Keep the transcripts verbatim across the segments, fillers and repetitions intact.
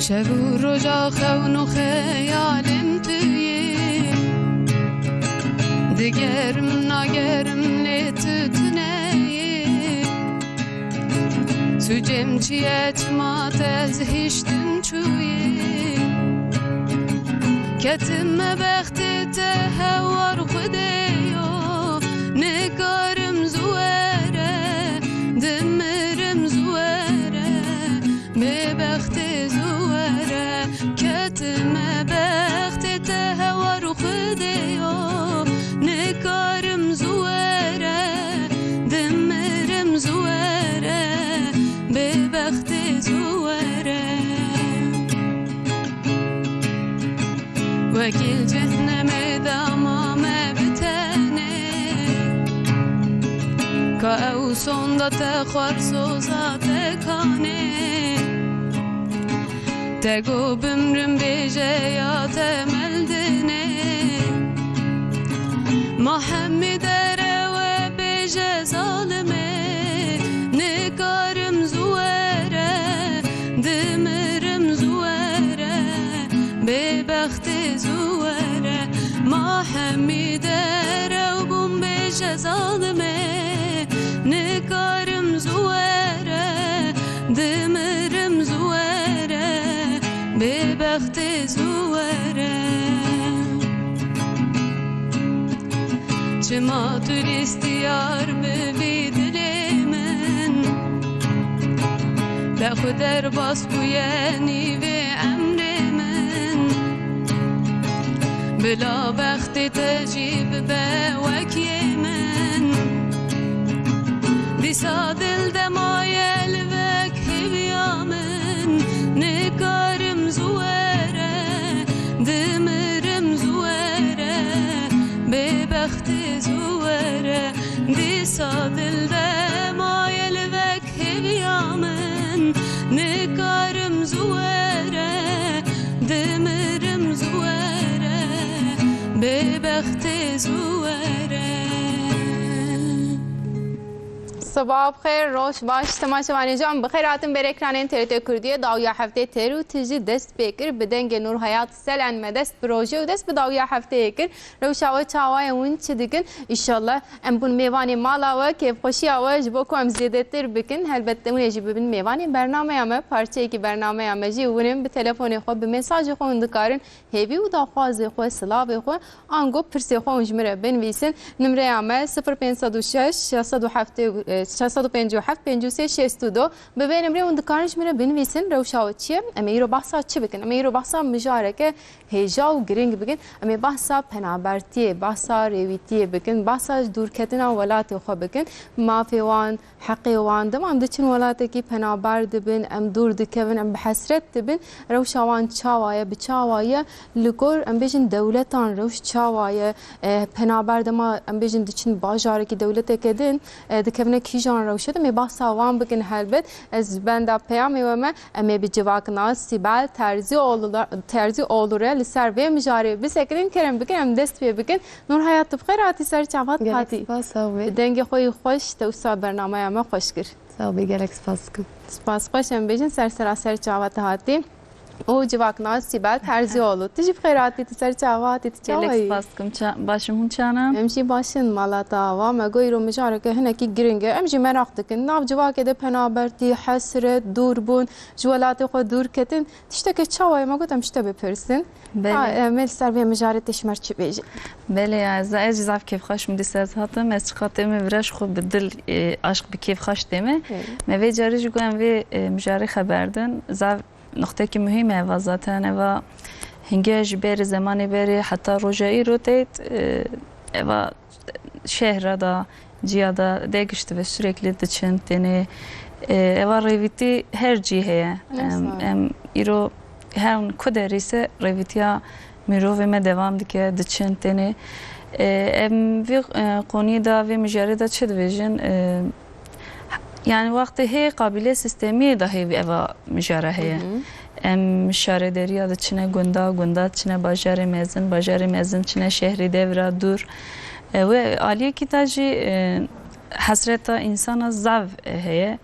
Şev û roja xewn û xeyalên tu yî. Digerim nagerim lê tu tune yî. Sûcê min çi ye çima te ez hiştin çûyî. Ketime bextê te hewar Xwedê yo. Nikarim zû were, dimirim zû were. Bêbextê zû were, ketime bextê te hewar Xwedê yo. Nikarim zû were, dimirim zû were. Bêbextê zû were. Wekî li cehnemê de mame bi tenê. Ka ew sonda te xwar soza te kanê. Te got bimrim bêje ya te mel dinê. Ma hemî derew e bêje zalimê. Nikarim zû were, dimirim zû were. Bêbextê zû were, ma hemî derew bûm bêje zalimê. Nikarim zû were, dimirim zû were. Bêbextê zû were. Çima tu lîstiyar bibî dilê min? Te xwe derbas bûye nîvê emrê min. Bila bextê te jî bibe wek yê min. Dîsa dil de maye li vek hêviya min. Nikarim zû were, dimirim zû were. Bêbextê zû were. Dîsa dil de maye li vek hêviya min. Nikarim zû were, dimirim zû were. Bêbextê zû were. Sibaha bi xêr, roj baş, temaşevanê can bi xêr hatin ber ekranên T R T Kurdiyê, dawiya heftê ter û tijî dest pê kir, bi dengê Nûrhayat Selen me dest bi rojê û dest bi dawiya hefteyê kir. Rewşa we çawa ye, hûn çi dikin? Îşallah em bûn mêvanê mala we, kêfxweşiya we ji bo ku em zêdetir bikin. Helbet hûn ê jî bibin mêvanê bernameya me, parçeyekî bernameya me jî hûn in bi telefonê xwe, bi mesajê xwe hûn dikarin hêvî û daxwazê xwe, silavê xwe, ango pirsê xwe hûn ji min re binivîsin. Nimreya me sifir pênc sed û şeş, şeş sed û heft, şeş sed û pêncî û heft, pêncî û sê, şêst û du. Bi vê nimrê hûn dikarin ji min re binivîsin. Rewşa we çi ye? Em ê îro behsa çi bikin? Em ê îro behsa mijareke hêja û girîng bikin. Em ê behsa penabertiyê, behsa rêwîtiyê bikin, behsa ji dûrketina welatê xwe bikin. Mafê wan, heqê wan, dema em diçin welatekî penaber dibin, em dûr dikevin, em bi hesret dibin. Rewşa wan çawa ye, bi çawa ye? Li gor, em bêjin, dewletan rewş çawa ye? E, penaber dema, em bêjin, diçin bajarekî, dewleteke din, e, dikevine kîjan rewşê de? Em ê behsa wan bikin helbet. Ez ji benda peyamê we me, em ê bi civaknas Sîbel Terzîoğlu, Terzîoğlu re li ser vê mijarê bisekinin, kerem bikin, em dest pê bikin. Nûrhayat, tu bi xêr hatî ser çavat hatî. Gelek spas, sağ ol. Dengê xwe yî xweş, te wisa bernameya me xweş kir. Sağ ol, gelek spas dikim. Spas xweş em bêjin, ser sera ser çavat hatî. Û civaknas Sîbel Terzîoğlu. Tu jî bi xêr hatî, tu ser çavat hatî, tu çawa yî? Gelek spas dikim. Ça-, başim, hûn çawa ne? Em jî başin, mala te ava. Me got îro mijareke hinekî giring e. Em jî meraq dikin. Nav civakê de penabertî, hesret, dûrbûn, ji welatê xwe dûr ketin. Tişteke çawa ye? Me got em ji te bipirsin. Belê. Ha, e, me li ser vê mijarê tê ji me re çi bêjî? Belê ya, ez, ez jî zaf kêfxweş im dîsa ez hatim. Ez çiqa tême vira ji xwe bi dil, e, aşq, bi kêfxweş tême. Belê. Me vê carî jî got em vê, e, mijarê xeber din. Zaf nuqtekî muhîm e eva zaten. Eva hingê ji berê, zemanê berê heta roja îro têt, e, eva şehra da, ciya da degişt ve sürekli diçin, tenê, e, eva rêvîtî her cî heye. Ne Em, sağ ol. Em îro her ku derê se rêvîtiya mirovê me devam dike, diçin, tenê. E, em vê, e, koniyê da, vê mijarê da çi dibêjin? E, yani wextê hê qabîlê sîstemî da hê eva mijara heye. Hı hı. Em şarederiya diçine gunda, gunda diçine bajarê mezin, bajarê mezin diçine şehrî, devra dûr. E, wê aliyekî de jî, e, hesreta însana zaf, e, heye.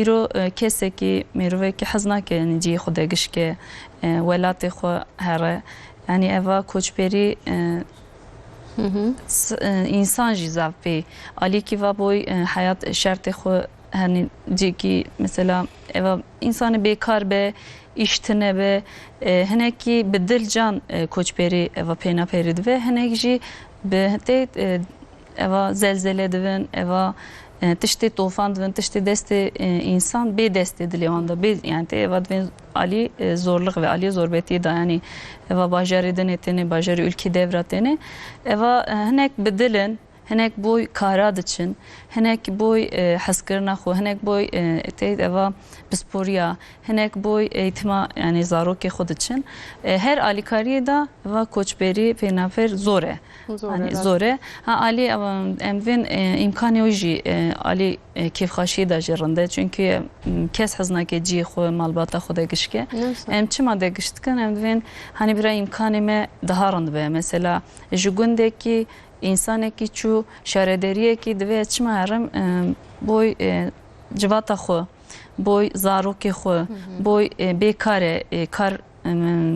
Îro, e, kesekî, mêrovekî hez nake, yanî cihê xwe de gişke, e, welatê xwe here. Yanî eva koçberî, e, s-, e, însan jî zaf pê. Alîkî va boy, e, heyat şertê xwe, hani cihekî mesela eva însanê bêkar be, îş tine be, e, hinekî bi dil can, e, koçberî eva pênaperî dibe, hinek jî bi tê, e, eva zelzele dibin, eva, e, tiştê tofan dibin, tiştê destê, e, însan bê destê dilê wan de, bê, yani tê eva dibên alî, e, zorlix ve, alî zorbetiyê de, yani eva bajarê dinê têne, bajarê ülkê devra têne. Eva, e, hinek bi dil in, hinek boy kara diçin, hinek boy, e, hezkirina xwe, hinek boy, e, tê eva pisporiya, hinek boy eğitima, yani zarokê xwe diçin. E, her alîkariyê de va koçberî pênaper zor e. Zor e, Hani rast. Zor e. Ha, alî, em, em vên, e, îmkanê wî jî, e, alî, e, kêfxaşiyê de jî rind e. Çünkü, em, kes hez nake cihê xwe, malbata xwe de gişke. Ne wisa? Em çima de giş dikin? Em divên, hani bira îmkanê me daha rind be. Mesela ji gundekî însanekî çû şaredariyekî divê ez çima herim, e, boy, e, civata xwe, boy zarokê xwe, boy, e, bêkar e, e, kar, e,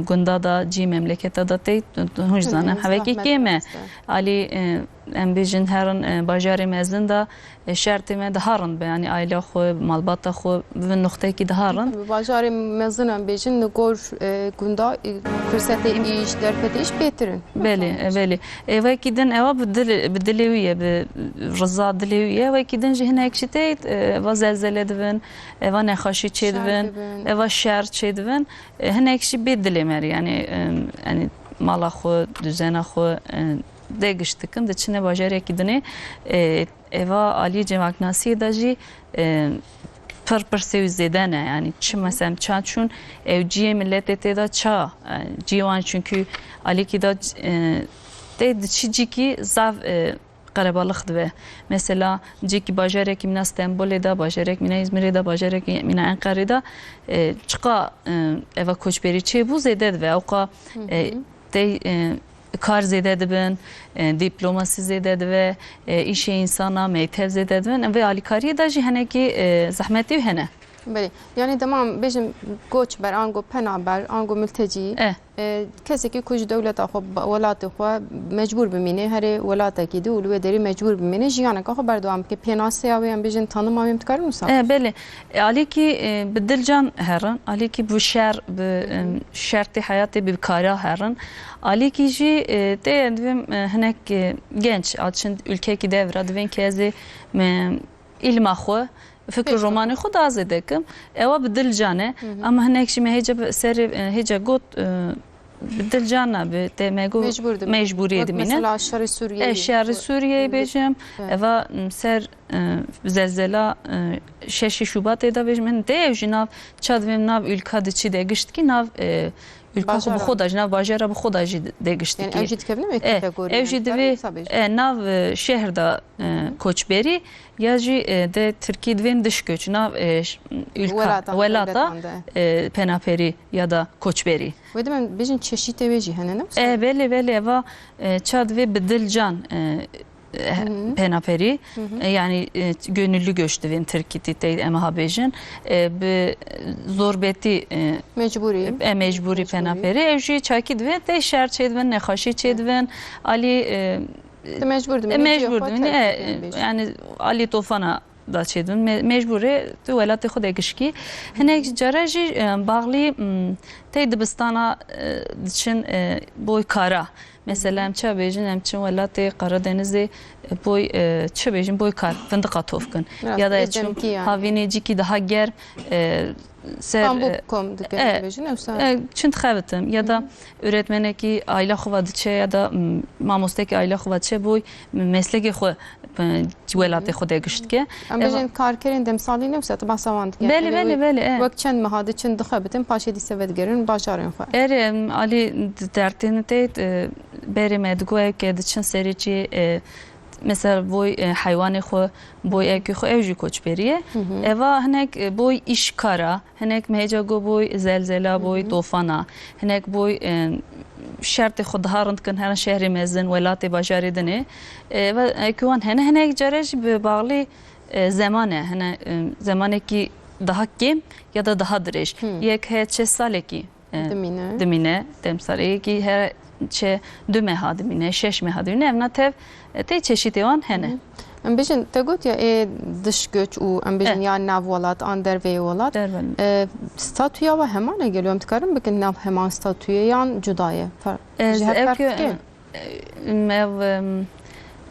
gunda da, cî memleketa da tê, hûn jî zanin, hevekî kêm e. Alî, e, em bêjin herin, e, bajarê mezin da, e, şertê me daha rind be, yanî aîla xwe, malbata xwe, bi nuxtekî daha rind. Tabii, bajarê mezin em bêjin, li gor, e, gunda, e, firsetê îş, derfetê îş bêtir in. Belê, e, belê. E, wekî din ewa bi dil, bi dilê wî ye, bi riza dilê wî ye. Wekî din jî hinek jî tê, e, eva zelzele dibin, eva nexaşî çêdibin, eva şer çêdibin. E, hinek jî bê dilê me re, yani, e, yani mala xwe, duzena xwe, e, de giş dikin, diçine bajarekî dinê, e, eva alî civaknasiyê de jî, e, pir pirsê wî zêde ne. Yani çi mesela ça çûn ew ciyê milletê tê de ça, e, ciyê wan çünkü alîkî de, e, tê diçî cîkî zaf, e, qerebalix dibe. Mesela cîkî bajarekî mîna Stenbolê de, bajarek mîna Îzmirê de, bajarek mîna Enqerê de, e, çiqa, e, eva koçberî çêbû zêde dibe. Ewqa, e, tê, e, kar zêde dibin, e, dîplomasî zêde dibe, e, îşê însana, meytev zêde dibin. Vê alîkariyê de jî hinekî, e, zehmetî wî hene. Belê. Yani dema em bêjin koçber, ango penaber, ango mültecî, e, kesekî ku ji dewleta xwe, ba-, welatê xwe mecbûr bimîne, herê welatekî de û li wê derê mecbûr bimîne, jiyaneka xwe berdewam bike. Pênaseya wê, em bêjin tanima wê, em dikarin wisa? E, belê. E, alîkî, e, bi dilcan herin, alîkî bi şer, bi, em, şertê heyatê bi kara herin. Alîkî jî, e, tê em divêm, e, hinek, e, genç, a çin ülkekî devra divên ki ez ê me îlma xwe, fikr û romanê xwe daha zêde kim. Ewa bi dilcan e. Ama hinek jî me hêca bi serê, e, hêca got, e, bi dilcan nabe, tê me got mecbûriyê dimîne. Mesela şerê Sûriyeyê. E, şerê Sûriyeyê bêjim. Eva, m, ser, e, zelzela, e, şeşê Şubatê de bêjim. Min tê ew jî nav, ça divêm nav ülka diçî de giştkî nav, e, ülka xwe bi xwe de jî, nav bajara bi xwe de jî de giştikî. Yani ew jî dikevine me kategoriye. Ew jî divê, e, nav, e, şehr de, e, koçberî ya jî, e, de Tirkî divên dişkoç, nav, e, ş-, ülka, welata, e, penaperî ya da koçberî. Wê de em bêjin çeşîtê wê jî hene, ne? E, belê, belê, eva, e, ça divê bi dilcan, e, e, penaperî, e, yani, e, gönüllü göç divên Tirkî tê, em ha bêjin, e, bi zorbetî, e, mecbûrî, e, mecbûrî penaperî. Ew jî çakî divê tê şer çêdibin, nexaşî çêdibin, alî, e, tu mecbûr dimînî, e, mecbûr dimînî, e, yani alî tofana da çêdibin, me-, mecbûrê tu welatê xwe de gişkî. Hinek cara jî, e, bağlî, m, tê dibistana, e, diçin, e, boy kara. Mesela em ça bêjin, em çin welatê Qaradenizê, e, boy, e, çi bêjin, boy kar, findiqa tof kin. Ya da ez çûm havînê cîkî daha germ, e, ser, e, e, çin dixebitim, ya da öğretmenekî aîla xwe va diçe, ya da, m, mamostekî aîla xwe va diçe, boy, m, meslekê xwe, e, welatê xwe de giş dike. Em bêjin karkerên demsalî ne wisa, tu behsa wan dikî. Belê, belê, belê, e. Wek çend meha diçin dixebitin, paşê dîse vedigerin bajarên xwe. Erê, em, alî dertên tê, e, berê me digo ew ke diçin serê çê, e, mesela boy, e, heywanê xwe, boy evkê xwe, ew jî koçberî ye. Eva hinek, e, boy îşkara, hinek mehêca go boy zelzela, boy tofana, hinek boy, e, şertê xwe daha rind kin herin şehrê mezin, welatê bajarê dinê. E, ve, e, ku wan hene, hinek care jî bi bağlî, e, zeman e, hene, e, zemanekî daha kêm ya da daha dirêj. Hmm. Yek heye çe salekî, e, Dimîne. Dimîne, demsarê, yekî heye çe du meha dimîne, şeş meha dimîne. Evna tev, e, tê çeşîtê wan hene. Hı hı. Em bêjin, te got ya ê diş göç û em bêjin Eh. ya nav welat an derveyê welat. Derve. E, statûya we heman e gelo? Em dikarin bikin nav heman statûyê yan cuda ye? Fer-, Ez ji hev ev ferq ke, dike? Em, ev, em,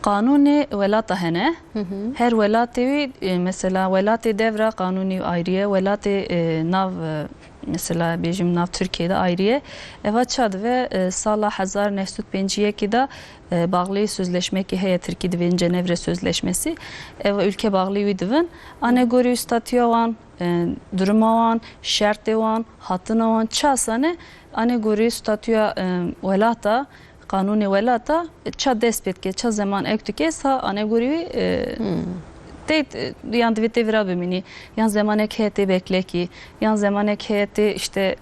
qanûnê welata hene. Hı hı. Her welatê wî, e, mesela welatê devra qanûnî ayrî ye, welatê, e, nav, e, mesela bêjim nav Tirkiyê de ayrî ye. Eva ça dibe, e, sala hezar neh sed û pêncî yekê de, e, bağlî sözleşmekî heye, Tirkî dibên Cenevre Sözleşmesi. Ev ülke bağlî wî dibin. Anê gorî statûya wan, e, duruma wan, şertê wan, hatina wan çi asane, anê gorî statûya, e, welata, qanûnê welata, ça dest pê dike, ça zeman ek dike, sa anegorî wî, e, Hmm. tê, e, yan divê tê vira bimînî, yan zemanek heye tê beklekî, yan zemanek heye tê işte,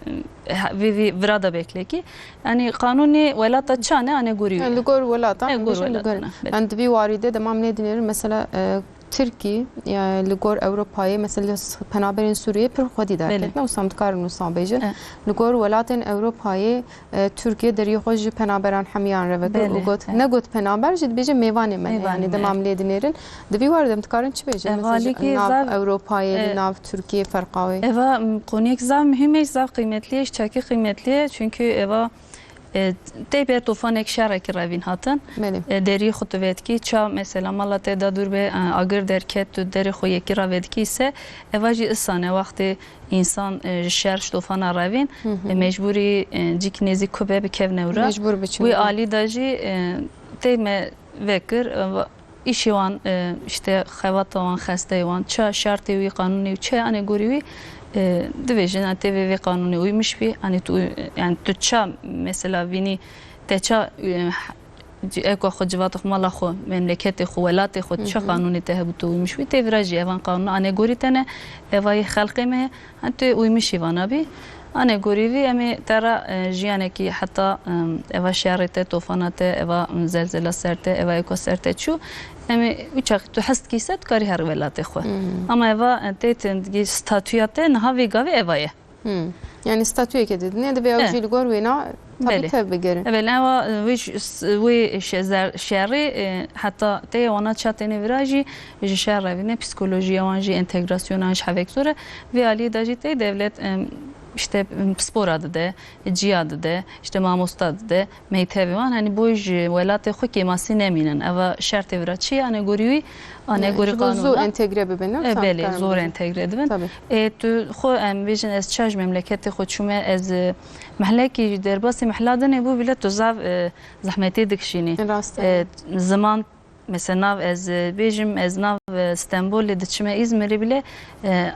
e, vê vî vira da beklekî. Yani qanûnê welata ça ne anegorî wî. Yani li gor welatan, E, em gor bêjin li gor. welatan, belê. Yani di vî warî de demam nê dinêrin, mesela, e, Tirkî, e, li gor Ewropayê, mesela s-, penaberên Sûriyê pir xwedî Belê. derketine, wisa em dikarin wisa bêjin. E. Li gor welatên Ewropayê, e, Tirkiye deriyê xwe ji penaberan hemiyan re vekir Belê, û got, e. negot penaber jî dibêje mêvanê me ne, Mêvanê yani me. demam lê dinêrin. Di vî warê de em dikarin çi bêjin? E, Mesela ji valîkî nav zav-, Ewropayê, e, li nav Tirkiye ferqa wê? Eva, m, koniyek zav muhîm e, zav qîmetli ye, ji çekî qîmetli ye, çünkü eva, e, tê ber tofanek şerekî revîn hatin. Belê. E, derî xwe tu vedikî, ça mesela mala te da dûr be, e, agir derket, tu derê xwe yekî ravedikî ise, eva jî isane wextê însan, e, ji şer, ji tofana revîn, Hı hı. e, mecbûrî, e, cîk nêzîk ku be bikevne wira. Mecbûr biçin, Wî hı. alî de jî, e, tê me vekir, e, va-, îşê wan, e, işte xebata wan, xesteyê wan, ça şertê wî, qanûnê wî çi ye, anê gorî wî, e, divêjin, yani tê vê, vê qanûnê uymuş bî, yani tu, yani tu ça mesela vînî te ça, e, Ci-, eko xwe, civata xwe, mala xwe, memleketê xwe, welatê xwe, çi Hı hı. qanûnê te hebû tu uymuş bî, tê vira jî evan qanûna anegorî te ne, eva yê xelqê me ye, hani tu yê uymuş î vana bî. Anegorî vî em ê te ra, e, jiyanekî heta, e, eva şerê te, tofana te, eva, e, zelzela ser te, eva eko ser te çû. Em ê wî çax tu hez dikî se tu karî her welatê xwe. Hı hı. Ama eva, e, tê tindgî statûya te niha vê gavê eva ye. Hmm. Yani statuyeke didine, divê ew E. jî li gor wêna tabi Belê. tev bigirin. Belê, ewa, e, wê ş-, s-, wê şe-, zer-, şerê, e, heta tê wana çatêne vira jî ji şer revîne, psikolojiya wan jî, entegrasyona ji hevek zor e. Vê aliyê de jî tê devlet, em, işte, em, pispora dide, ciya dide, işte mamosta dide, meytevê wan, hani bo ji welatê xwe kêmasî nemînin. Eva şertê vira çi ye? Anegorî wî, anegorî Ji bo zor qanûna. entegre bibin, ne? E, Tam belê, karin zor bibin. entegre dibin. Tabii. E, tu xwe em bêjin, ez ça ji memleketê xwe çûme, ez, e, mehlekî ji derbasî mehla dinê bû bile tu zav, e, zehmetê dikişînî. Rast e. E, ziman, mesela nav ez, e, bêjim, ez nav, e, Stenbolê diçime Îzmirê bile, e,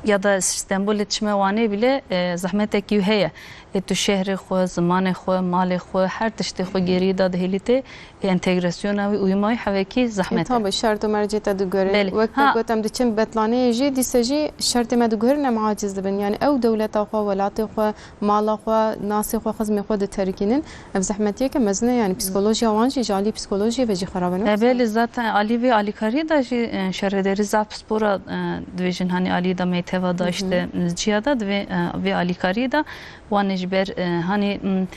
ya da Stenbolê diçime Wanê bile, e, zehmetekî wî heye. Ê tu şehrê xwe, zimanê xwe, malê xwe, her tiştê xwe geriyê da dihêlî tê, ê entegrasyona wî, uyuma wî hevekî zehmet e. Tabi, şert û mercê te digore. Belê. Wek te Ha. got, em diçin betlaneyê jî, dîse jî şertê me diguherin, em aciz dibin. Yani ew dewleta xwe, welatê xwe, mala xwe, nasê xwe, xizmê xwe diterikînin. Ev zehmetiyeke mezin e, yani psikolojiya wan jî, ji alî psikolojiyê ve jî xerab e, ne? E, belê, zaten alî vê alîkariyê de jî, e, şerê derî zaf pispor e, e, divêjin, hani alî de meyteva da, Hı hı. işte, ciya da, divê, e, vê alîkariyê de Wan ê ji ber, e, hanî, m,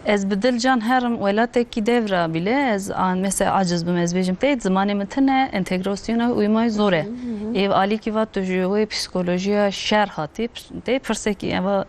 ez bi dil can herim welatekî devra bile, ez a, mesela aciz bim, ez bêjim tê, zimanê min tune, entegrasyona wî uymayî zor e. Hı hı, hı hı. Ê alîkî va tu ji wê psikolojiya şer hatî, ps-, tê pirsekî, eva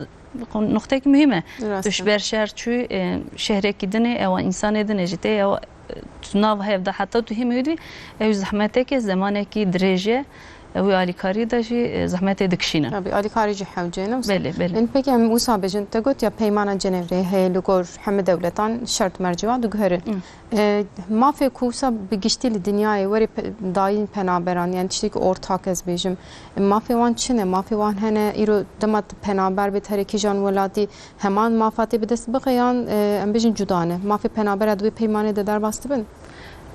nuqtekî muhîm e. Rast e. Tu ji ber şer çû, e, şehrekî din ê, ewa însanê din ê jî tê, ewa, e, tu nav hev de heta tu hîmê wî dibî, ew zehmeteke, zemanekî dirêj e. Wî alîkarî de jî, e, zehmetê dikişînin. Tabii, alîkarî jî hewce ne wisa. Belê, belê. Ên peki em wisa bêjin, te got ya Peymana Cenevre heye li gor hemî dewletan şert merciwa diguherin. Hı. E, mafê ku wisa bi giştî li dinyayê were pe-, dayîn penaberan, yani tiştekî ortak ez bêjim. E, mafê wan çi ne? Mafê wan hene, îro dema tu penaber bê, tu here kîjan welatî, heman mafa tê bi dest bixe yan, e, em bêjin cuda ne? Mafê penabera di wê peymanê de derbas dibin?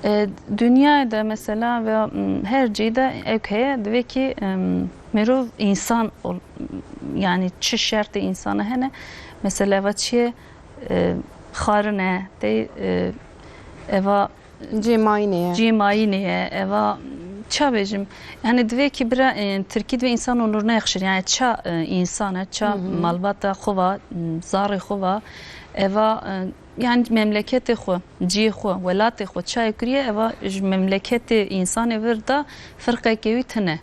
E, dinyayê de mesela ve, m, her cî de ew heye, divê ki, em, mirov însan ol, yani çi şertê însana hene, mesela eva çi ye, e, xarin e, tê, e, eva Cê mayînê ye. Cê mayînê ye, eva, m, Ça bêjim? Yani divê ki bira, e, Tirkî divê insan onuruna yakışır. Yani ça, e, insan e, ça malbata xwe va, m, zarê xwe va, eva, e, yani memleketê xwe, ciyê xwe, welatê xwe çayê kiriye, eva ji memleketê insanê vir da firqekê wî tine.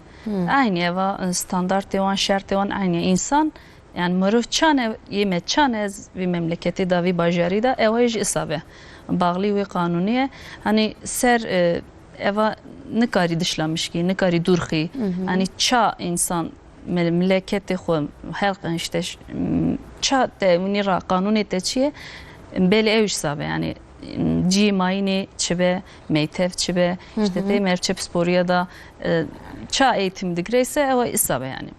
Aynı eva, e, standartê wan, şertê wan aynı. İnsan, yani mirov çane, yê me çane ez vî memleketê da, vî bajarî da, ewa jî isa be. Bağlı wê qanûnî ye. Hani ser, e, eva nikarî dişlamişkî, nikarî dûrxî. Hani ça insan mil-, mileketê xwe, helq işte ş-, m-, ça te winî ra qanûnê te çi ye, belê ew jî sabe yani, m, cî mayînê çi be, meytev çi be, işte tê merçe pisporiya da, e, ça eğitim digre ise ewa isa be yani.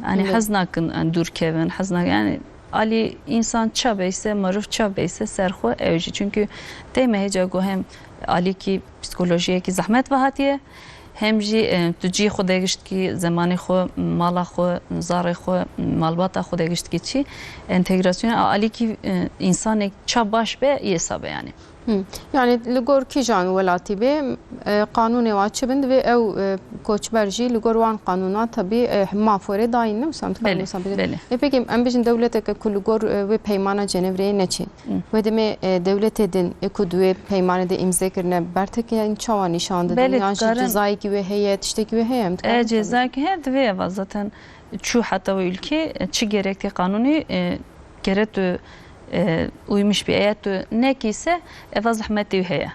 Hani hez nakin, yani dûr kevin, hez nakin, yani alî insan ça beyse, maruf ça beyse ser xwe ew jî. Çünkü tê me hêca ku hem alîkî psikolojiyekî zehmet ve hatiye, hem jî, e, tu cî xwe de giştkî, zemanê xwe, mala xwe, zarê xwe, malbata xwe de giştkî çî, entegrasyona alîkî, e, insanê ça baş be, yê sabe yani. Hı. Yani li gor kîjan welatî bê, e, qanûnê wa çi bin, divê ew, e, koçber jî li gor wan qanûna tebî, e, mafê wê dayîn, ne wisa em dikarin wisa bêjin. Belê. E, pekî em bêjin dewleteke ku li gor, e, wê peymana Cenevre'yê neçî. Hı. Wê demê, e, dewletê din, e, ku di wê peymanê de îmze kirine, bertekên çawa nîşan didin? Belê, yan jî dikarin cezayekî wê heye, tiştekî wê heye, em dikarin E, wisa bêjin. Cezayekî heye, divê eva zaten çû heta wê ülke, e, çi gerek tê qanûnî, e, gere tu, e, uymuş bî. Eya tu nekî se, eva zehmetê wî heye.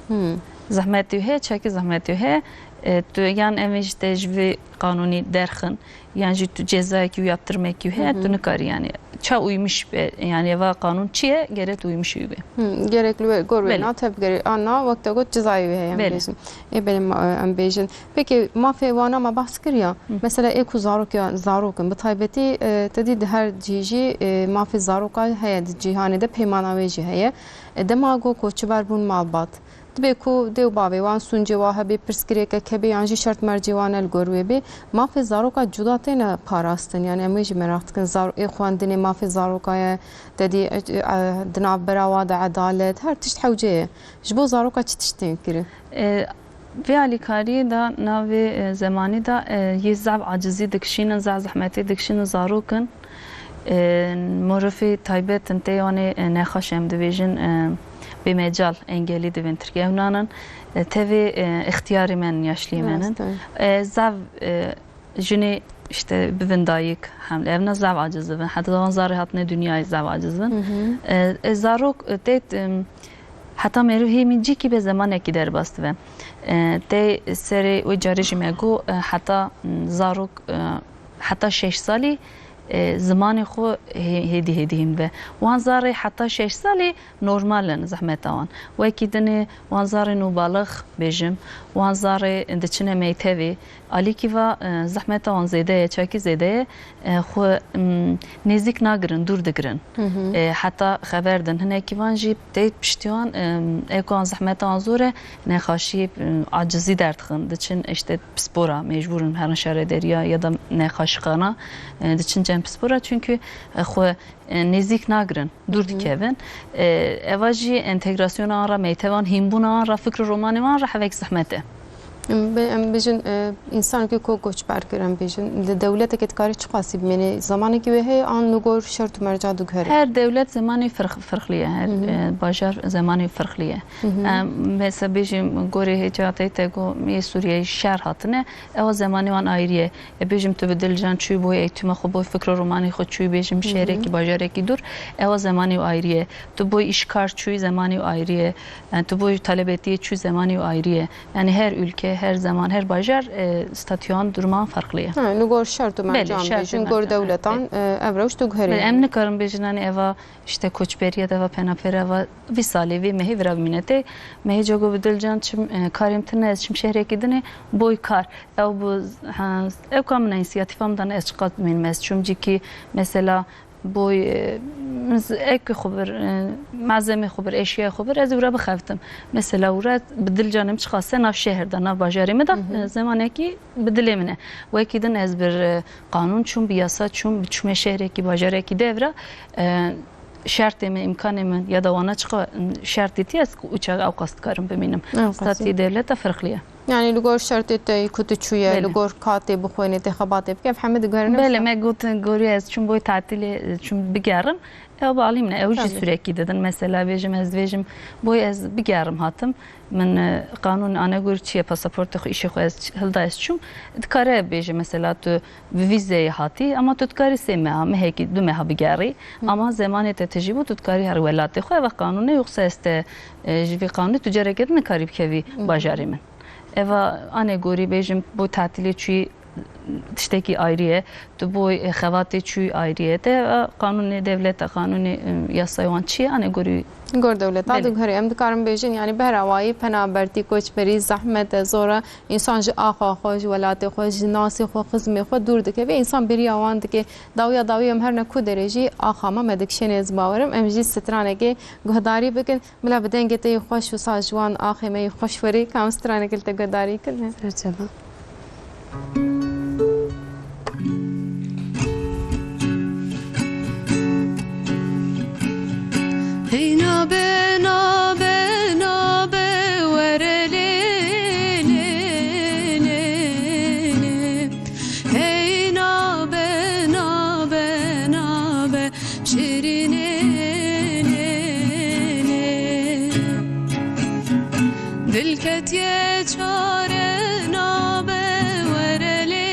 Hmm. Zehmetê wî heye, çekî zehmetê wî heye. E, tu yan em ê ji te ji vê qanûnî derxin, yan jî tu cezayekî û yaptırmekî wî heye, tu nikarî yani. Ça uymuş be, yani eva qanûn çi ye, gere tu uymuş wî be. Hmm, gerek li we gor wê Belê. na tebgere, a na wek te got cezayê wî heye, em Belê. bêjin. Ê belê ma, em bêjin. Peki mafê wana me behs kiriya. Hı. Mesela ê ku zarok ya, zarok in. Bi taybetî, e, te dî di her cî jî, e, mafê zaroka heye, di cîhanê de peymana wê jî heye. E, dema ku koçber bûn malbat. Dibe ku dê û bavê wan sûncê wa hebe, pirsgirêkek hebe yan jî şert mercê wan e li gor wê bê. Mafê zaroka cuda têne parastin. Yani em wê jî meraq dikin. Zar-, ê xwendinê mafê zaroka ye. Te dî, e, e, di navbera wa de edalet, her tişt hewce ye. Ji bo zaroka çi tişt tên kirin? E, vê alîkariyê de navê, e, zemanî de, e, yê zaf acizî dikişînin, zaf zehmetê dikişînin zarokin. E, morifê taybet in tê yanê, e, nexweş em dibêjin, e, bêmecal engelî dibin Tirkiye. Ew nanin, e, tevê, e, ixtiyarê men, yaşliyê men in. Rast e. E, zaf, e, Jinê işte bibin dayik, hemle. Ev ne zaf aciz dibin. Heta wan zarê hatine dinyayê zaf aciz dibin. Hı hı. E, e, zarok, e, tê, e, heta meriv hê min cîkî be zemanekî derbas dibe. E, tê serê wê carê jî me got, e, heta, m, zarok, e, heta şeş salî, e, zimanê xwe hê-, hêdî hêdî hîn be. Wan zarê heta şeş salî normal in zehmeta wan. Wekî dinê wan zarê nûbalix bêjim, wan zarê diçine meytevê, alîkî va, e, zehmeta wan zêde ye, çekî zêde ye, e, xwe, m, nêzîk nagirin, dûr digirin. Hı hı. E, heta xeber din. Hinekî van jî tê piştî wan, e, ê ku an zehmeta wan zor e, nexaşî, e, acizî derdixin. Diçin işte pispora, mecbûr in herin şerê deriya ya da nexaşixana, e, diçin cem pispora. Çünkü, e, xwe, e, nêzîk nagirin, dûr Hı hı. dikevin. E, eva jî entegrasyona an re, meytevan hînbûna an re, fikr û romanê wan re hevek zehmet e. Em bê-, em bêjin, e, însanekî ku koçber kir, em bêjin, di dewleteke dikarî çiqasî bimêne? Zamanekî wê heye an li gor şert û merca diguhere? Her dewlet zemanê firq-, firqlî ye, her, Hı hı. e, bajar zemanê firqlî ye. Hı hı. Em, mesela bêjim, gorê hêca te te got, yê Sûriyeyê şer hatine, ewa zemanê wan ayrî ye. E, bêjim tu bi dil can çûyî boy eğitime xwe, boy fikr û romanê xwe çûyî, bêjim Hı hı. şehrekî, bajarekî dûr, ewa zemanê wî ayrî ye. Tu boy îşkar çûyî, zemanê wî ayrî ye. Yani tu boy talebetiyê çûyî, zemanê wî ayrî ye. Yani her ülke, her zaman, her bajar, e, statüan, duruman farklı ye. Ha, li gor şert û Belê, mercan şert û bêjin, gor mercan, dewletan, belê. e, ev rewş diguherî. Belê, em nikarin bêjin, hani eva işte koçberiye de, eva penapêre, eva vî salê, vê mehê vira bimîne. Tê mehê cogo bi dil can çim, e, karê min tine, ez çim şehrekî dinê, boy kar. Ew bu, ha, ew ka min e, însiyatîfa min dane, ez çiqas bimînim, ez çûm cîkî, mesela, boy, e, ez ekê xwe bir, e, malzemê xwe bir, eşyayê xwe bir, ez wira bixebitim. Mesela, wira bi dil canê min çiqas e nav şehir de, nav bajarê min de, Hı hı. e, zemanekî bi dilê min e. Wekî din ez bir, e, qanûn çûm, bi yasa çûm, bi çûme şehrekî, bajarekî devra, e, şertê min, îmkanê min ya da wana çiqa şert dîtiye, ez ku uça ew qas dikarim bimînim. Ew qas. Statî dewleta firqlî ye. Yani li gor şertê te ku tu çûye, Belê. li gor katê bixwênê tê xebatê bike, ev hemî diguherîne Belê, wisa? me got gorî ez çûm boy tatilê, çûm bigerim. Ew bi alî min e, ew jî Tabii. sürekî didin. Mesela bêjim ez dibêjim boy ez bigerim hatim. Min, e, qanûn anegor çi ye, pasaportê xwe, îşê xwe ez ç-, hilda ez çûm. Dikare bêje mesela tu bi vîzeyê hatî, ama tu dikarî sê meha, mehekî, du meha bigerî. Hı. Ama zemanê te tijî bû, tu dikarî herî welatê xwe, ev qanûn e, yoksa ez te, e, ji vî qanûnê tu carekê din nikarî bikevî Hı. bajarê min. Eva anegorî bêjim bo tatilê çûyî tiştekî ayrî ye, tu bo, e, xebatê çûyî ayrî ye. Te, e, qanûnê dewleta, qanûnê, e, yasayê wan çi ye, anegorî Gor dewleta Belê. diguherî. Em dikarin bêjin, yani behra wayî, penabertî, koçberî, zehmet e, zor e. Însan ji axa xwe, ji welatê xwe, ji nasê xwe, xizmê xwe dûr dikeve. Însan bêriya wan dike. Dawiya dawî em her ne ku derê jî axa me, me dikişêne, ez bawer im. Em jî stranekê guhdarî bikin. Bila bi dengê te yê xweş û saz ji wan axê me yê xweş werî, kam stranek li te guhdarî kin he? Serçava. Hey nabe, nabe, nabe, were lê, lê, lê, lê. Hey nabe, nabe, nabe, şirînê, lê, lê. Dil ketiye çare nabe, were lê,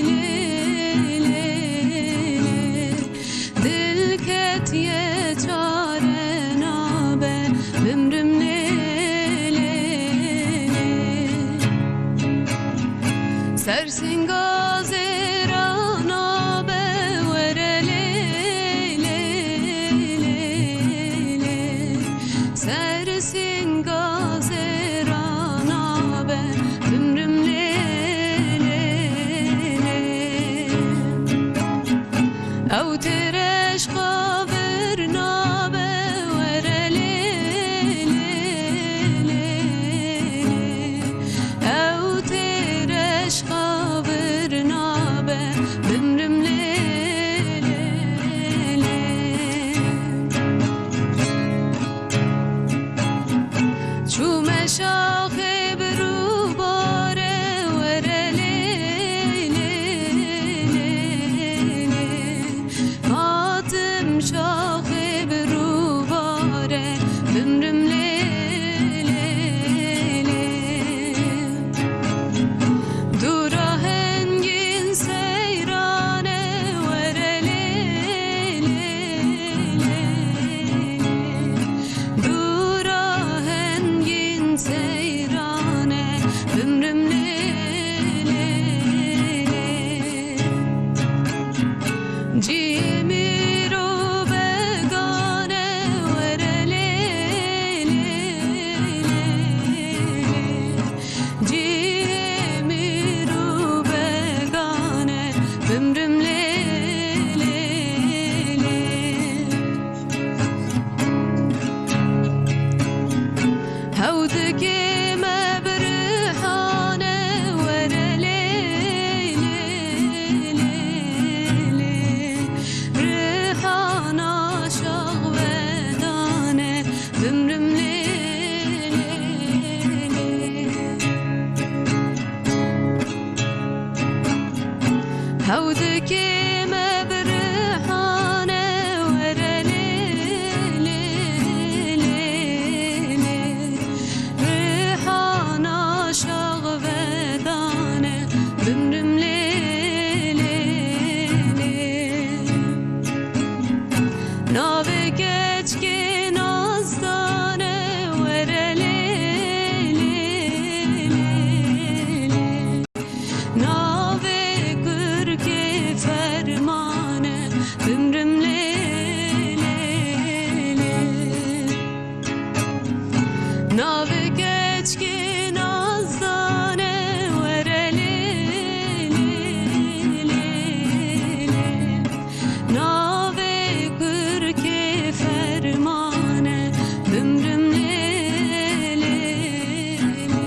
lê, lê, lê. Dil ketiye çare nabe, bimrim lê, lê, lê. Ser singa zêra nabe, were lê, lê, lê, lê. Ser singa zêra nabe, bimrim lê, lê, lê. Ew têreşqa vir nabe, were lê, lê, lê, lê. Ew têreşqa vir nabe, bimrim lê, lê, lê. Çûme şaxê bi rûbarê, were lê, lê, lê, lê. Hatim şaxê bi rûbarê, bimrim lê, lê, lê. Dûra hingîn seyran e, were lê, lê, lê, lê. Dûra hingîn seyran e, bimrim lê, lê, lê. Cihê mîr û began e, were lê, lê, lê, lê. Cihê mîr û began e, bimrim lê, lê, lê. Hewdikê me bi rihane, were lê, lê, lê, lê. Rihana şax vedane, bimrim lê, lê, lê. Hewdikê me bi rihane, were lê, lê, lê, lê. Rihana şax vedane, bimrim lê, lê, lê. Navê keçkê nazdane, were lê, lê, lê, lê. Navê kurkê fermane, bimrim lê, lê, lê. Navê keçkê nazdane, were lê, lê, lê, lê. Navê kurkê fermane, bimrim lê, lê, lê.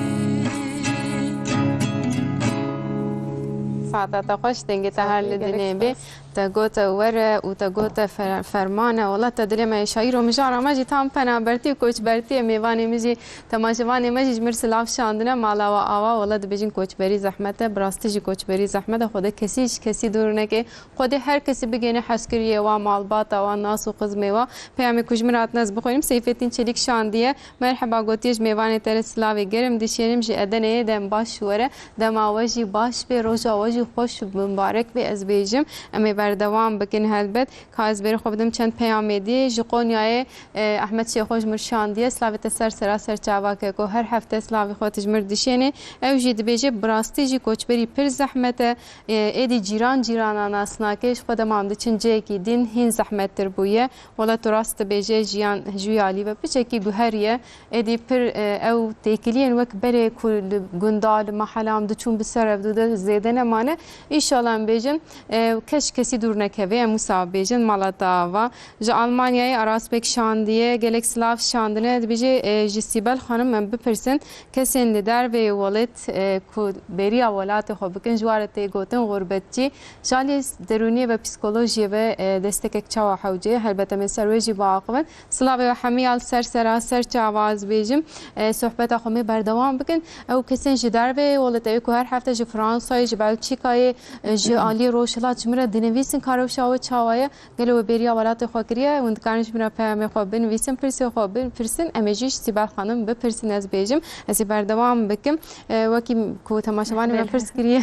Saeta te xweş, dengê te her li dinê bê. Te gote were û te gote fer-, fermane, wela te dilê me şaîr û mijara me jî tam penabertî û koçbertî ye. Mêvanê min jî, temaşevanê me jî ji mir silav şandine, mala we ava, wela dibêjin koçberî zehmet e, bi rastî jî koçberî zehmet e, Xwedê kesî ji kesî dûr neke, Xwedê her kesî bigêne hezkiriyê wa, malbata wa, nas û xizmê wa. Peyamê ku ji min hatine ez bixwînim, Seyfettin Çelîk şandiye. Merheba gotiye, ji mêvanê te re silavê germ dişênim, ji Edeneyê dem baş were. Dema we jî baş bê, roja we jî xweş û mimbarek bê, ez bêjim. Em ê berdewam bikin helbet. Ka ez bêrê xwe bidim çend peyamê dî. Ji Qonyayê, e, Ehmed Şêxo ji mir şandiye. Slavê te ser sera ser çava keko. Her hefte slavê xwe tu ji mir dişênê. Ew jî dibêje, bi rastî jî koçberî pir zehmet e. E, êdî cîran cîrana nas nake. Ji xwe dema em diçin cihekî din hîn zehmettir bûye. Wela tu rast dibêje, jiyan ji wî alî ve piçekî guherî ye. Êdî pir, e, ew têkiliyên wek berê ku li gunda, li mehela em diçûn bi ser revdû de zêde nemane. Înşallah em bêjin, e, kes kesî dûr nekeve, em wisa bêjin, mala te ava. Ji Almanyayê Aras Bek şandiye, gelek silav şandine, dibêje, e, ji Sîbel Xanim em bipirsin, kesên li derveyê welat, e, ku bêriya welatê xwe bikin, ji wan re tê gotin xurbetçî, ji alî derûniyê ve psîkolojiyê ve, e, destekek çawa hewce ye? Helbet em ê ser wê jî biaxivin. Silavê we hemiya li ser sera ser çava ez bêjim. E, sohbeta xwe mê berdewam bikin. Ew kesên ji derveyê welat, ew ku her hefte ji Fransayê, ji Belçîkayê, e, ji alî Rojhilat ji min re dinivîsin, ka rewşa we çawa ye? Gelo we bêriya welatê xwe kiriye? Hûn dikarin ji min re peyamê xwe binivîsin, pirsê xwe bipirsin. Em ê jî ji Sîbel Xanim bipirsin, ez bêjim. Ez ê berdewam bikim. E, wekî ku temaşevanê me Belê. pirs kiriye,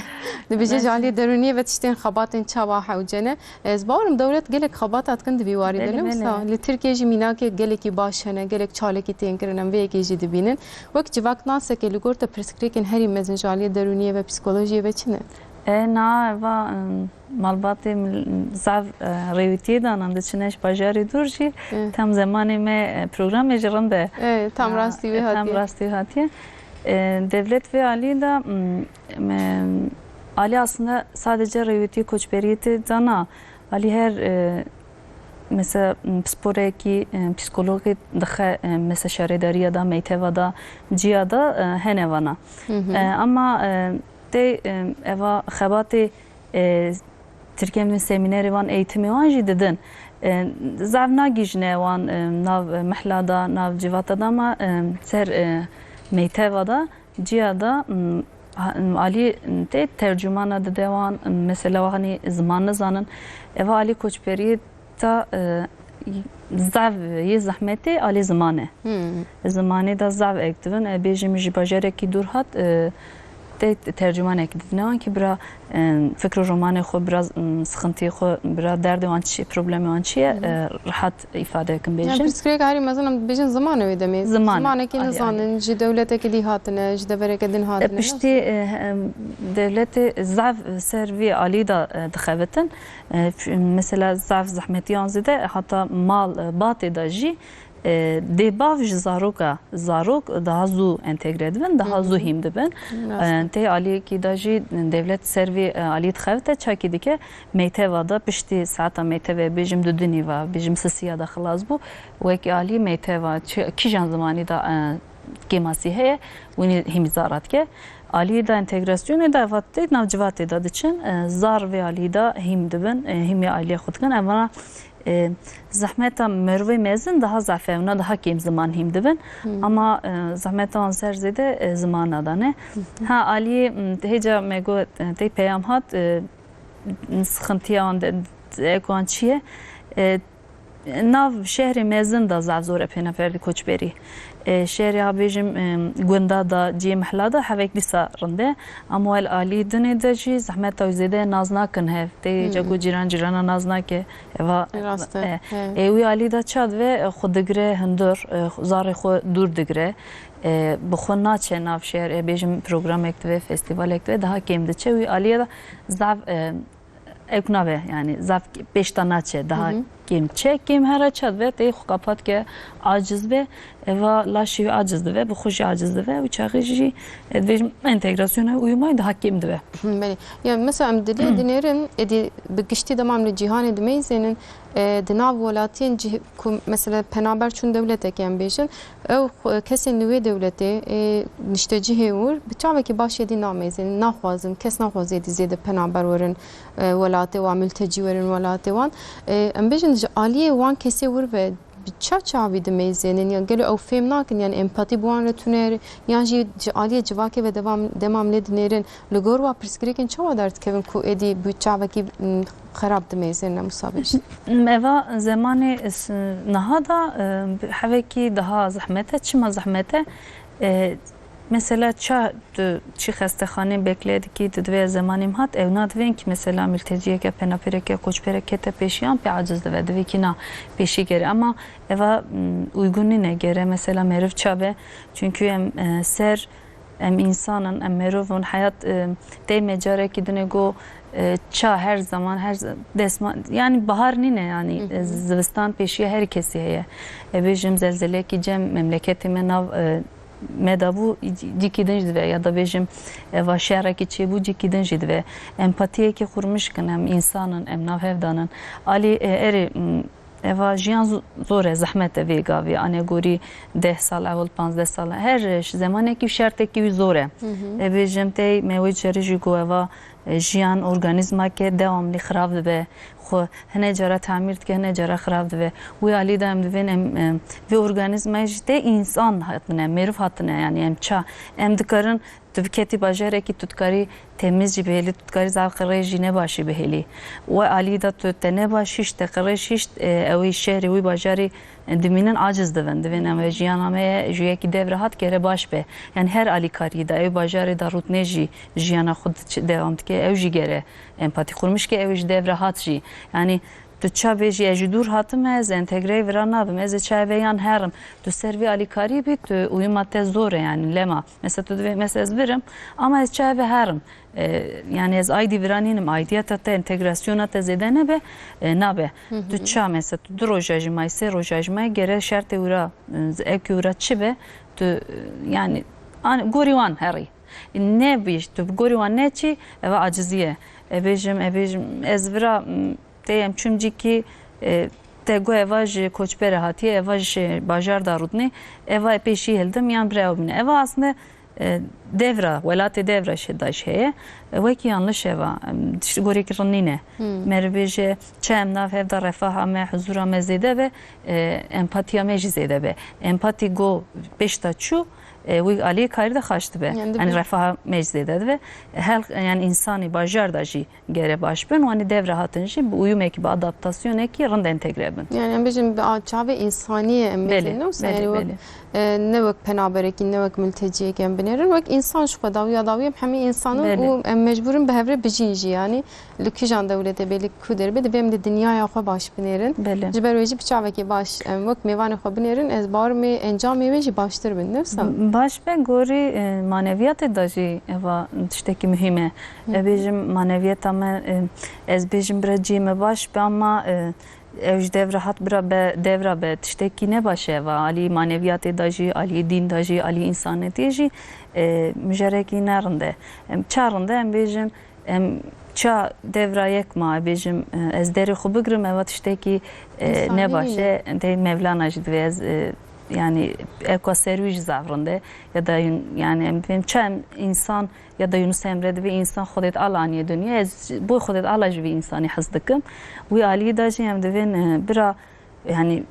dibêje ji Belê. alî derûniyê ve tiştên xebatên çawa hewce ne? Ez bawerim dewlet gelek xebata dikin di vî warî de, Belê, ne wisa? belê. Li Tirkiyê jî mînakê gelekî baş hene, gelek çalakî tên kirin, em vê yekê jî dibînin. Wek civaknasekê li gor te pirsgirêkên herî mezin ji aliyê derûniyê ve, psîkolojiyê ve çi ne? E, na, eva, em, malbatê min zaf, e, rêwîtiyê danan, diçine ji bajarê dûr jî, E. tam zemanê me, e, programê jî rind e. E, tam Na, rastî wê e, tam hatiye. rastî wê hatiye. E, devlet vê alî de, m, me, alî aslında sadece rêwîtiyê koçberiyê tê dana. Alî her, e, mesela, m, pisporekî, e, psîkologê dixe, e, mesela şaredariya da, meyteva da, ciya da, e, hene vana. Hı hı. E, ama, e, tê, e, eva xebatê, e, Tirkiye min semînerê wan eğitimê wan jî didin. E, zaf nagîjine wan, e, nav, e, mehla da, nav civata da, ama, e, ser, e, meyteva da, ciya da, m, ha, m, alî, m, tê tercumana dide wan, m, mesela hanî ziman nizanin. Eva alî koçberiyê ta, e, zaf yê zehmetê alî ziman e. Hmm. Zimanê de zaf ektivin. E, bêjim ji bajarekî dûr hat, e, tê tercumanek didine wan ki bira, e, fikr û romanê xwe, bira, m, sıkıntıyê xwe, bira derdê wan çi, problemê wan çi ye, Hmm. e, rahat îfade bikin Yani bêjin. Pirsgirêk herî mezin em dibêjin zimanê wê demê. Ziman, Zimanekî alî, nizanin, alî. ji dewletekî dî hatine, ji devereke din E, hatine. piştî, e, em, dewletê zaf ser vî alî de, e, dixebitin. E, ç-, mesela zaf zehmetiyan zêde heta mal, e, batê de jî, e, dê bav ji zaroka, zarok daha zû entegre dibin, daha Hı hı. zû hîm dibin. Rast E, e. tê aliyekî de jî dewlet ser vî, e, alî dixebite, çakî dike meyteva de piştî saeta meytevê bêjim du dinî va, bêjim sisiya de xilas bû. Wekî alî meyteva çi, kîjan zimanî de, e, kêmasî heye, winî hîmî zara dike. Aliyê de entegrasyonê de eva tê nav civatê de diçin, e, zar vê alî de hîm dibin, e, hîmî aliyê xwe dikin. Evana, e, zehmeta mirovê mezin daha zaf e, wina daha kêm ziman hîm dibin. Hmm. Ama, e, zehmeta wan ser zêde, e, ziman nadane. Hı hı. Ha, aliyê, m, hêca me got, e, tê peyam hat, e, sıxıntıya wan de, de, wan çi ye? E, Nav şehrê mezin de zaf zor e pênaferdî koçberî. E, şehrê ha bêjim, e, gunda da, cihê mehla da hevek dîsa rind e. Ama wel alî dinê de jî zehmeta wî zêde naz nakin hev. Tê Hmm. cego cîran cîrana naz nake. Eva, Rast e. e, He. e, wî alî da çad ve, e, xwe digire hundur, e, zarê xwe dûr digire. E, bi xwe naçe nav şehr, e, bêjim programek dibe, festivalek dibe, daha kêm diçe. Wî alîye de zaf, e, Ewk nabe, yani zaf pêş de naçe, daha Hı hı. kêm, çek kêm, here çi dibe, tê xwe qepat ke, aciz be, eva laşê wî aciz dibe, bi xwe jî aciz dibe, û çaxê jî, e, dibêjim entegrasyona uyumayê daha kêm dibe. Belê. Ya mesela em dilê dinêrin, êdî bi giştî dema em li cîhanê dimeyzênin, e, di nav welatiyên cih-, ku mesela penaber çûn dewleteke em bêjin, ew xwe-, kesên li wê dewletê, e, niştecihê wir bi çavekî baş êdî nameyzênin, naxwazin, kes naxwaze êdî zêde penaber werin, e, welatê wan, miltecî werin welatê wan. E, em bêjin ji aliyê wan kesê wir ve bi ça çavî dimeyzênin? Ya gelo ew fêm nakin, yan empatî bi wan re tune, yan jî ji aliyê civakê ve devam, dema em lê dinêrin, li gor wa pirsgirêkên çawa derdikevin ku êdî bi çavekî, m, xerab dimeyzênin, em wisa bêjin? Eva zemanê s-, niha da, e, hevekî daha zehmet e. Çima zehmet e? E, mesela ça tu çi xestexanê bekle dikî, tu divê zemanê min hat, ew na divên ki mesela milteciyeke, penapereke, koçbereke kete pêşiyan pê aciz dibe, divê ki na pêşî gere. Ama eva, m, uygun nîne, gere mesela meriv ça be. Çünkü em, e, ser, em însan in, em merov in, heyat, e, tê me carekî dinê go, e, ça her zaman, her z-, desma, yani bahar nîne yani, e, zivistan pêşiya her kesî heye. E, bêjim zelzelekî cem memleketê me nav, e, me dabû, cîkî din jî dibe, ya da bêjim, e, va şerekî çêbû, cîkî din jî dibe. Empatiyekî qurmiş kin, em însan in, em nav hev dan in. Alî, e, erê, m, eva jiyan z-, zor e, zehmet e vê gavê. Ane gorî deh sal ewil, panzdeh sal, her ş-, zemanekî û şertekî wî zor e. E, bêjim tey me wê carî jî got eva, e, jiyan, organîzmake dewamlî xirab dibe. Xwe hine cara tamîr dike, hine cara xirab dibe. Wî alî de em divên em, em, vê organîzmayê jî tê însan hatine, meriv hatine, yani em ça, em dikarin, tu biketî bajarekî, tu dikarî temiz jî bihêlî, tu dikarî zaf qirêj jî nebaşî bihêlî. We alî de tu te nebaş hişt, te qirêj hişt, e, ew ê şehrê wî bajarî, e, dimînin, aciz dibin. Divên em vê jiyana me ye, ji yekî dev re hat gere baş be. Yani her alîkarî de, ew bajarê de rûtnê jî jiyana xwe diç-, dewam dike, ew jî gere empatî qurmiş ke ew ji dev re hat jî. Yani tu ça bêjî, ez ji dûr hatime, ez entegreyê vira nabim, ez ê çayê ve yan herim. Tu ser vê alîkarî bî, tu uyuma te zor e, yani lema. Mesela tu divê, mesela ez birim, ama ez çayê ve herim. E, yani ez aydî vira nînim, aydiyeta te, entegrasyona te zêde nebe, e, nabe. Tu ça, mesela tu du roja jî mayî, sê roja jî mayî, gere şertê wira, e, evkê wira çi be, tu, e, yani an-, gorî wan herî. Nebî, tu bi gorî wan neçî, eva acizî ye. E bêjim, e bêjim, ez vira, m, tê em çûm cîkî, e, te got eva ji koçberê hatiye, eva ji bajar da rûdinê, eva e pêşî hildim yan bira ew bîne. Eva aslında, e, devra, welatê devra şe-, da jî heye. E, wekî yanlış eva, em, tişt gorêkî rin nîne. Meriv bêje, çi em nav hev da refaha me, huzura me zêde be, e, empatiya me jî zêde be. Empatî go pêşta çû, e, wî alî karî de xaş dibe. Yani Yani dibe. Refaha me jî zêde dibe. Hel, yani însanî bajar da jî gere baş bin, wanî dev re hatin jî bi uyumekî, bi adaptasyonekî rind entegre bin. Yani em bêjin bi a-, çavê însaniyê em Belê, bêjin, ne wisa? belê, Yani wek, belê. e, ne wek penaberekî, ne wek milteciyekî em binêrin, wek însan ji xwe dawî ya dawî em hemî însan in Belê. û em mecbûr in bi hev re bijîn jî. Yani li kîjan dewletê bê, li ku derê bê, divê em di dinyaya xwe baş binêrin. Belê. Ji ber wê jî bi çavekê baş em wek mêvanê xwe binêrin, ez bawer im ê encamê wê jî baştir bin, ne wisa? Baş be gorî, e, maneviyatê de jî eva tiştekî muhîm e. Hı hı. E, bêjim maneviyeta me, e, ez bêjim bira cihê me baş be, ama, e, ew ji dev re hat bira be, devra be, tiştekî ne baş e eva. Alî maneviyatê de jî, alî dîn de jî, alî însanetiyê jî, e, mijarekî ne rind e. Em ça rind e, em bêjin, em ça devra yek ma, bêjim, e, ez derê xwe bigirim, eva tiştekî, e, İnsanî ne baş nîne. e. Tey Mevlana jî divê ez, e, yani eka ser wî jî zaf rind e. Ya da yun-, yani em bêjim ça em însan ya da Yunus Emre divê însan Xwedê Teala aniye dinya. Ez bo Xwedê Teala ji vî însanî hez dikim. Wî alî de jî em divên, e, bira, yani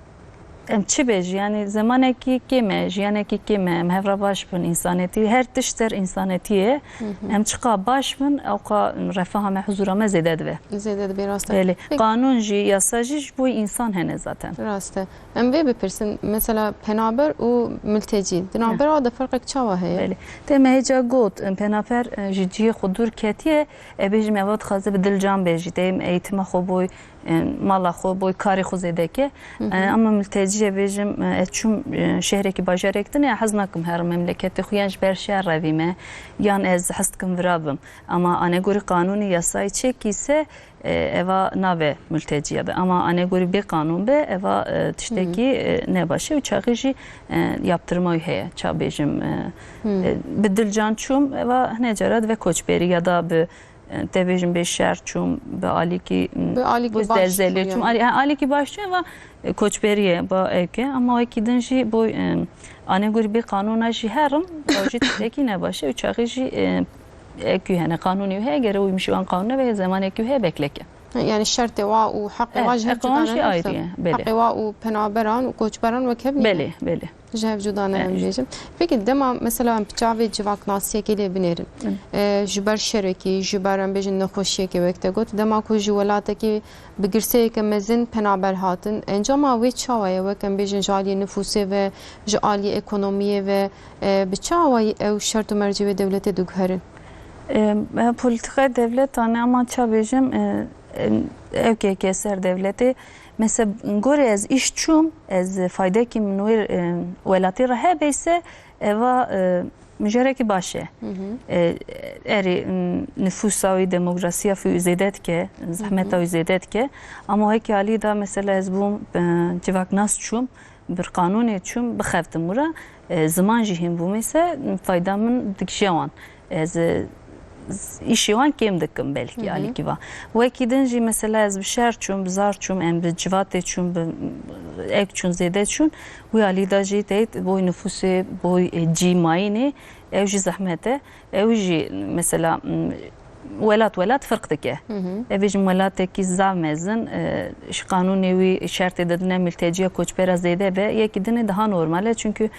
em çi bêjî, yani zemanekî kêm e, jiyanekî kêm e, em hev re baş bin, însanetî, her tişt ser însanetî ye. Hı hı. Em çiqa baş bin, ewqa refaha me, huzura me zêde dibe. Zêde dibe, rast e. Belê. Peki. Qanûn jî, yasa jî ji bo însan hene zaten. Rast e. Em vê bipirsin, mesela penaber û miltecî. Di navbera de ferqek çawa heye? Belê. Te me hêca got, em penaber, e, ji cihê xwe dûr ketiye, e, bêjim eva dixwaze bi dil can be jî. Te em eğitime xwe boy, e, mala xwe boy, karê xwe zêde ke. Hı hı. E, ama miltecî Jê bêjim, e, ez çûm, e, şehrekî bajarekî din, e, hez nakim herim memleketê xwe, yan ji ber şer revîme, yan ez hez dikim vira bim. Ama anegorî qanûnî yasayê çêkî se, e, eva nabe multeciya be. Ama anegorî bê qanûn be, eva, e, tiştekî, e, ne baş e û çaxî jî, e, yaptırma wî heye. Ça bêjim, e, e, bi dilcan çûm, eva hine cara dibe koçberî ya da bi, e, te bêjim bê şer çûm, bi alîkî, m, Bi alîkî bi baş derzelê çûm, çûm. yani. Alî-, ha, alîkî baş çûm, eva, e, koçberiyê, ba ewke. Ama wekî din jî bo, e, anegorî bê qanûna jî herim, ba jî tiştekî ne baş e û çaxî jî, e, Ekî hene, qanûnî heye, gere uymuş wan qanûne ve zemanekî heye bekleke. Yani şertê wa û heqê Eh, wa ji hev heqê wan cuda jî ne ayrı ye, belê. Heqê wa û penaberan û koçberan wek hev nîne. Belê, belê. Ji hev cuda ne Eh, em bêjin. Peki dema mesela em piçavê civaknasiyekê lê binêrin. Hı. Eh, ji ber şerekî, ji ber em bêjin nexweşiyekê wek te got, dema ku ji welatekî bi girseyeke mezin penaber hatin, encama wê çawa ye wek em bêjin ji aliyê nifûsê ve, ji aliyê ekonomiyê ve, eh, bi çi awayî ew şert û mercê wê dewletê diguherin? Em, e, polîtîkaya dewletan e, ama ça bêjim, e, e, ew keke ser dewletê. Mesela, gorê ez îş çûm, ez faydekî min wê, e, welatî re hebe ise, eva, e, mijarekî baş e. Hı hı. E, erê, m, nifûsa wî, demograsiya wî zêde dike, zehmeta Hı hı. wî zêde dike. Ama wekî alî da, mesela, ez bûm, e, civaknas çûm, bir qanûnê çûm, bixeftim wira, e, ziman jî hîn bûm ise, fayda min dikişe wan. Ez, e, z-, îşê wan kêm dikim belkî Hı hı. alîkî va. Wekî din jî mesela ez bi şer çûm, bi zar çûm, em bi civatê çûn, bi ek çûn, zêde çûn. Wî alî da jî teyt boy nifûsê, boy, e, cî mayînê, ew jî zehmet e. Ew jî mesela, m, welat welat firq dike. Hı hı. Ev jî welatekî zaf mezin, e, ji qanûnê wî şertê didine mülteciya koçbera zêde be, yekî dinê daha normal e. Çünkü,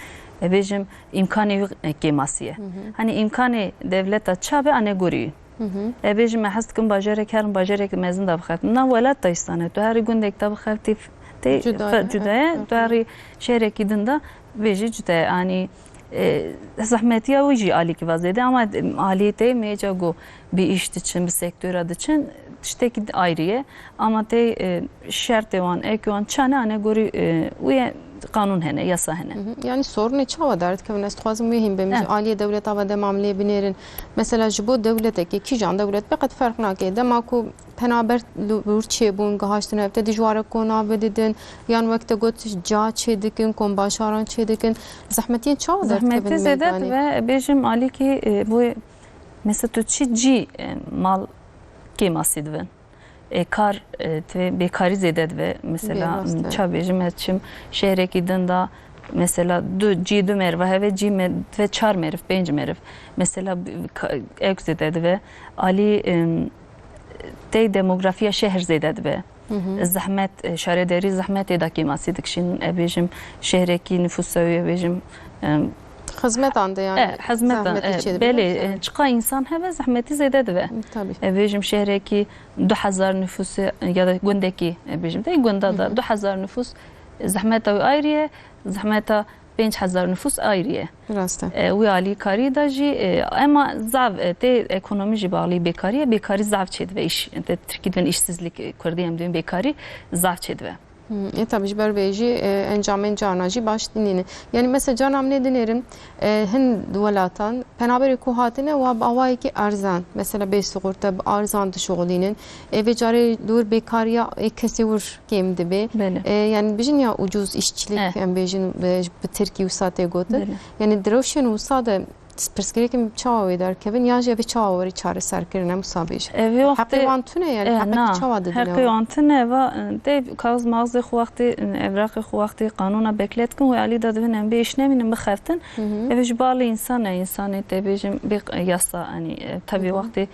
e, bêjim, îmkanê wî kêmasî ye. Hı hı. Hani îmkanê dewleta ça be, anegorî wî. Hı hı. E, bêjim, me hez dikim bajarek herim, bajarek mezin da bixebtim. Na welat da îsane. Tu herî gundek da bixebtî, tê Cuda fe-, ye, cuda ye. evet, Tu evet. herî şehrekî din da bêjî cuda ye. Hani, e, zehmetiya wî jî alîkî va zêde ama, e, aliyê te mêca go bi îş diçin, bi sektora diçin, tiştekî ayrı ye. Ama tê, e, şertê wan, ek wan çane, anegorî, e, wê qanûn hene, yasa hene. Hı hı. Yani sorunê çawa derdikevin? Ez dixwazim wê hîn bim. Eh. Aliyê dewleta ve dema em lê binêrin. Mesela ji bo dewletekê, kîjan dewlet be qet ferq nake. Dema ku penaber li wir çêbûn, gihaştin hev te dijware kona bididin, yan wek te got ca çêdikin, kombaşaran çêdikin. Zehmetiyên çawa derdikevin Zehmetî zêde meydanê? dibe, bêjim alîkî, e, bo mesela tu çi cî, e, mal kêmasî dibin. E, kar, e, tê bêkarî zêde dibe. Mesela, Bê, rast e. ça bêjim, ez çim şehrekî din da, mesela, du, cî du meriv heve, cî me-, dibe çar meriv, pênc meriv. Mesela, bi-, ka-, ew zêde dibe. Alî, em, tê demografiya şehir zêde dibe. Hı hı. Zehmet, e, şaredarî zehmetê da kêmasî dikişînin. E, bêjim, şehrekî nifûsa wî, e, bêjim, em, Xizmetan de yani. E, hizmetan, Zehmetî e, çê dibe, belê, tabii. e, çiqa însan heve zehmetî zêde dibe. Tabii. E, bêjim şehrekî du hezar nifûsê ya da gundekî, e, bêjim de gunda da Hı hı. du hezar nifûs, e, zehmeta wî ayrî ye, zehmeta pênc hezar nifûs ayrî ye. Rast e. E, wî alîkarî de jî, e, ema zaf, e, tê ekonomî jî bağlı bêkarî ye, bêkarî zaf çêdibe îş. Te tirkî dibin işsizlik, e, kurdî em dibin bêkarî zaf çêdibe. Hmm, e, tabii ji ber vê jî, e, encamên carna jî baş dinîne. Yani mesela carna em nê dinêrin, e, hin welatan penaberê ku hatine wa bi awayekî erzan, mesela bê sigorte bi erzan dişuxulînin. E, vê carê li wir bêkariya, e, kesê wir kêm dibe. Belê. E, yani bijin ya ucuz işçilik, Eh. em bêjin, e, bi tirkî wisa tê gotin. Belê. Yani di rewşên wisa de pirsgirêkên çawa wê derkevin, yan jî ev ê çawa werî çareserkirin, em wisa bêjin? Ev ê Heqê wextê wan tune ye, Eh, heqekî na, çawa didin heqê ew? wan tune, va, e, tê kaxz maxzê xwe wextê, e, evraqê xwe wextê qanûna beklet kin, wê alî da divin em bê îş nemînin bixeftin. Hı hı. Ev ê ji balî însan e, însanê tê bêjim bê, e, yasa, hani, e, tabii Hı hı. wextê,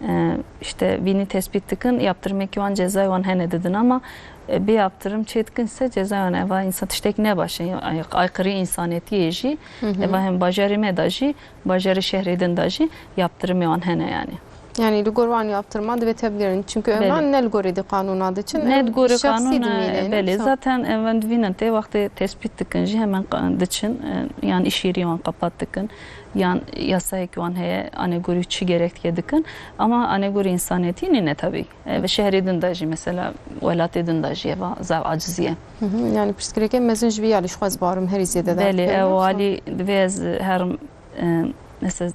e, işte vînî tespît dikin, yaptırmekî wan cezayê wan hene didin ama, e, bê yaptırım çê dikin se cezayê wan eva însan tiştek ne baş e, ay-, aykırı însanetiyê jî, Hı hı. eva hem bajarê me da jî, bajarê şehrê din da jî yaptırımê wan hene yani. Yani li gor wan yaptırma divê tevbigerin. Çünkü Belê. ewan ne li gorê di qanûna diçin, Ne em di gorê şexsî qanûna, dimînin, belê. sa- Zaten em divînin tê wextê tespît dikin jî hemen qa-, diçin, e, yan îşêrî wan qapat dikin, yan yasayek wan heye, anegorî çi gerek dike dikin. Ama anegorî insaniyetî nîne tabii. E, ve şehrê din de jî mesela, welatê din de jî eva zav aciziye. Hı hı. Yani pirsgirêkê mezin ji vî alî ji xwe ez barim herî zêde Belê, derdikevin, ew yoksa? alî divê ez herim, e, mesela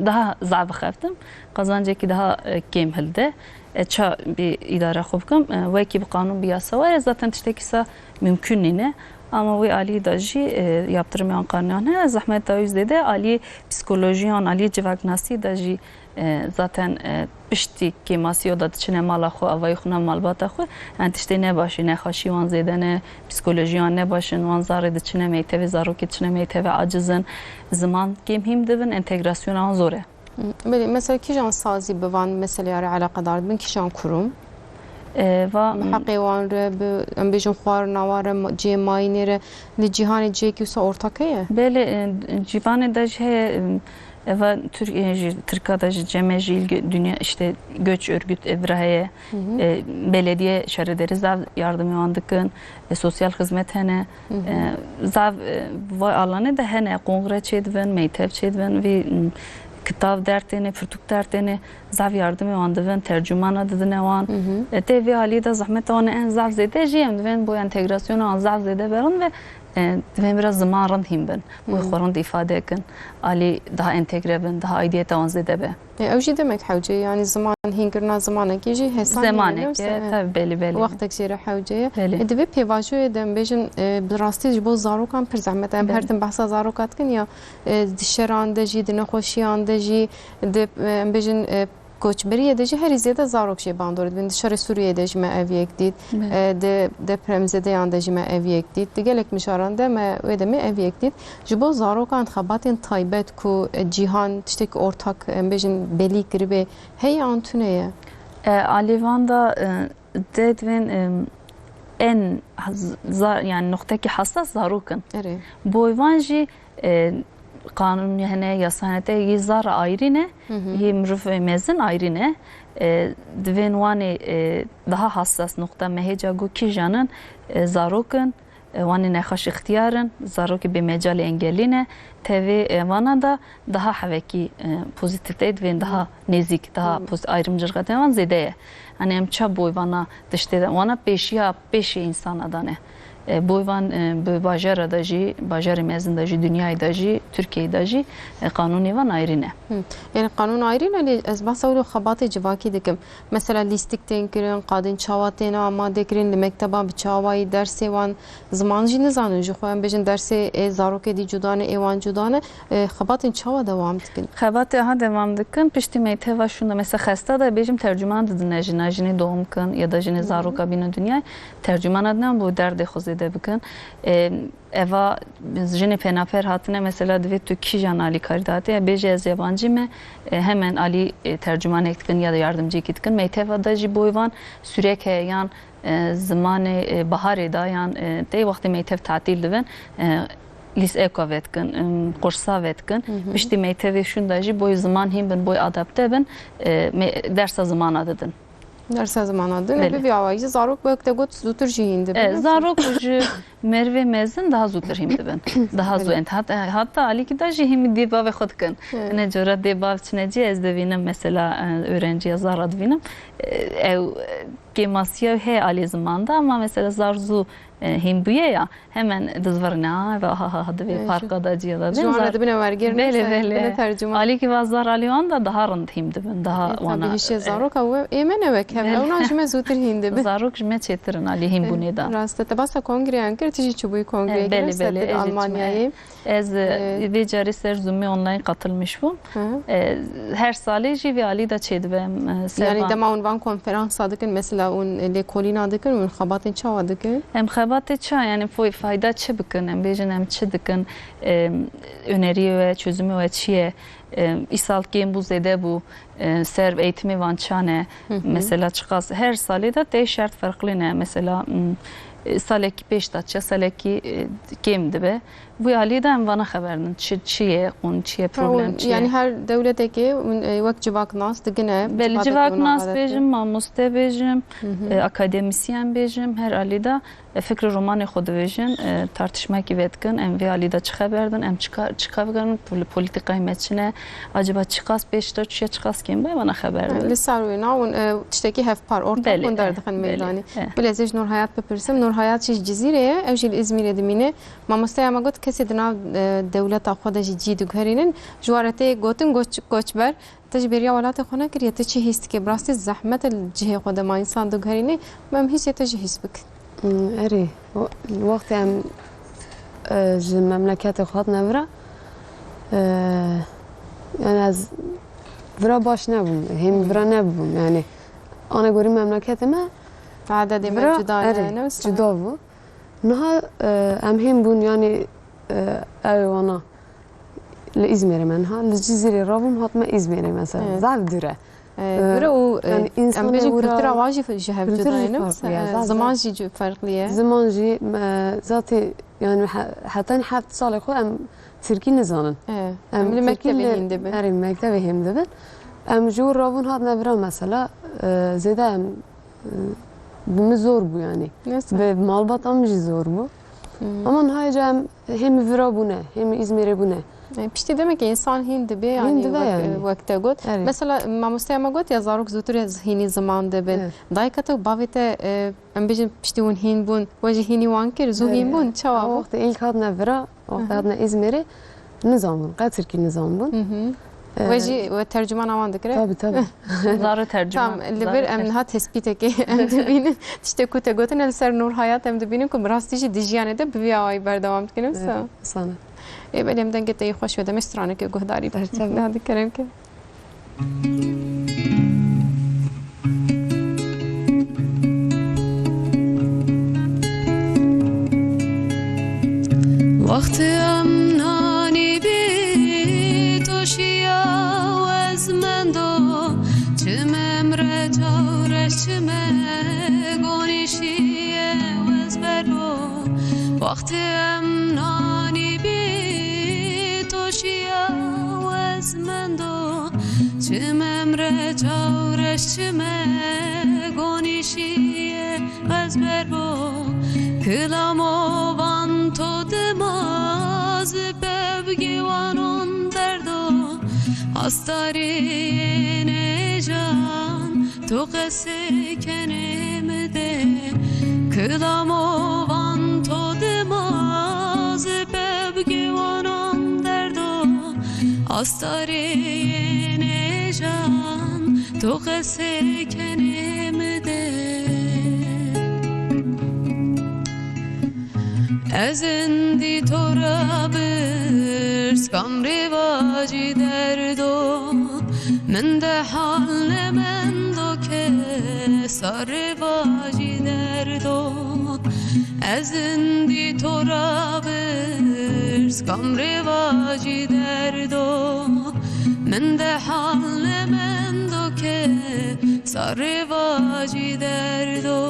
daha zaf bixeftim. Qazancekî daha, e, kêm hilde. E, ça bi îdare xwe bikim. E, wekî bi qanûn bi yasa were zaten tiştekî sa mümkün nîne. Ama wê alî de jî, e, yaptırım yan qanûnan heye. Zehmet da yüzde de alî psikolojiyan, alî civaknasî de jî, e, zaten, e, piştî kêmasî da diçine mala xwe, avayî xwe nav malbata xwe. Em tiştê nebaşî, nexaşî wan zêde ne, psikolojiyan nebaşin, wan zarê diçine mektevê, zarokê diçine mektevê aciz in. Ziman kêm hîm dibin, entegrasyona wan zor e. Hı, belê, mesela kîjan sazî bi van meseleya re eleqedar dibin, kîjan kurum? E, va Bi heqê wan re, bi, em bêjin xwarina wan re, ma-, cihê mayînê re, li cîhanê cihekî wisa ortak heye? Belê, e, cîvanê de jî heye, e, eva Türk-, e, jî, Tirka de jî cem e jî, gö-, dünya işte göç örgüt evra heye, Hı hı. e, belediye şaredarî zav yardimê wan dikin, e, sosyal xizmet hene, Hı hı. e, zav, e, vay alanê de hene, kongre çêdibin, meytev çêdibin, vî, m, kitav dertêne, pirtûk dertêne, zav yardimê wan dibin, tercumana didine wan. Hı hı. E, tê vê alî de zehmeta wan en zav zêde jî em divên bo entegrasyona wan zav zêde berin ve, e, divên biraz ziman rind hîn bin. Bo Hı. xwe rind îfade kin. Alî daha entegre bin, daha aidiyeta wan zêde be. E, ew jî demek hewce ye, yani ziman hînkirina zimanekê jî hêsan nîne, Zemaneke, yoksa, e, tabii, belê, belê. wextek jê re hewce ye. Belê. E, di vê pêvajoyê de em bêjin, e, bi rastî ji bo zarokan pir zehmet e. Em Belê. her tim behsa zaroka dikin ya, e, di şeran de jî, di nexweşiyan de jî, di, e, em bêjin, e, koçberiyê de jî herî zêde zarok jê bandorê dibin. Di şerê Sûriyeyê de jî me ev yek dît. Belê. E, di depremzedeyan de jî me ev yek dît. Di gelek mijaran de me wê demê ev yek dît. Ji bo zarokan xebatên taybet ku, e, cîhan tiştekî ortak, em bêjin, belî kiribe, heye an tune ye? E, alî van da, e, dê divên, e, en haz-, za-, yani noxtekî hassas zarok in. Erê. Boy van jî, e, qanûn hene, yasa hene, te yê zara ayrî ne, Hı hı. yê mirov mezin ayrî ne. E, divên wanê, e, daha hassas noxta me hêca got kîjan in, e, zarok in, e, wanê nexweş îxtiyar in, zarokê bê mecalê engelî ne. Tevê, e, vana da daha hevekî, e, pozîtîfte divên daha Hı. nêzîk, daha Hı. poz-, ayrımcılık wan zêde ye. Hani em ça boy vana tiştê de, vana pêşiya pêşê însana da ne. E, boy van, e, bi bajara da jî, bajarê mezin da jî, dinyayê da jî, Tirkiyeyê da jî, e, qanûnê van ayrî ne. Hı. Yani qanûn ayrî ne, lê ez behsa wilo xebatê civakî dikim. Mesela lîstik tên kirin, qadên çawa tên amade kirin, li mekteban bi çi awayî dersê wan, ziman jî nizanin, ji xwe em bêjin dersê ê zarokê dî cuda ne, ê wan cuda ne. E, xebatên çawa dewam dikin? Xebatê ha dewam dikin, piştî mekteva şûnde, mesela xesta de bêjim tercüman didine jina, jinê doğum kin ya da jinê Hı hı. zaroka bîne dinyayê, tercümana didine bo derdê xwe zêde bikin. E, eva jinê penaper hatine, mesela divê tu kîjan alîkarî de hatî, bêje ez yabancî me, e, hemen alî, e, tercümanek dikin ya da yardımcıyekî dikin. Mekteva de jî boy van sürek heye yan, e, zimanê, e, baharê de yan, e, tê wextê meytev tatîl dibin, e, lîs eko vedikin, em, qursa vedikin. Hı hı. Piştî mektevê şûn de jî boy ziman hîn bin, boy adapte bin, e, me-, dersa zimana didin. Dersa zimana didin. Belê. Bi vî awayî jî zarok wek te got zûtir jî hîn dibin. E, zarok ji merivê mezin daha zûtir hîn dibin. Daha Belê. zû ent. Hat-, hatta alîkî de jî hîn dê bavê xwe dikin. Evet. Ne cora dê bav çine cî ez dibînim mesela, e, öğrenciya zara dibînim. E, ew, e, kêmasiya heye alî zimanda ama mesela zar zû, e, hîn bûye ya, hemen dizvirine, ha, ve ha, ha, ha, divê Evet, parka da ciya da Ji dibin wan re zar. dibine werger Belê, neyse, belê. dibine tercüman. Alîkî va zar alî wan da daha rind hîn dibin, daha E, wana, tabii, hişê e, zaroka we, ê me ne wek hev, Belê. ewna ji me zûtir hîn dibin. Zarok ji me çêtir in alî hîn E, bûnê da. Rast e. Te basa kongreyan kir, tu jî çûbûyî kongreyê E, belê, kirin, belê, ser ez jî çûme. almanyayê. Ez, e, E, vê carê ser Zoomê online katılmış bûm. Hı hı. E, her salê jî vê alî de çêdibim, e, ser Yani van. dema hûn van konferansa dikin, mesela hûn lêkolîna dikin, hûn xebatên çawa dikin? Em xebatê ça, yani foy-, fayda çi bikin? Em bêjin em çi dikin? E, öneriyê we, çözümê we çi ye? E, îsal kêm bû, zêde bû, e, ser eğitimê van çane? Hı hı. Mesela çiqas her salê de tê şert ferqlî ne. Mesela, m, e, salekî pêş da çi, salekî, e, kêm dibe. Wî alî de em vana xeber din. Çi, çi ye qûn, çi ye problem, çi ye? Yani her dewletekê hûn, e, wek civaknas digine, Belê, civakekî hûn civaknas bêjim, mamoste bêjim, e, akademisyen bêjim, her alî de, e, fikr û romanê xwe dibêjin, e, tartişmekî vê dikin, em vê alî de çi xeber din, em çi ka-, çi ka bikin, pol-, polîtîkayê me çi ne, acaba çiqas pêş de çûye, çiqas kêm bûye, vana xeber din. Li ser wêna hûn, e, tiştekî hevpar, ortak Belê, hûn e, derdixin belê, meydanê. e. Bilez ji Nûrhayat bipirsim, Nûrhayat jî ji Cizîrê ye, ew jî li Îzmîrê dimîne. Mamosteya me got, kesê di nav, e, dewleta xwe de jî cî diguherînin. Ji we re tê gotin koç-, koçber. Te jî bêriya welatê xwe nekiriye, tu çi hîs dikî? Bi rastî zehmet e li cihê xwe de ma însan diguherîne. Em hîsê te jî hîs bikin. Hmm, erê, we-, wextê em, e, ji memleketê xwe hatine vira, e, yani ez vira baş nebûm, hêm vira nebûm, yani ana gorî memleketê me Adedê me vira, cuda ye, erê, ne wisa? cuda bû. Niha, e, em hêm bûn, yani, e, ew wana li Îzmêrê me niha, li Cizîrê rabûm, hatime Îzmêrê mesela. Evet. Zaf dûr e. E, E, dûr e û, e, yani, em insanê bêjin wira kultura wan jî ji hev cultura cuda ye, ne wisa? farklı ya, E, zaf, ziman zaf. jî cu-, farklı ye. Ziman jî, e, zatî, yani, he-, heta heft salê xwe em tirkî nizanin. E, Em em li tirkî mektebê li, hîn dibin. erê, mektebê hêm dibin. Em ji wir rabûn hatine vira mesela, e, zêde em Bi min zor bû yani. Neyse. Bi malbata min jî zor bû. Hmm. Ama niha ca em hêm vira bûne, hêm Îzmêrê bûne. E, piştî demek ki însan hîn dibe, Hîn yani dibe wek, yani. wek te got. Evet. Mesela mamosteya me got ya zarok zûtir hînî ziman dibin. Evet. Dayika te û bavê te, e, em bêjin piştî hûn hîn bûn, we jî hînî wan kir, zû hîn Evet. bûn, çawa Ama bû? wextê ilk hatine vira, wextê Aha. hatine Îzmêrê, nizanbûn, qet tirkî nizanbûn. Mhm. Ee, We jî we tercümana wan dikire? Tabii, tabii. Zarê tercüman, Tamam, li zarê vir em ter- niha tespîtekê em dibînin. Tiştê ku te gotin, li ser Nûrhayat em dibînin ku bi rastî jî di jiyanê de bi vî awayî berdewam dikine. Evet, Sa- sağ olun. Ê belê em dengê te yê xweş wede, me straneke guhdarî. Tabii, tabii. Hadi kerem ke. Wextê em nanî bî doşiya û ez mendo, çi me emre çawreş, çi me gonîşiye û ez berbo. Wextê em nanî bî doşiya û ez mendo, çi me emre çawreş, çi me gonîşiye ez berbo. Kilamo van to dima zi pevgî wanon derdo, astarî nêjan to qesê kenê mi de. Kilamo van to dima zi pevgî wanon derdo, astarê nêjan to qesê kenê mi de. Ez indi to ra birs kam rêvacî derdo, min de hal nemendo kesa rêvacî derdo. Ez indi to ra birs kam rêvacî derdo, min de hal nemendo kesa rêvacî derdo.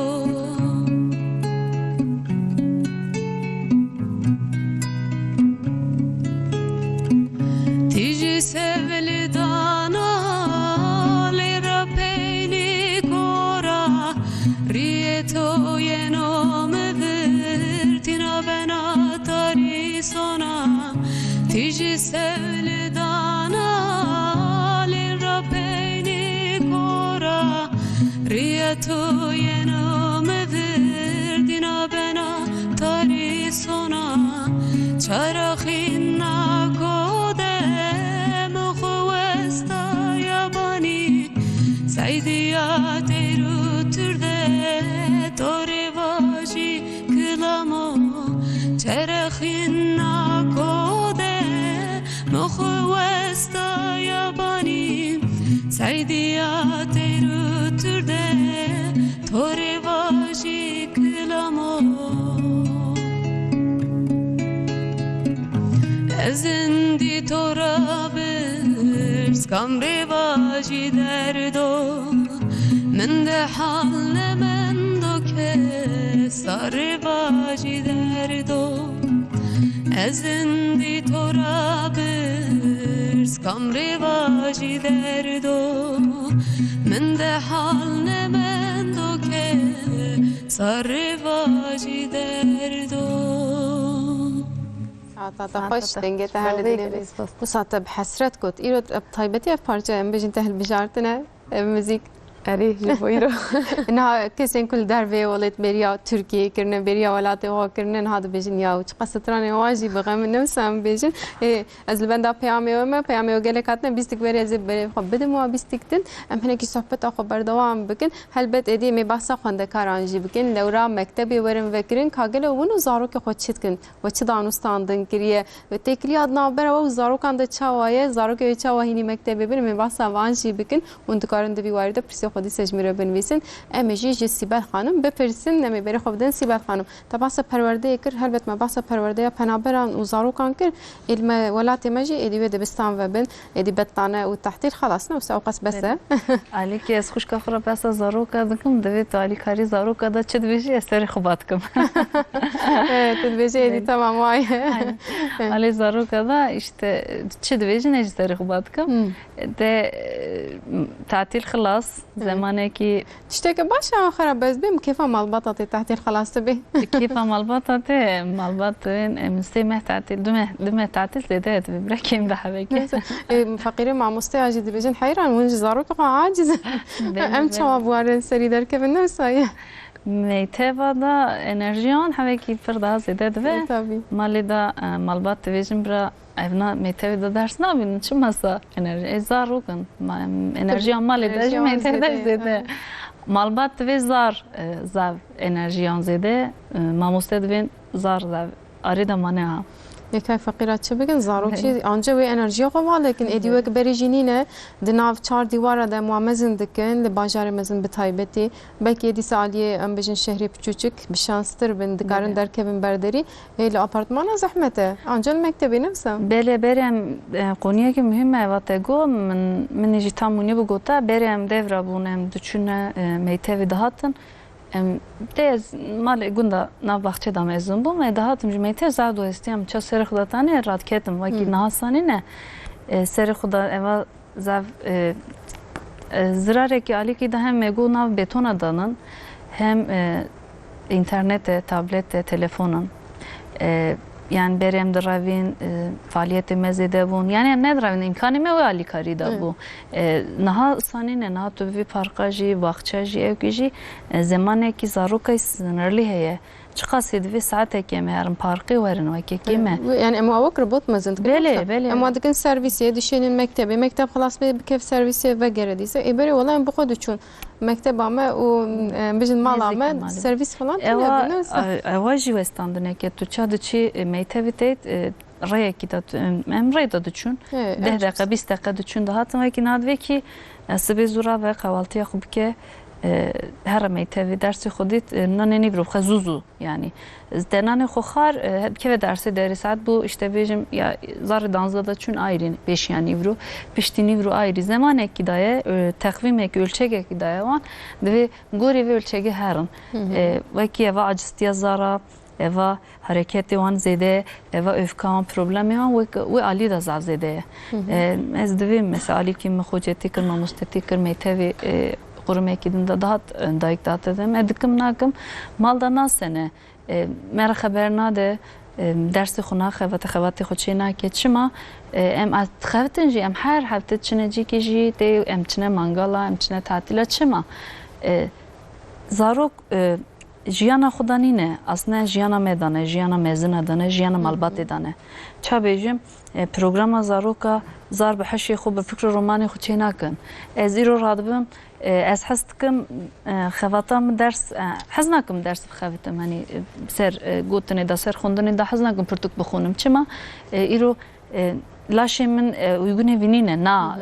Tî jî sev li dana lê re peynî kora, riyê to yeno mi vir tîna bena tarî sona. Tî jî sev li dana lê re peynî kora, riya to yeno mi vir tîna bena tarî sona. Çara xîna kode mi xwe westa yabanî, seydiya teyr û turde to rêvajî kilamo. Çara xîna kode mi xwe westa yabanî, seydiya teyr û turde to rêvajî kilamo. Ez indi to ra birs kam rêvajî derdo, min de hal nemendo kesa rêvajî derdo. Ez indî to ra birz kam rêva jî derdo, min de hal nemendo ke sa rêva jî derdo. Saeta te xweş, dengê te her li dilê min. Bu saete bi hesret got. Îro bi taybetî ev parçe em bêjin te hilbijartine. Ev muzîk. Erê, ji bo îro. Niha kesên ku li derveyê welêt beriya Tirkiyeyê kirine, beriya welatê xwe kirine, niha dibêjin, "Ya, çiqas stranên wan jî bi xem in." Ne wisa em bêjin. Ê, ez li benda peyamê we me, peyamê we gelek hatine, bîstik berê ez ê berê xwe bidim wan bîstik din. Em hinekî sohbeta xwe berdewam bikin. Helbet êdî em ê behsa xwendekaran jî bikin. Lewra mektebê werin vekirin, ka gelo hûn û zarokê xwe çi dikin? We çi danûstandin kiriye? We têkiliya di navbera we û zarokan de çawa ye? Zarokê wê çawa hînî mektebê bin? Em ê behsa van jî bikin. Hûn dikarin di vî warî de pirsê xwe dîsa ji min re binivîsin. Em ê jî ji Sîbel Xanim bipirsin. Em ê berê xwe bidin Sîbel Xanim. Te behsa perwerdeyê kir. Helbet me behsa perwerdeya penaberan û zarokan kir. Ê li me welatê me jî êdî wê dibistan vebin. Êdî betlane û tehtîl xelas ne, wisa ewqas bes e. Alîkî, ez xwişka xwe re behsa zaroka dikim, divê tu alîkarî zaroka de çi dibêjî, ez serê xwe bat dikim. Evet, tu dibêjî êdî, tamam, waye. Alî zaroka de işte çi dibêjin, ez jî serê xwe bat dikim. Hmm. De, e, tatil xilas, zemanekî. Tiştekî baş e, an xera bez bê, min kêfa malbata tê, tatil xelas dibe. Kêfa malbata tê, malbat, em sê meh tatil, du meh, du meh tatil zêde dibe, bira kêm de hevekê. Neyse, e, feqîrê mamosteya jî dibêjin, heyran, hûn ji zarokê xwe aciz in. Belê, em belê. Çawa biwarin serî derkevin, ne wisa ye? Mekteba da enerjiyan hevekî pir daha zêde dibe. E, tabii. Malê da, e, malbat dibêjin, bira, ev na mektebê de ders nabînin, çi masa enerji? Ê, zarok in. Ma, em, enerjiya malê de jî mektebê de zêde. Malbat divê zar, e, zav enerjiyan zêde, e, mamoste divên zar zav. Arê de mane ha. Yekay feqîra çi bikin? Zarok jî anca wê enerjiya xwe valekin. Êdî wek berê jî nîne, di nav çar dîwara de em wan mezin dikin, li bajarê mezin bi taybetî. Belkî dîsa aliyê, em bêjin şehrê piçûçik, bi şanstir bin, dikarin derkevin ber derî. Ê, li apartmana zehmet e. Anca li mektebê ne wisa? Belê, berê em, e, qoniyekî muhîm me, eva te got, min, min jî tam hûnî bigota, berê em devra bûn, em diçûne, e, mektevê dihatin. Em, te ez malê gunda nav baxçê de mezin bûm, e, dihatim ji mektevê zaf dohestiyam, ça serê xwe de tanê radiketim, wekî niha sanî ne, e, serê xwe de eva Zav, e, e, zirarekî alîkî de hem me got nav betona danin, hem, e, înternet e, tablet e, telefon in. E, yani berê em direvîn, e, faaliyetê me zêde bûn. Yani em nedirevîn, îmkanê me wê alîkarî de bû. E, niha sanî ne, niha tu vî parka jî, baxçe jî, ewkî jî, e, zemanekî zarokay sinirlî heye. Çiqasî divê saetekê em herin parkê werin wekî kêm e. Wê, yani em ewek robot mezin dikin. Belê, belê. Em wan dikin servîsê, dişênin mektebê, mekteb xilas bê, bikev servîsê vegere dîse. Ê berê wela em bi xwe diçûn mekteba me û, em, bijin mala me, servîs falan tune bûne. Ewa jî westandineke tu ça diçî, e, mektevî têt, e, rêyekî de tu, em, em rê de diçûn. Deh deqe, bîst deqe diçûn dihatin. Wekî niha divê kî, e, sibê zû rave, qewaltiya xwe bike, e, here mektevê, dersê xwe dît, e, nanê nîvro bixwe zû zû. Yani, te nanê xwe xwar, e, bikeve dersê derê saet bû, işte bêjim, ya, zarê danzda de çûn ayrî pêşiya nîvro, piştî nîvro ayrî. Zemanekî daye, e, teqvîmekî, ölçegekî daye wan, divê gorî vê ölçegê herin. E, wekî eva acistiya zara, eva hareketê wan zêde ye, eva öfka wan, problemê wan wek, wê alî de zaf zêde ye. E, ez divêm, mesela, alîkî min xocetî kir, mamostetî kir, mektevê, e, qurumekî din de dihat, e, dayik date de. Me dikim nakim, mal de nasene. E, me re xeber nade, e, dersê xwe naxe, xevate, xevatê xwe çê nake. Çima? E, em a-, dixevitin jî, em her hefte çine cîkê jî tê, em çine mangala, em çine tatîla. Çima? E, zarok, e, jiyana xwe da nîne. Aslında jiyana me dane, jiyana mezina dane, jiyana malbatê dane. Ça bêjim, e, programa zaroka zar bi heşê xwe, bi fikr û romanê xwe çê nakin. Ez îro radibim, E, ez hez dikim, e, xevata min ders, e, hez nakim ders bixebitim, hani, e, ser, e, gotinê de, ser xwendinê de hez nakim pirtûk bixwînim. Çima? E, îro, e, laşê min, e, uygunê vî nîne, na,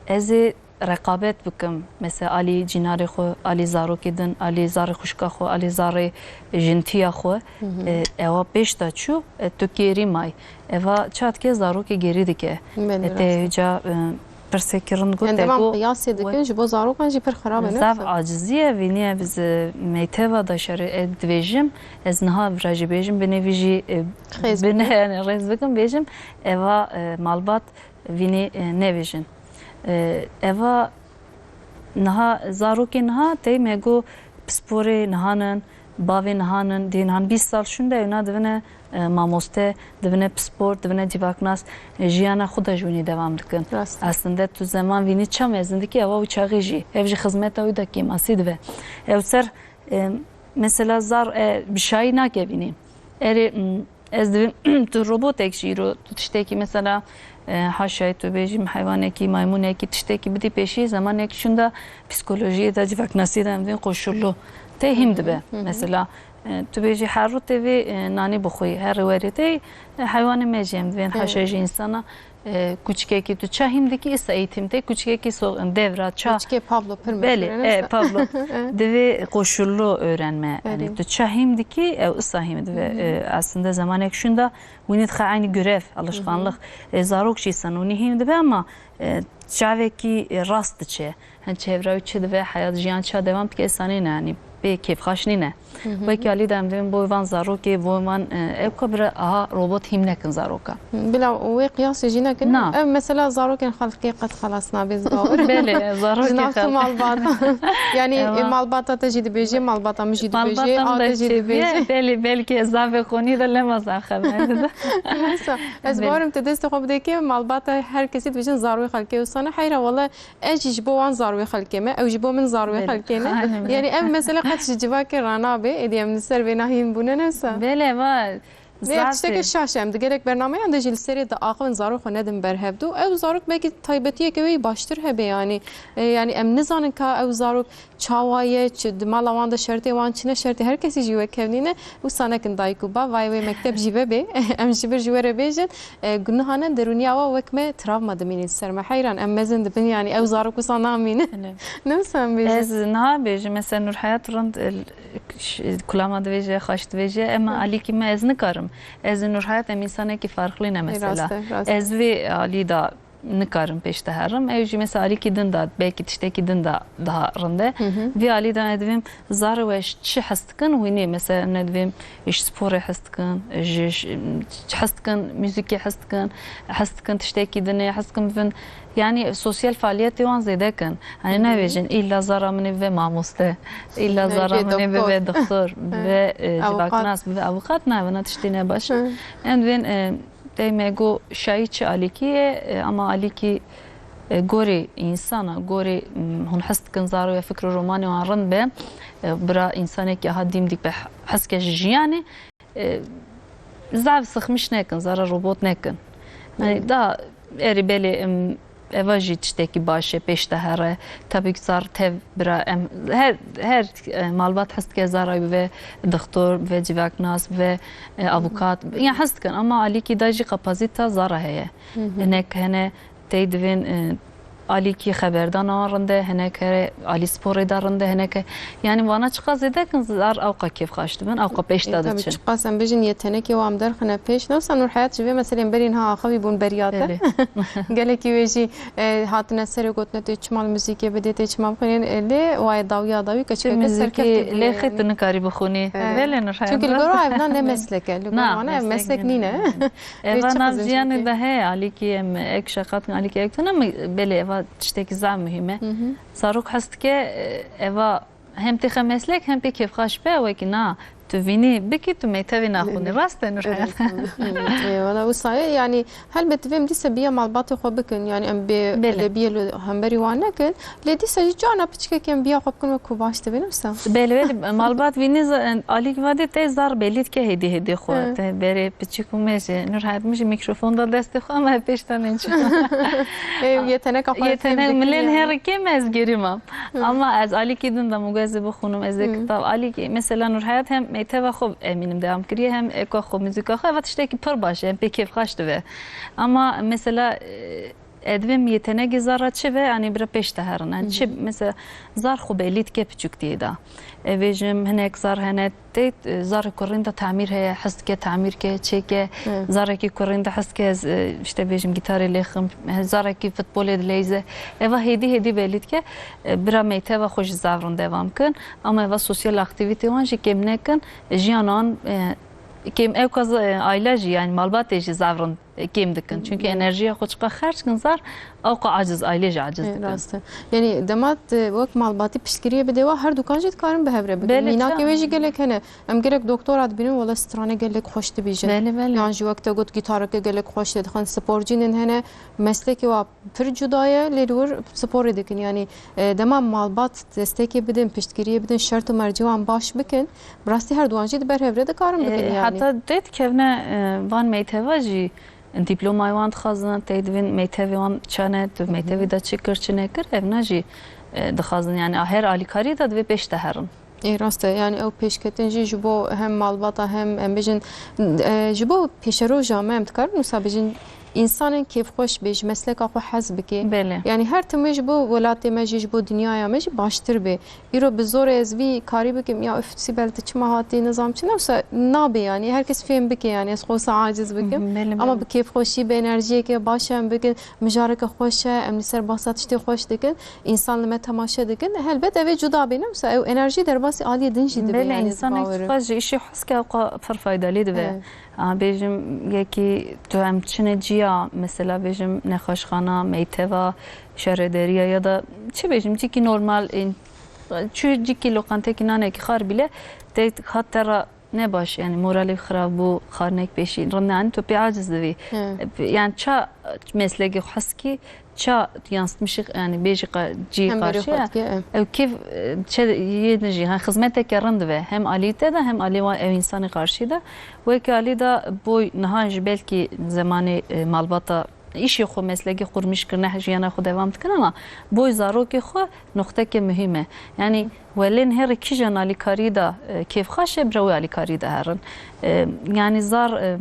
e, ez ê reqabet bikim. Mesela, alî cînarê xwe, alî zarokê din, alî zarê xwişka xwe, alî zarê jintiya xwe, e, ewa pêş de çû, e, tu kêrî may. Eva çat ke zarokê gêrî dike. E, te ca, e, pirsekî rind got. Em devam qiyasê dikin, ji bo zarokan jî pir xirab e, ne? Zaf acizî ye, vînî ye, ez meyteva da şerê, ez dibêjim, ez niha vira jî bêjim, binê vî jî, e, xêz binê, yani rêz bikim, bêjim, eva, e, malbat vînî, e, nebêjin. E, eva niha, zarokê niha tey me got, pisporê nihanin, bavê nihanin, dê nihan bîst sal şûnde ewna divine, e, mamoste, divine pispor, divine civaknas, e, jiyana xwe de ji winî devam dikin. Rast. Aslinde tu zeman vînî ça mezin dikî, eva û çaxê jî. Ev jî xizmeta wî de kêmasî dibe. Ew ser, e, mesela zar, e, bi şayî nake vînî. Erê, m, ez divim tu robotek jî îro, tu tiştekî mesela, e, haşayê tu bêjî, heywanekî, maymunekî, tiştekî bidî pêşî, zemanek şûnda psîkolojiyê de, civaknasiyê de em divên qoşullu. Tey hîm dibe. Hı hı. Mesela, e, tu bêjî her rû tê vê, e, nanî bixwî, her rê werê tey, e, heywanê me jî em divên, haşa jî însana, e, kuçikekî tu ça hîm dikî, îsa eğitim tê, kuçikekî so-, devra ça. Kuçikê Pablo pir meşhur e, Pablo. Divê qoşullu öğrenme. Yani tu ça hîm dikî, ew îsa hîm dibe. E, aslında zemanek şûnda winî dixe aynı görev, alışkanlık. E, zarok jî îsa winî hîm dibe ama, e, çavekî, e, rast diçe. Hin çevre û çi dibe, heyat, jiyan ça devam dike, îsa nîne, yani bê kêfxaş nîne. Wekî alî de em divên bo van zarokê, bo van, e, ew ka bira aha robot hîm nekin zaroka. Bila wê qiyasê jî nekin. Na. Ev mesela zarokên xelkê qet xelas nabe, ez bawer. Belê, zarokê xelk. Ji nav tu malbata. Yani, e, malbata te jî dibêje, malbata min jî dibêje, a te jî dibêje. Belê, belkî ez zafê xwe nî de lema zaf xeber dide. Neyse, ez bawerim te destê xwe bidê ke malbata her kesî dibêjin zarokê xelkê wisa ne. Heyra wele Ez jî ji bo wan zarwê xelkê me, ew ji bo min zarwê xelkê ne. Belê. Aynen öyle. Yani ev mesele qet ji civakê re nabe, êdî em li ser vê nahîn bûne ne wisa? Belê, va, vê ev tiştekê şaş e, em di gelek bernameyan de jî li serê diaxivin zarok xwe nedin ber hevdû. Ew zarok belkî taybetiyeke wê yî baştir hebe yani. E, yani em nizanin ka ew zarok çawa ye, çi, di mala wan de şertê wan çi ne, şertê her kesî jî wek hev nîne. Wisa nekin dayik û bav, vayê wê mekteb jî vebe. Em ji vir ji we re bêjin, e, gunaha ne, derûniya we wek me travma dimînî ser me. Heyran, em mezin dibin, yanî ew zarok wisa namînin. Belê. Ne wisa em bêjin? Ez niha bêjim, mesela Nurhayat rind, e, ş-, kulama divêje, xweş divêje, ema alîkî me ez nikarim. Ez û Nurhayat em însanekî farqlî ne mesela. Rast e, rast e. Ez vê alî da nikarim pêş de herim. Ew jî mesela alîkî din de, belkî tiştekî din de daha rind e. Hı hı. Vî alî de ez divêm zarê we ji çi hez dikin, wînê mesela ne divêm ji sporê hez dikin, ji, ji, hez dikin, muzîkê hez dikin, hez dikin tiştekî dinê, hez dikin bivin. Yani sosyal faaliyetê wan zêde kin. Hani, hı hı, nebêjin, îlla zara min ê bibe mamoste, îlla zara min ê bibe doktor, bibe, e, civaknas, bibe avukat, na, vana tiştê ne baş. Hı. Em divên, e, Tey me got şayî çi alîkî ye, e, ama alîkî, e, gorê însana, gorê, m, hûn hez dikin zarê we fikr û romanê wan rind be, e, bira însanekî aha dîm dîk be, hezke ji jiyanê, e, zaf sixmiş nekin, zara robot nekin. Yani da erê belê, em, eva jî tiştekî baş e, pêş de here. Tabii ki zar tev bira em her, her, e, malbat hez dike zara bibe dixtor, bibe civaknas, bibe, e, avukat. Ya hez dikin ama alîkî da jî kapazîta zara heye. Hı hı. Hinek hene tey divên, e, alîkî xeberdana wan rind e, hinek here alî sporê da rind e, hinek he-, yani vana çiqas zêde kin zar ewqa kêfxaş dibin, ewqa pêş de diçin. E, tabii, çiqas em bêjin yetenekê wan derxine pêş. Ne wisa Nurhayat ji vê meselên berî niha axivî bûn beriya te. Belê. Gelekî wê jî E, hatine serê gotine tê çima li muzîkê bidê, tê çima bixwînin, e, lê waye dawiya dawî keçikeke serkeft bûye, lê xî yani. Tu nikarî bixwînî. E, belê Nurhayat. Çünkü li gora ev na ne meslek e, li gora wana ev meslek nîne. Eva nav jiyanê de heye, alîkî em ek şeqat kin, alîkî ek tune mi belê eva tiştekî zaf muhîm e. Hı hı. Zarok hez dike, e, eva hem têxe meslek hem pê kêfxweş be, wekî na, tu vînî bikî, tu mektevê naxwînî. Belê. Rast e, Nurhayat? Hı, eyvallah, wisa ye. Yani, helbet divê em dîsa biya malbatê xwe bikin. Yani, em bê, belê, lebiyê li hemberî wan nekin. Lê dîsa jî carna piçkekê em biya xwe bikin, wek ku baş dibe, ne wisa? Belê, belê, malbat vînî za-, alîk vadê tey zar belî dike hêdî hêdî xwe. Hı. Te berê piçik û me jî, Nurhayat, min jî mîkrofon da destê xwe, ama pêş de nêçû. Ê, yeteneka xwe. Yetenek milên herikê me ez gerî mam. Hı. Ama ez alîkî din de mû ez ê bixwînim, ez ê, hı, kitab. Alîkî, mesela Nurhayat hem mekteba xwe emînim devam kiriye, hem eka xwe, muzîka xwe, eva tiştekî pir baş e, em pê kêfxweş dibe. Ama mesela, e, E, divêm yetenegê zara çi ve, yanî bira pêş de herin. Yani çi, mesela, zar xwe belî dike piçûktiyê de. E, vêjim, hinek zar hene, tê, e, zarê kurîn de tamîr heye, hez dike tamîr ke, çêke, zarekî kurîn de hez dike ez, e, işte bêjim, gîtarê lêxim, e, zarekî futbolê dileyze. Eva hêdî hêdî belî dike, e, bira meyteva xwe ji zaf rind devam kin. Ama eva sosyal aktîvîtê wan jî kêm nekin, jiyan wan, e, kêm ew ka z-, e, aile jî, yani malbatê jî zaf rind kêm dikin. Çünkü enerjiya xwe çiqa xerc kin zar, ew qa aciz, ailê jî aciz dikin. Rast e. Yanî dema tu wek malbatî piştgiriyê bidê wa, her dukan jî dikarin bi hev re bikin. Belê, mînakê wê jî gelek hene. Em gelek doktora dibînin, wela strane gelek xweş dibîjin. Belê, belê. Yan jî wek te got, gîtareke gelek xweş tê dixwin, sporcînin hene, meslekê wa pir cuda ye, lê li wir sporê dikin. Yanî, e, dema malbat destekê bidin, piştgiriyê bidin, şert û mercê wan baş bikin, bi rastî her duwan jî di ber hev re dikarin bikin. E, yanî. Heta tê dikevne, e, van meyteva jî dîplomayê wan dixwazin, tê divên meytevê wan çane, tu mektevê de çi kir, çi nekir, evna jî, e, dixwazin. Yani a her alîkarî de divê pêş de herin. Ê, rast e. Yani ew pêşketin jî ji bo hem malbata hem, em bêjin, e, ji bo pêşeroja me, em dikarin wisa bêjin, însanên kêfxweş bê, ji mesleka xwe hez bike. Belê. Yani her tim wê ji bo welatê me jî, ji bo dinyaya me jî baştir bê. Îro bi zorê ez vî karî bikim, ya üf, Sîbel, tu çima hatî, nizam çi, ne wisa nabe, yani her kes fêm bike, yani ez xwe wisa aciz bikim. Mhm, belê, belê. Ama bi kêfxweşî, bi enerjiyeke baş em bikin, mijareke xweş e, em li ser behsa tiştê xweş dikin, însan li me temaşe dikin, helbet ev ê cuda bê, ne wisa ew enerjî derbasî aliyê din jî dibe. Belê, yani, ez însanekî bawer im. Xweş ji îşê xweş ke, ew qa pir faydelî dibe. Evet. A, bêjim, yekî tu em çine ciya, mesela bêjim nexweşxana, meyteva, şarederiya ya da çi bêjim, cîkî normal, ên, çû cîkî loqantekî nanekî xar bile, te hat te ra ne baş, yani moralê xirab bû, xarinek pêşî, rind, yani tu pê aciz divî. Hı. Yani ça meslekê xwe hez kî, ça yansıtmışı, yani bêjî qa-, cî qarşî ya. Ew kêf, e, çe yê din jî, ha, xizmeteke rind ve. Hem alî te de, hem alî wa ew insanê qarşî de. Weke alî de boy niha jî belkî zemanê, e, malbata îşê xwe, meslekê xwe rûnişt kirine, jiyana xwe devam dikin, ama boy zarokê xwe noqteke muhîm e. Yani welên herî kîjan alîkarî de, e, kêfxweş e, bira wê alîkarî de herin. E, yani zar, e,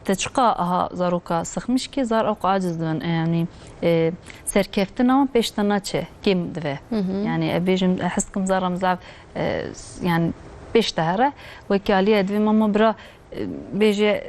te çiqa aha zaroka sixmiş kî, zar ew qa aciz dibin, e, yani, e, serkeftina wan pêş de naçe, kêm dive. Hı hı. Yani, e, bêjim, e, hez dikim zara min zaf, e, yani pêş de here. Weke alî ye divê mama bira, e, bêje,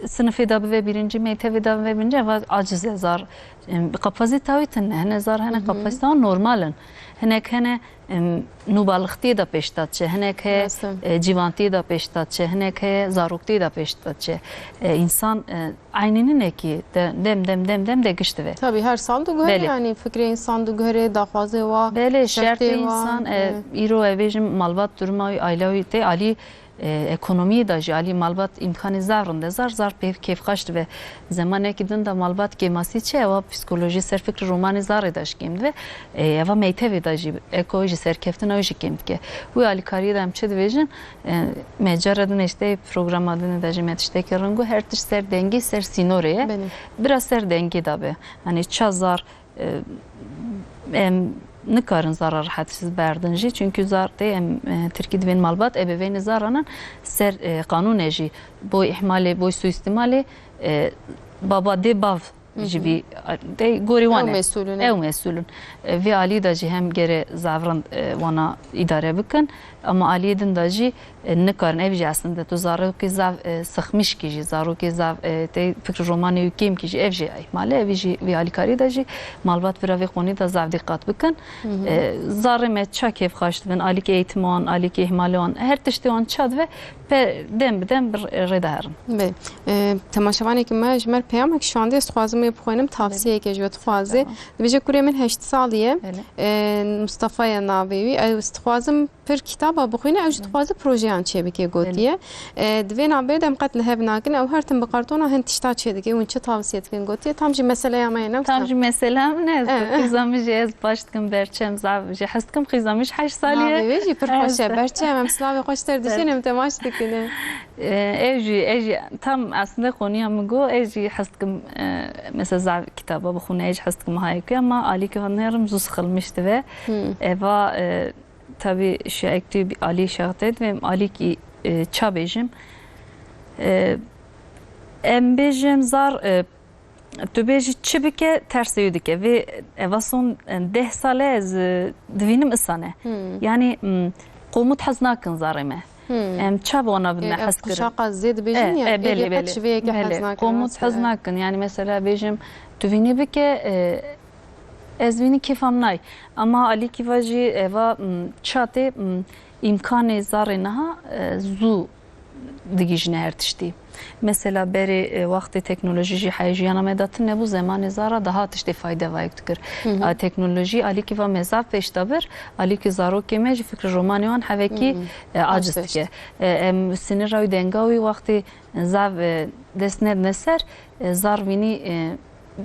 sinifê de bive birinci, mektevê de bive birinci, eva aciz e zar. Em, kapasîta wî tune, hene zar hene, hı hı, kapasîta wan normal in. Hinek hene, em, nûbalixtiyê de pêş de çi, hinek heye, e, cîvantiyê de pêş de çi, hinek heye zaroktiyê de pêş de çi. E, însan, e, eynî nîne kî de, dem, dem, dem, dem de giş dive. Tabii, her sal diguhere, belê, yani fikrê însan diguhere, daxwazê wa, belê, şertê wa. Însan, e, evet, îro ev bêjim malbat duruma wî, aile wî tê alî, e, ekonomiyê de jî alî malbat îmkanê zaf rind e. Zar, zar pê kêfxweş dibe. Zemanekî din de malbat kêmasî çi, ewa psîkolojî ser fikr û romanê zarê de jî kêm dibe. E, eva mektevê de jî eko jî serkeftina wî jî kêm dike. Wî alîkariyê de em çi dibêjin? E, me cara din, işte programa din de jî me tiştekî rind got, her tişt ser dengê, ser sînorê ye. Belê. Bira ser dengê de be. Hani ça zar e, em nikarin zara rehet siz berdin jî. Çünkü zar tê em, e, tirkî divên malbat, ebeveynê zaranan ser, e, qanûnê jî boy ihmalê, boy suîstimalê, e, baba dê bav ji vî, e, tê gorî wan e. Ew mesûl in. Ew mesûl in. E, vê alî de jî hem gere zaf rind, e, wana îdare bikin. Ama aliyê din de jî, e, nikarin. Ev jî aslında tu zarokê zaf, e, sıxmiş kî jî, zarokê zaf, e, tê fikr romanê wî kêm kî jî, ev jî ihmal e, ev jî vî alîkarî de jî malbat vira vê qonî de zaf dîqat bikin. Hı hı. E, zarê me ça kêfxweş dibin, alîkê eğitim wan, alîkê ihmalê wan, her tiştê wan ça dibe, pe-, dem bi dem bi rê de herin. Bê. E, temaşevanekî me ji me re peyamek şandî, ez dixwazim wê bixwînim, tavsiyeke ji we dixwaze. Tamam. Dibêje, kurê min heşt salî ye. Belê. E, Mustafa ye navê wî. Ez dixwazim pir kitaba bixwîne, ew jî dixwaze projeyan çêbike, gotiye. Belê. E, di vê navberê de em qet li hev nakin, ew her tim bi kartona hin tişta çêdike, hûn çi tavsiye dikin, gotiye. Tam jî meseleya me ye, ne wisa? Tam jî meseleya min e, ez, e, qîza min jî ez baş dikim, Berçem, zaf jî hez dikim, qîza min jî heşt salî ye. Navê wê jî pir xweş e, Berçem, em silavê xwe ji te dişînin, em temaş dikin. E, ev jî, ev jî tam aslında konuya min got, ez jî hez dikim, e, mesela zaf kitaba bixwîne, ez jî hez dikim hayê ku, ama alîkê xwe nêrim zû sıkılmış dibe. Hmm. Eva, e, Tabii şiekti bir alî şextê divêm alîkî, e, ça bêjim. E, em bêjim zar, e, tu bêjî çi bike, tersê wî dike. Vê eva son, e, deh sal e ez, e, divînim isa ne. Hmm. Yanî, m, qomût hez nakin zarê me. Hmm. Em çawa wana bidine E, ev hez kirin? Quşaqa zê dibêjin E, ya, e, belê, êdî qet belê, ji vê yekê belê. Hez nakin Qomût rast hez e. nakin. Yanî mesela bêjim, tu vînî bike, e, ez vînî kêfam nay. Ama alîkî va jî eva, m, çatê, m, îmkanê zarê niha, e, zû digihîjine her tiştî. Mesela berê, e, wextê teknolojî jî heye jiyana me de tune bû, zemanê zara daha tiştê fayde vayek dikir. Hı hı. A, teknolojî alîkî va me zaf pêş de bir, alîkî zarokê me jî fikr romanê wan hevekî, Hı hı. e, aciz Aciz. dike. E, em sinira wî denga wî wextê zaf, e, dest nedine ser, e, zar vînî, e,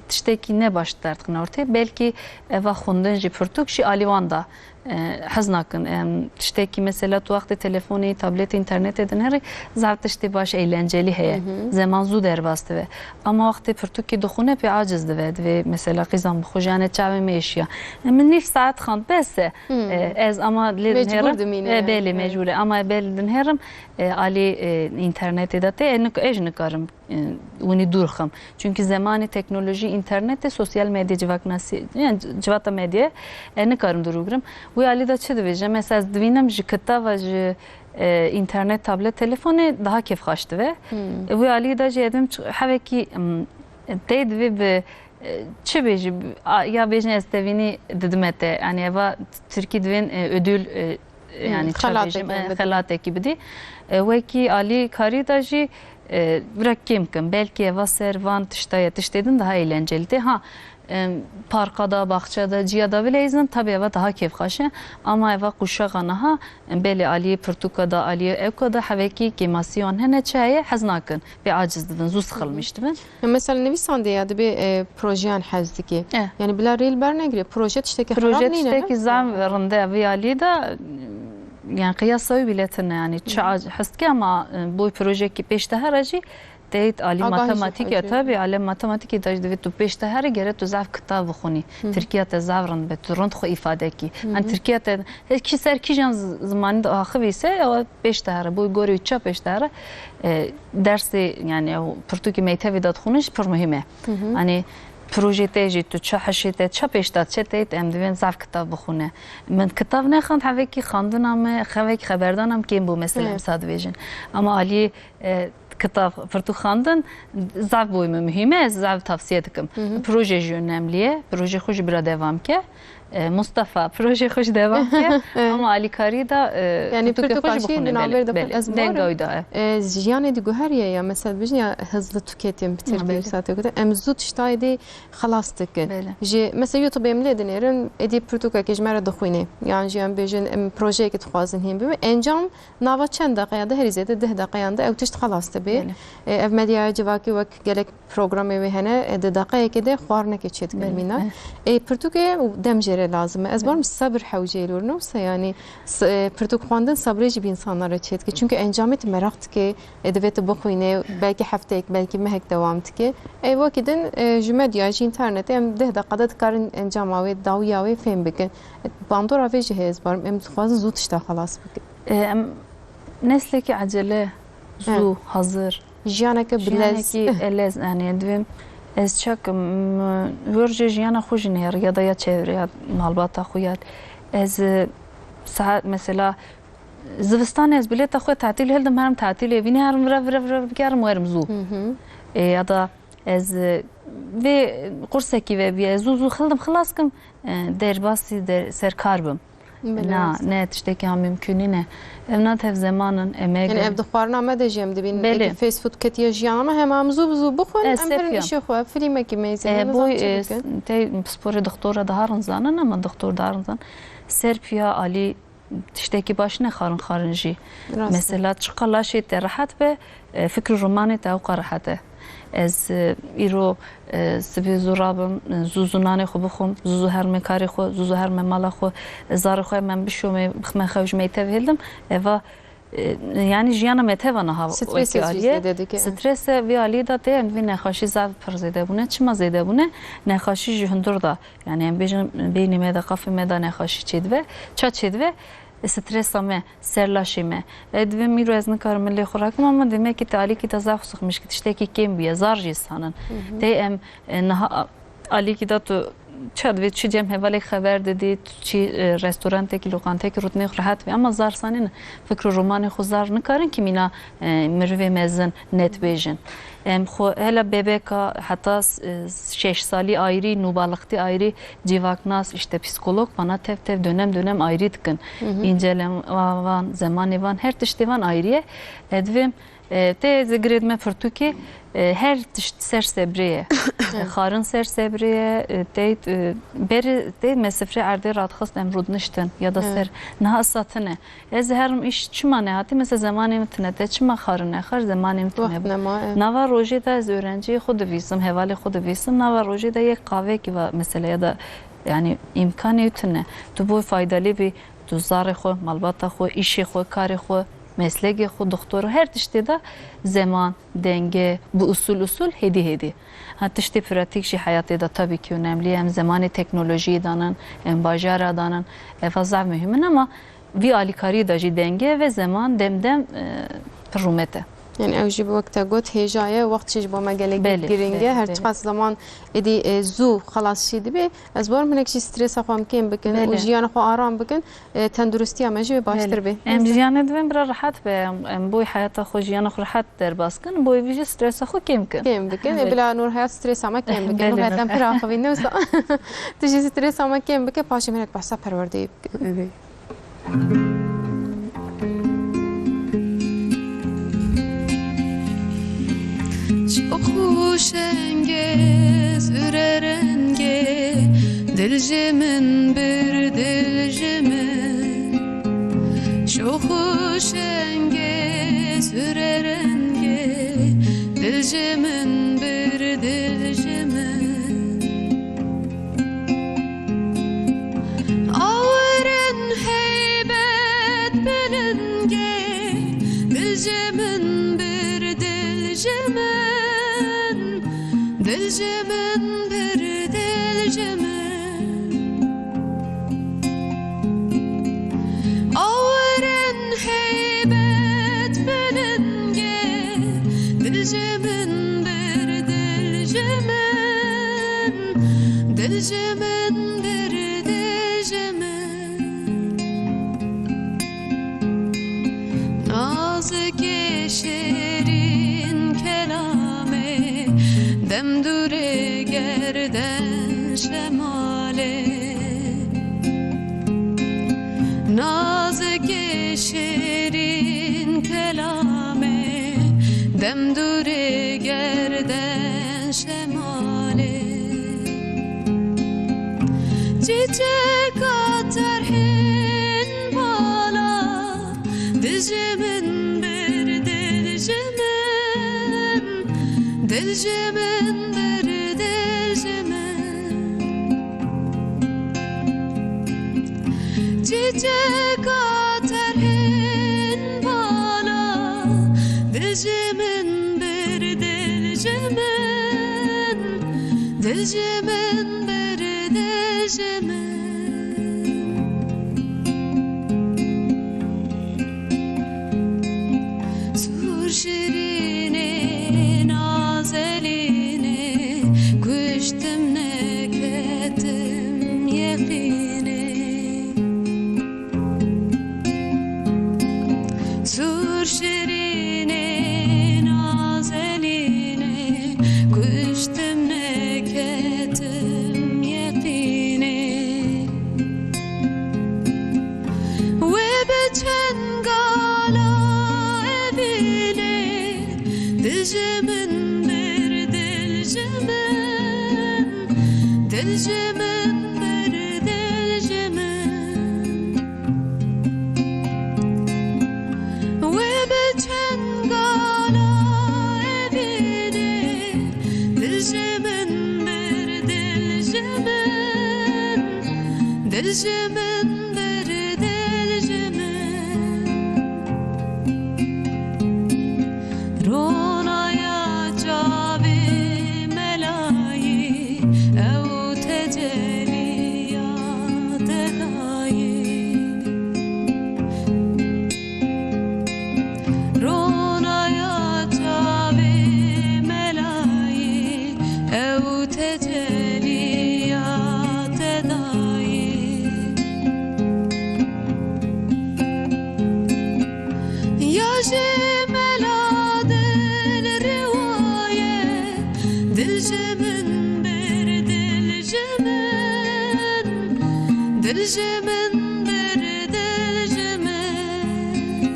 tiştekî ne baş derdixin ortê. Belkî eva xwendin jî pirtûk jî alî wan da, e, hez nakin. Em, tiştekî mesela tu wextê telefonê, tabletê, înternetê dinêrî, zaf tiştê baş eğlenceli heye. Hı hı. Zeman zû derbas dibe. Ama wextê pirtûkî dixwine pê aciz dibe. Divê mesela qîzan bixwe jane çavê me êşiya. E, min nîv saet xwend bes e. Hı. E, ez ama lê Mecbur dinêrim. dimîne E, yani. belê, Evet. mecbur e. Ama belê dinêrim, e, alî, e, înternetê de tê, e, nik-, ez jî nikarim, e, winî dûr xim. Çünkü zemanê teknolojî, înternetê, sosyal medya, civaknasî, yani civata medya, e, nikarim dûr bigirim. Wî alî de çi dibêje? Mesela ez divînim ji kitava, ji, e, înternet, tablet, telefonê daha kêfxweş dibe. Hmm. E, wî alî de jî ez divînim çi-, hevekî, em, tê divê bi, e, çi bêjî, a, ya bêjin ez tevînî didime te. Yani eva tirkî divên, e, ödül, e, Hmm, yani çi xelatekî bêjim, e, bidî. xelatekî bidî. E, wekî alî karî de jî, e, bira kêm kim. Belkî eva ser van tişta ya tiştê din daha eğlenceli tê. Ha, em, parka da, baxçe de, ciya da bileyzin, tabii eva daha kêfxweş e. Ama eva quşaxa niha, em, belê aliyê pirtûka da, aliyê ewka da hevekî kêmasî wan hene, çi heye, hez nakin. Pê aciz dibin, zû sixilmîş dibin. Ya mesela nivîsandê ya dibê, e, projeyan hez dike. Eh. Yani bila rêl bernegire, proje tiştekî Proje xirab nîne, tiştekî ne? zam rinde vî aliyê de, yani qiyasa wî bile tune, yani çi ac-, hez dike ama, e, bo projeyekî pêş de here jî teyit alî Agahî jî matematîk ya hewce. tabii, alem matematîkê de jî divê tu pêş de here gere tu zaf kitab bixwînî. Hı hı. Tirkiya te zaf rind be, tu rind xwe îfade kî. Hı hı. Yani Tirkiya te, kî ser kîjan z-, zimanî de axivî se, ew pêş de here, bo gorê wî ça pêş de here, e, dersê, yani ew pirtûkê mektevê de dixwînin jî pir muhîm e. Hı hı. Hani projê te jî tu ça hişê te, ça pêş de çi teyt em divên zaf kitab bixwîne. Min kitab nexwend, hevekî xwendina me, hevekî xeberdana me kêm bû mesela, Evet. em sa dibêjin. Ama aliyê, e, kitab, pirtûk xwendin zaf bo min muhîm e, ez zaf tavsiye dikim. Hı hı. Proje jî önemli ye, proje xwe jî bira devam ke. E, Mustafa, proje xwe jî devam ke, Evet. ama alîkarî de, e, Yani pirtûkê xwe pirtûka jî jî bixwîne, di navbêr belê, de belê. ez Denga barim. wî da, e. E, jiyanê diguheriye ya, mesela dibêjin ya hızlı tüketim, bi Tirkî Evet. saate göre. Em zû tiştayê dê xelas dikin. Belê. Ji, mesela YouTube em lê dinêrin, êdî pirtûkekê ji me re dixwîne. Yan jî em bêjin, em projeyekê dixwazin hîn bibe. Encam nava çend deqeyan de, herî zêde deh deqeyan de ew tişt xelas dibe. Belê. E, ev medyaya civakî wek gelek programê wê hene, e, di deqeyekê de xwarinekê çêdikin Belê, mînak. belê. E, pirtûkê dem jê re lazim e. Ez Belê. barim sebir hewceyê lor newse, yani s-, e, pirtûk xwendin sebrê jî bi insanlar re çêdike. Çünkü encamê tu meraq dike, e, divê tu bixwîne, belkî hefteyek, belkî mehek dewam dike. E, wekî din, e, ji medya, ji înternetê em deh deqada dikarin encama wê, dawiya wê fêm bikin. E, bandora vê jî heye ez barim. Em dixwazin zû tişta xelas bikin. E, em neslekî ecele, zû, He. hazir. Jiyaneke bilez. Jiyanekî elez, yani, divêm ez çakim, m, wir jê jiyana xwe jî nêr, ya da ya çevre, ya malbata xwe, ya ez, e, saet, mesela, zivistan ez bilêta xwe tatîl hildim, herim tatîlê vînî, herim vira, vira, vira bigerim, werim zû. Hı hı. E, ya da ez, e, vê qursekî ve bîye, ez zû, zû hildim, xilas kim, e, derbasî de, ser kar bim. Belê, Na, rast e. ne tiştekî ha mimkûnî ne. Ev na tev zeman in, emek Yani in. ev di xwarina me de jî em dibînin. Belê. Êdî fast food ketiye jiyana me, hema em zû bi zû bixwin, E, em birin Sefiya. îşê xwe, filmekî meyzînin, E, nizanim boy, çi e, bikin. s-, tey pisporê doktora daha rin zanin, ama doktor daha rin zan. Ser piya alî tiştekî baş ne xarin xarin jî. Rast e. Mesela çiqa laşê te rehet be, e, fikr û romanê te ewqa rehet e. Ez, e, îro, e, sibê zû rabim, e, zû zû nanê xwe bixwim, zû zû herme karê xwe, zû zû herme mala xwe, e, zarê xwe hemen bişomê, bixme xew ji meytevê hildim. Eva, e, yani jiyana me teva niha Stresa wekî jî aliyê. zêde dike. Strese vê aliyê de tê, em vê nexweşî zaf pir zêde bûne. Çima zêde bûne? Nexweşî ji hundir de. Yani em bêjin beynê me de, qafê me de nexweşî çêdibe. Ça çêdibe? stresa me, ser laşê me. E, divê îro ez nikarim min lê xwe rakim, ama demekî te alîkî te zaf sixmiş ki tiştekî kêm bûye, zar jî sanin. Tê em, e, niha alîkî de tu ça divê çi cem hevalek xeber didî, tu çi, e, restorantekî, loqantekî rûtinê xwe rehet bî, ama zar sanîn fikr û romanê xwe zar nikarin ki mîna, e, mirivê mezin net bêjin. Em xwe hela bebeka heta s-, e, şeş salî ayrî, nûbalixtî ayrî, civaknas, işte psîkolog, bana tev tev dönem dönem ayrî dikin. Hı hı. Încelem-, van, zemanê van, her tiştê van ayrî ye. E, divêm, e, tê zigirê dime pirtûkê, e, her tişt ser sebrê ye. E, xarin ser sebrê ye, e, tê, e, berê tê me sifrê erdê radixist em rûdniştin ya da Evet. ser niha satine. Ez herim îş çima nehatî? Mesela zemanê min tine te çima xarine? Xar zemanê min tine Wext bû. nema, e. Nava rojê de ez öğrenciyê xwe divîsim, hevalê xwe divîsim. Nava rojê de yek qavekî va mesela ya da yani îmkanê tine. Tu bo faydalî bî, tu zarê xwe, malbata xwe, îşê xwe, karê xwe, meslegê xwe, doktor, her tiştê de zeman, denge, bi usul usul hêdî hêdî. Ha, tiştê pratik jî heyatê de tabii ki önemli. Em zemanê teknolojiyê danin, em bajara danin. Eva zaf mühim in ama vî alîkariyê de jî denge ve zeman dem dem, e, pir rûmet e. Yani ew jî bi wek te got hêja ye, wext jî ji bo me gelek Belê, giring e. belê, Her belê. çiqas zaman êdî, e, zû xelas jî dibe. Ez bawerim hinek jî stresa xwe em kêm bikin Belê. û jiyana xwe aram bikin, e, tenduristiya me jî wê baştir Belê. be. Em jiyanê divên bira rehet be, em, em boy heyata xwe, jiyana xwe rehet derbas kin, boy vî jî stresa xwe kêm kin. Kêm bikin. Belê. E, bila Nûrheyat stresa me kêm bikin. Belê, Nûrheyat em Nûrheyat. pir axivîn, ne wisa? Tu jî stresa me kêm bike, paşê me hinek behsa perwerdeyê bikin. Belê. Çok hoş engez üre renge, dil ji min bir dil ji min. Çok hoş engez üre renge, dil ji min bir dil ji min. Awirin heybet bilingê, dil ji min bir dil ji min, dil ji min bir dil ji min. Awirin heybet bilingê, dil ji min bir dil ji min, dil ji min bir dil ji min. Nazikê şêrîn kelamê, dem dûrê gerden şemalê. Nazikê şêrîn kelamê, dem dûrê gerden şemalê. Çiçeka terhên bala, dil ji min bir dil ji min, dil ji min bir dil ji min. Çiçeka terhên bala, dil ji min bir dil ji min, dil ji min bir dil ji min. Sûr şirînê nazelînê, kuştim neketim yeqînê. Sûr şirînê nazelînê, kuştim neketim yeqînê. Wê bi çengala evînê, dil ji min bir dil ji min, dil ji min bir dil ji min. Wê bi çengala evînê, dil ji min bir dil ji min, dil ji min bir dil ji min. Ronaya çavê melayî, ew teceliya te dayî. Dil ji min bir, dil ji min.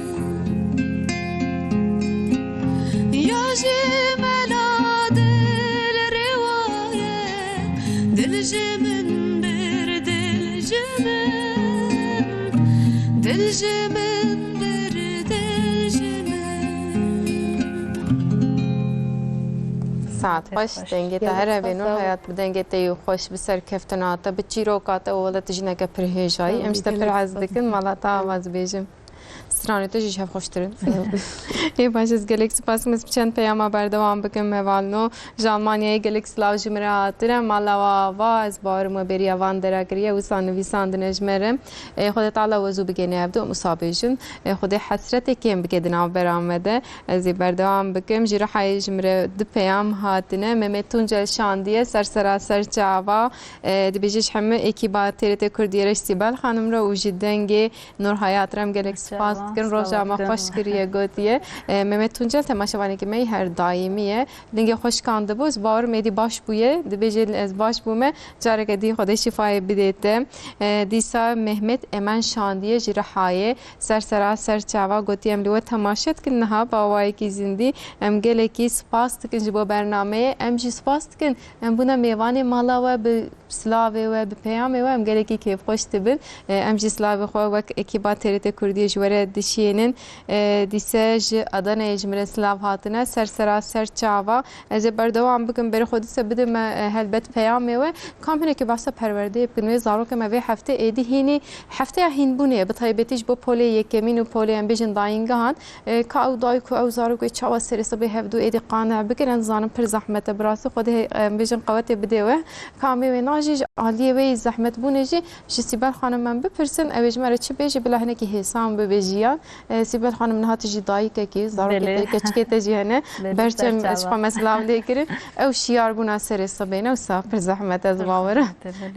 Ya jî mela dil rêwa ye. Dil ji min bir, dil ji min. Dil ji min bir, dil ji min. Saet xweş, dengê te her hebê, Nur Hayat, bi dengê te yê xweş, bi serkeftina te, bi çîroka te û wele tu jineke pir hêja yî. Em ji te pir hez dikin, mala te ava dibêjim. Stranê te jî ji hev xweştir in. Ê baş, ez gelek spas dikim. Ez bi çend peyama berdewam bikim, hevalno. Ji Almanyayê gelek silav ji min re hatine. Mala we ava, ez bawerim we bêriya van dera kiriye, wisa nivîsandine ji me re. Ê, Xwedê Teala we zû bigihîne hev du, em wisa bêjin. Ê, Xwedê hesretê kêm bike di navbera me de. Ez ê berdewam bikim. Ji Rihayê ji min re du peyam hatine. Mehmet Tuncel şandiye, ser sera ser çava. E, dibêje ji hemû ekîba T R T Kurdiyê re, ji Sîbel Xanim re û ji dengê Nur Hayat re em gelek spas dikin. Roja me xweş kiriye, gotiye. E, Mehmet Tuncel temaşevanekî me yê her daîmî ye. Lingê xwe şikandibû, ez bawerim êdî baş bûye. Dibêje ez baş bûme, careke dî Xwedê şîfayê bidê te. E, dîsa Mehmet Emen şandiye ji Rihayê. Ser sera ser çava gotiye, em li we temaşe dikin niha bi awayekî zindî. Em gelekî spas dikin ji bo bernameyê. Em jî spas dikin. Em bûne mêvanê mala we, bi silavê we, bi peyamê we em gelekî kêfxweş dibin. E, em jî silavê xwe wek ekîba T R T Kurdiyê ji we re dişînin. E, dîse ji Adaneyê ji min re silav hatine. Ser sera ser çava. Ez ê berdewam bikim, berê xwe dîse bidime, e, helbet peyamê we. Kam hinekî behsa perwerdeyê bikin. Wê zarokê me vê heftê êdî hînî hefteya hînbûnê ye. Bi taybetî ji bo polê yekemîn û polê, em bêjin, dayîngehan. E, ka ew dayik û ew zarok wê çawa serê sibê hevdû êdî qane bikin, ez dizanim pir zehmet e. Bi rastî Xwedê, em bêjin, qewetê bidê we. Ka em ê wê najî, ji aliyê wê yî zehmetbûnê jî ji Sîbel Xanim em bipirsin, ew ê ji me re çi bêjî, bila hinekî hêsan bibe jiyan. E, Sîbel Xanim, niha tu jî dayikekî, zarokê te, keçikê te jî hene. Belê. Berçem, ez ji xwe me silav lê kirin. Ew şiyarbûna serê sibê ne, wisa pir zehmet e, ez bawer im.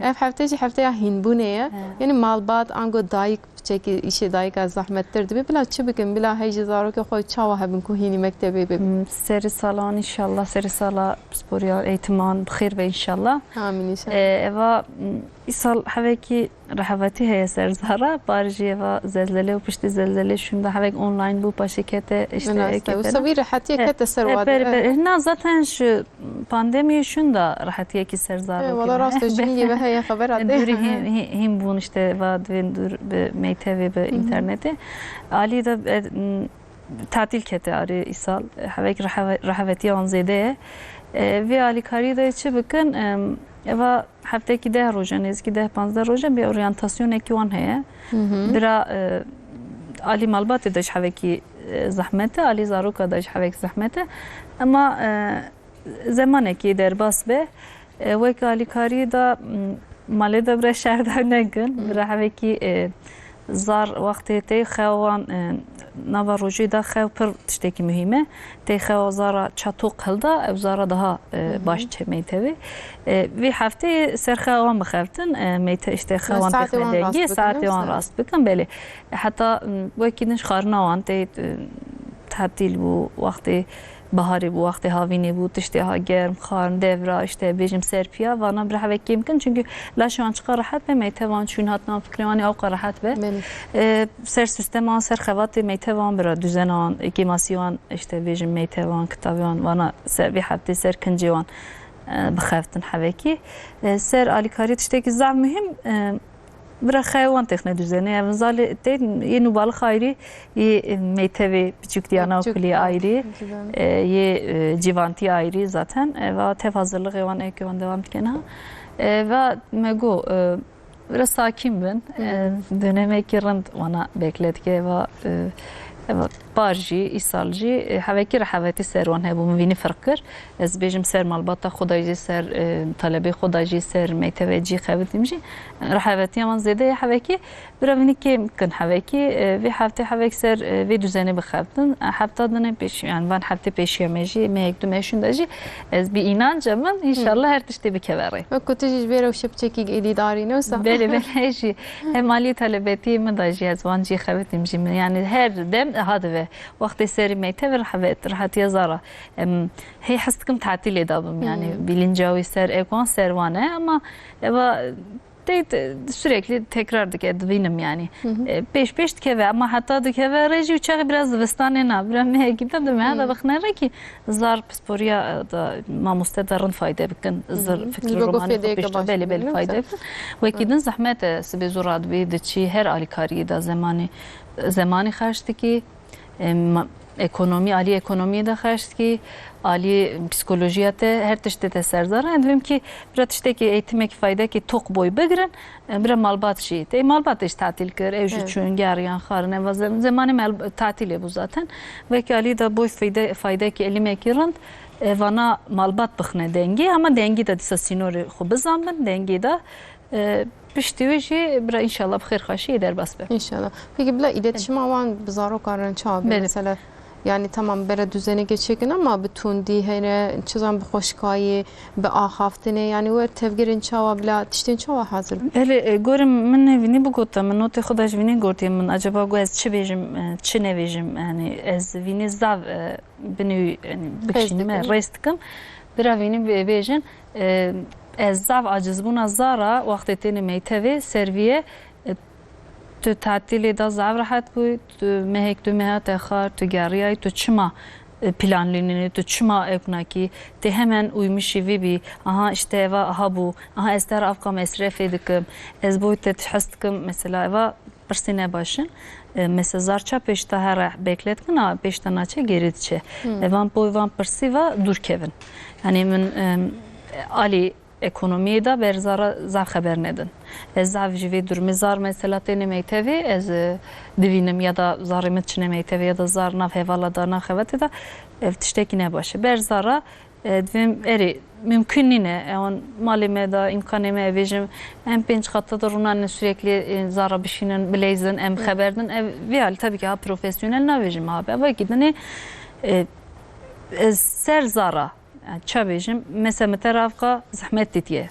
Ev hefte jî hefteya hînbûnê ye. He. Yanî malbat ango dayik, piçekî îşê dayika zehmettir dibe. Bila çi bikin, bila hey ji zarokê xwe çawa hebin ku hînî mektebê bibin? Hmm, serê salan înşallah, serê sala pisporiya eğitiman bi xêr be înşallah. Amîn înşallah. E, eva, hmm, îsal hevekî rehevetî heye ser zara, par jî eva zelzele û piştî zelzele şûnda hevek online bû, paşê kete, işte, Rast e. Wisa wî rehetiyê kete ser wa de. Hina zaten şu pandemiyê şûnda rehetiyekî ser zarokê. E, wala rast e, ji hingê ve heye xebera te. Dûrî hîn, hîn, hîn bûn, işte, va divên dûr bi meytevê, bi internetê. Alî de, e, m, tatil kete arê îsal. Hevek rehe-, rehevetî wan zêde ye. E, vê alîkarî de çi bikin? Em, eva heftekî deh roje, nêzîkî deh panzdeh roje bir oryantasyonekî wan heye. Bira, e, alî malbatê de ji hevekî, e, zehmet e, alî zaroka de ji hevek zehmet e. Ema, e, zemanekî derbas be, e, wek alîkarî de, m, malê de bire şer de nekin. Bira hevekî, e, zar wextê tê xewan, e, nava rojê de xew pir tiştekî muhîm e. Tê xewa zara çatok hilda, ew zara daha, e, baş çe meytevê. E, vê heftê ser xewan bixeftin, e, meyte işte xewan têxine dengê, saetê wan rast bikin, belê. Heta, m, wekî din ji xarina wan tê, e, tetîl bû, wextê biharê bû, wextê havînê bû, tiştê ha germ, xarn, devra, işte bêjim serpiya, vana bira hevek kêm kin. Çünkü laşê wan çiqa rehet be, meytevan çûn hatin wan fikrê wan ê awqa rehet be. Belê. E, ser sîsteman, ser xevatê meytevan bira, duzena wan, kêmasî wan, işte bêjim meytevan, kitabê wan, vana ser vê heftê ser kincê wan, e, bixeftin hevekî. E, ser alîkarî tiştekî zaf muhîm, e, Bira xewan têxine duzênê. Ev zalê tên yê nûbalix ayrî, yê meytevê piçûk diyana kulî ayrî, e, yê, e, cîvantî ayrî zaten. Eva tev hazirlixê wan eke wan devam dikena. Eva me got, e, bira sakîn bin. E, dönemekî rind wana bekle dike. Eva, e, eva par jî, îsal jî, e, hevekî rehevetî ser wan hebû. Min vînî firq kir. Ez bêjim ser malbata xwe da jî, ser, e, talebê xwe da jî, ser meytevê cî xebitîm jî, rehevetiya wan zêde ye hevekî. Bira vînî kêm kin hevekî, e, vê heftê hevek ser, e, vê duzênê bixebtin. E, hefta dinê pêş, yani van heftê pêşiya me jî, mehek du meh şûnda jî, ez bi înanca min, înşallah her tiştê bikeve rê. Wek ku tu jî ji vê rewşê piçekî êdî darî ne wisa? Belê, belê jî. Hem alî talebetiyê min da jî ez van cî xebitîm jî min. Yani her dem ha dive. Wextê serî meytevê rehevet, rehetiya zara. Em, Hê hez dikim tatîlê da bim, yani bîlinca wî ser ek wan ser wan e, ama eva Tê, te-, sürekli tekrar dike, dibînim yani. E, pêş pêş dikeve, ama heta dikeve rê jî û çaxê biraz zivistanê na, bira mehekî de dime, da bixne rê ki zar pisporiya, e, da mamoste da rind fayde bikin. Zir fikir romanê xwe pêşta belê belê fayde bikin. Wekî din zehmet e, sibê zû radibî diçî her alîkariyê da zemanî, zemanî xerc dikî. Em, ekonomî, alî ekonomiyê de xerc dikî, alî psîkolojiya te, her tiştê te ser zar e. Divêm kî bira tiştekî, eğitimekî faydekî tok boy bigirin, e, bira malbat jî. Tê malbat jî tatil kir, ew jî çûn, geriyan, xarin, eva zem-, zemanê mel-, tatilê bû zaten. Wekî alî de boy fayde-, faydekî elimekî rind, e, vana malbat bixne dengî, ama dengî de dîsa sînorê xwe bizanbin, dengî de E, piştî wê jî bira înşallah bi xêr xweşiyê derbas be. Înşallah. Peki bila îletişima wan bi zarokan re çawa be mesela? Yani tamam bere duzênekê çêkin ama bi tundî hene, çizan bi xweşikayê, bi axaftinê, yani wer tevgerên çawa bila tiştên çawa hazir? Belê, e, gorim min nêvînî bigota, min notê xwe da ji vînê gortiye min. Acaba got ez çi bêjim, e, çi nebêjim? Yani ez vînê zav, e, binê, yani bikişînîme, rêz dikim. Bira vînî bê-, bêjin, e, ez zaf acizbûna zara wextê têne meytevê, ser vî ye, e, tu tatilê da zaf rehet bû, tu mehek du meha te xar, tu geriyay, tu çima, e, planlînînî, tu çima ewknakî, tê hemen uymişî vî bî, aha işte eva aha bû, aha ez te re avka mesrefê dikim, ez boy te hez dikim, mesela eva pirsî ne baş in. E, mesela zar ça pêşta here beklet kin, a pêşta naçe geri diçe. E, van boy van pirsî va dûr kevin. Yani min, e, alî ekonomiyê de ber zara zaf xeber nedin. Ez zaf ji vê durumê zar mesela têne meytevê, ez, e, divînim ya da zarê min çine meytevê ya da zar nav hevala da nav xebatê de, ev tiştekî ne baş e. Ber zara E, divêm erê, mimkun nîne. Ewan malê me da, îmkanê me, bêjim, em pênc xata da rûnane sürekli, e, zara bişînin, bileyzin, em xeber din. Ev, vî hal, tabii ki ha profesyonel nabêjim ha be. Wekî dinê, e, e, ser zara, yani, ça bêjim, mesela mi te re avka zehmet dîtiye.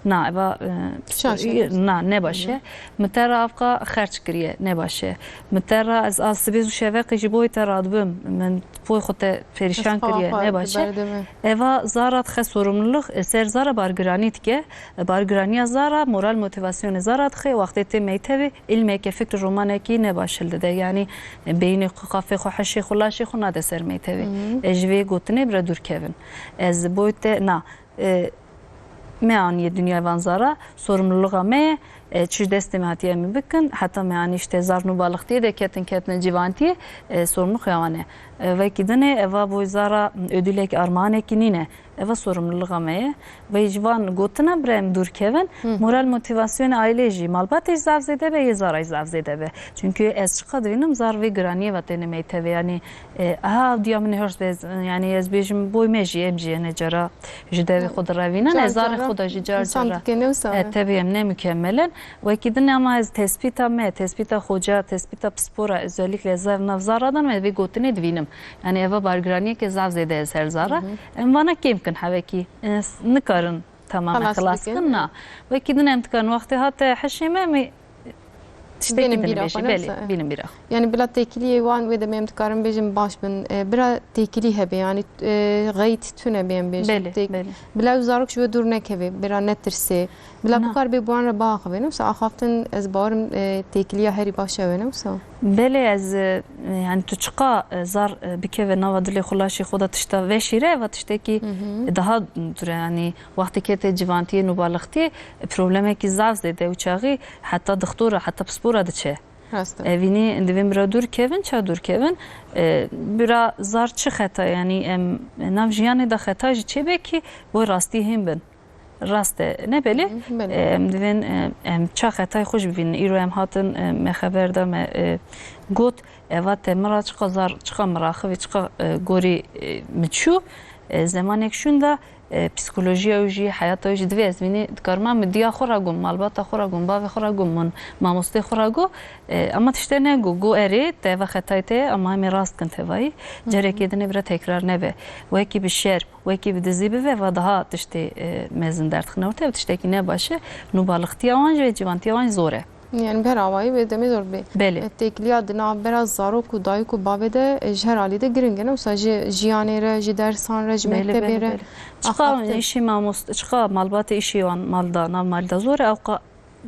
Na, eva, e, na, ne baş e. Mi te re avka xerç kiriye, ne baş e. Mi te re ez a sibê zû şeveqê ji boy te radibim. Min boy xwe te perîşan kiriye, ne baş e. Eva zara dixe sorumluluk, e, ser zara bargiranî dike. E, bargiraniya zara moral motivasyonê zara dixe. Wextê tê meytevê, ilmeke fikr romanekî ne baş hildide. Yani, e, beynê xwe, qafê xwe, heşê xwe, laşê xwe nade ser meytevê. E, ji vê gotinê bira dûr kevin. Ez boy te, na. E, me aniye dinyayê van zara, sorumluluğa me ye. E, çi ji destê me hatiye em ê bikin, heta me anî işte zar nû balixtiyê de ketin, ketine civantiyê, e, sorumluluk ya wan e. E, vekî dinê, eva boy zara ödülek armağanekî nîne. Eva sorumluluğa me ye. Vey ji van gotina bira em dûr kevin, moral motivasyonê ailê jî, malbatê jî zaf zêde be, yê zara jî zaf zêde be. Çünkü ez çiqa divînim zar vê giraniyê ve têne meytevê, yani, e, aha diya min hers be, yani ez bêjim boy me jî, em jî yene cara ji devê xwe direvînin, ez zarê xwe da jî car cara. E, tabii em ne mükemmel in. Wekî din ama ez tespîta me, tespîta xoca, tespîta pispora, özellikle ez ev nav zara dan me vê gotinê divînim. Yani eva bargiraniyeke zaf zêde ez her zara. Em vana kêm kin hevekî. E, nikarin tamamen xilas kin, na. Wekî din em dikarin wextê hate heşê me, em ê tiştekî din bêjî, belê, bînin bîra. Yani bila têkiliyê wan wê demê em dikarin bêjin baş bin, e, bira têkilî hebe, yani, e, xeyt tune bê em bêjin. Belê, belê. Bila ew zarok ji we dûr nekeve, bira netirsê. Bila bikar bê bi wan re biaxivê, ne wisa axaftin ez bawerim, e, têkiliya herî baş ew e, ne wisa? Belê ez, e, yani tu çiqa, e, zar, e, bikeve nava dilê xwe laşê xwe de tişta veşîre, eva tiştekî daha dure, yani wextê kete civantiyê nûbalixtiyê, e, problemekî zaf zêde û çaxî heta dixtora, heta pispora diçe. Rast e. Evînî divê bira dûr kevin, ça dûr kevin? E, bira zar çi xeta, yani em nav jiyanê de xeta jî çêbe kî boy rastî hên bin. Rast e, ne belê? Hı hı, belê. E, em divên, e, em ça xetayê xwe jî bibînin. Îro em hatin, e, me xeber da, me, e, got, eva te min ra çiqa zar, çiqa miraxivê, çiqa, e, gorî, e, min çû. E, zemanek şûn da, e, psîkolojiya wî jî, heyata wî jî divê ez vînî dikarima min diya xwe ra gom, malbata xwe ra gom, bavê xwe ra gom, min mamostê xwe ra go. E, ama tiştê ne go, go erê, te eva xetayê te, ama em ê rast kin tevayî. Hı hı. Carekê dinê bira tekrar nebe. Wekî bi şerm, wekî bi dizî bibe, va daha tiştê, e, mezin derdixine ortê, ev tiştekî ne baş e. Nûbalixtiya wan jî ve cîvantiya wan jî zor e. Yani ber awayî wê demê zor bê. Belê. E, têkiliya di navbera zarok û dayik û bavê de, e, ji her alî de giring e. Ne wisa ji jiyanê re, ji dersan re, ji mektebê re. Belê, belê. Çiqa îşî mamost-, çiqa malbatê îşî wan mal da, nav mal da zor e, ewqa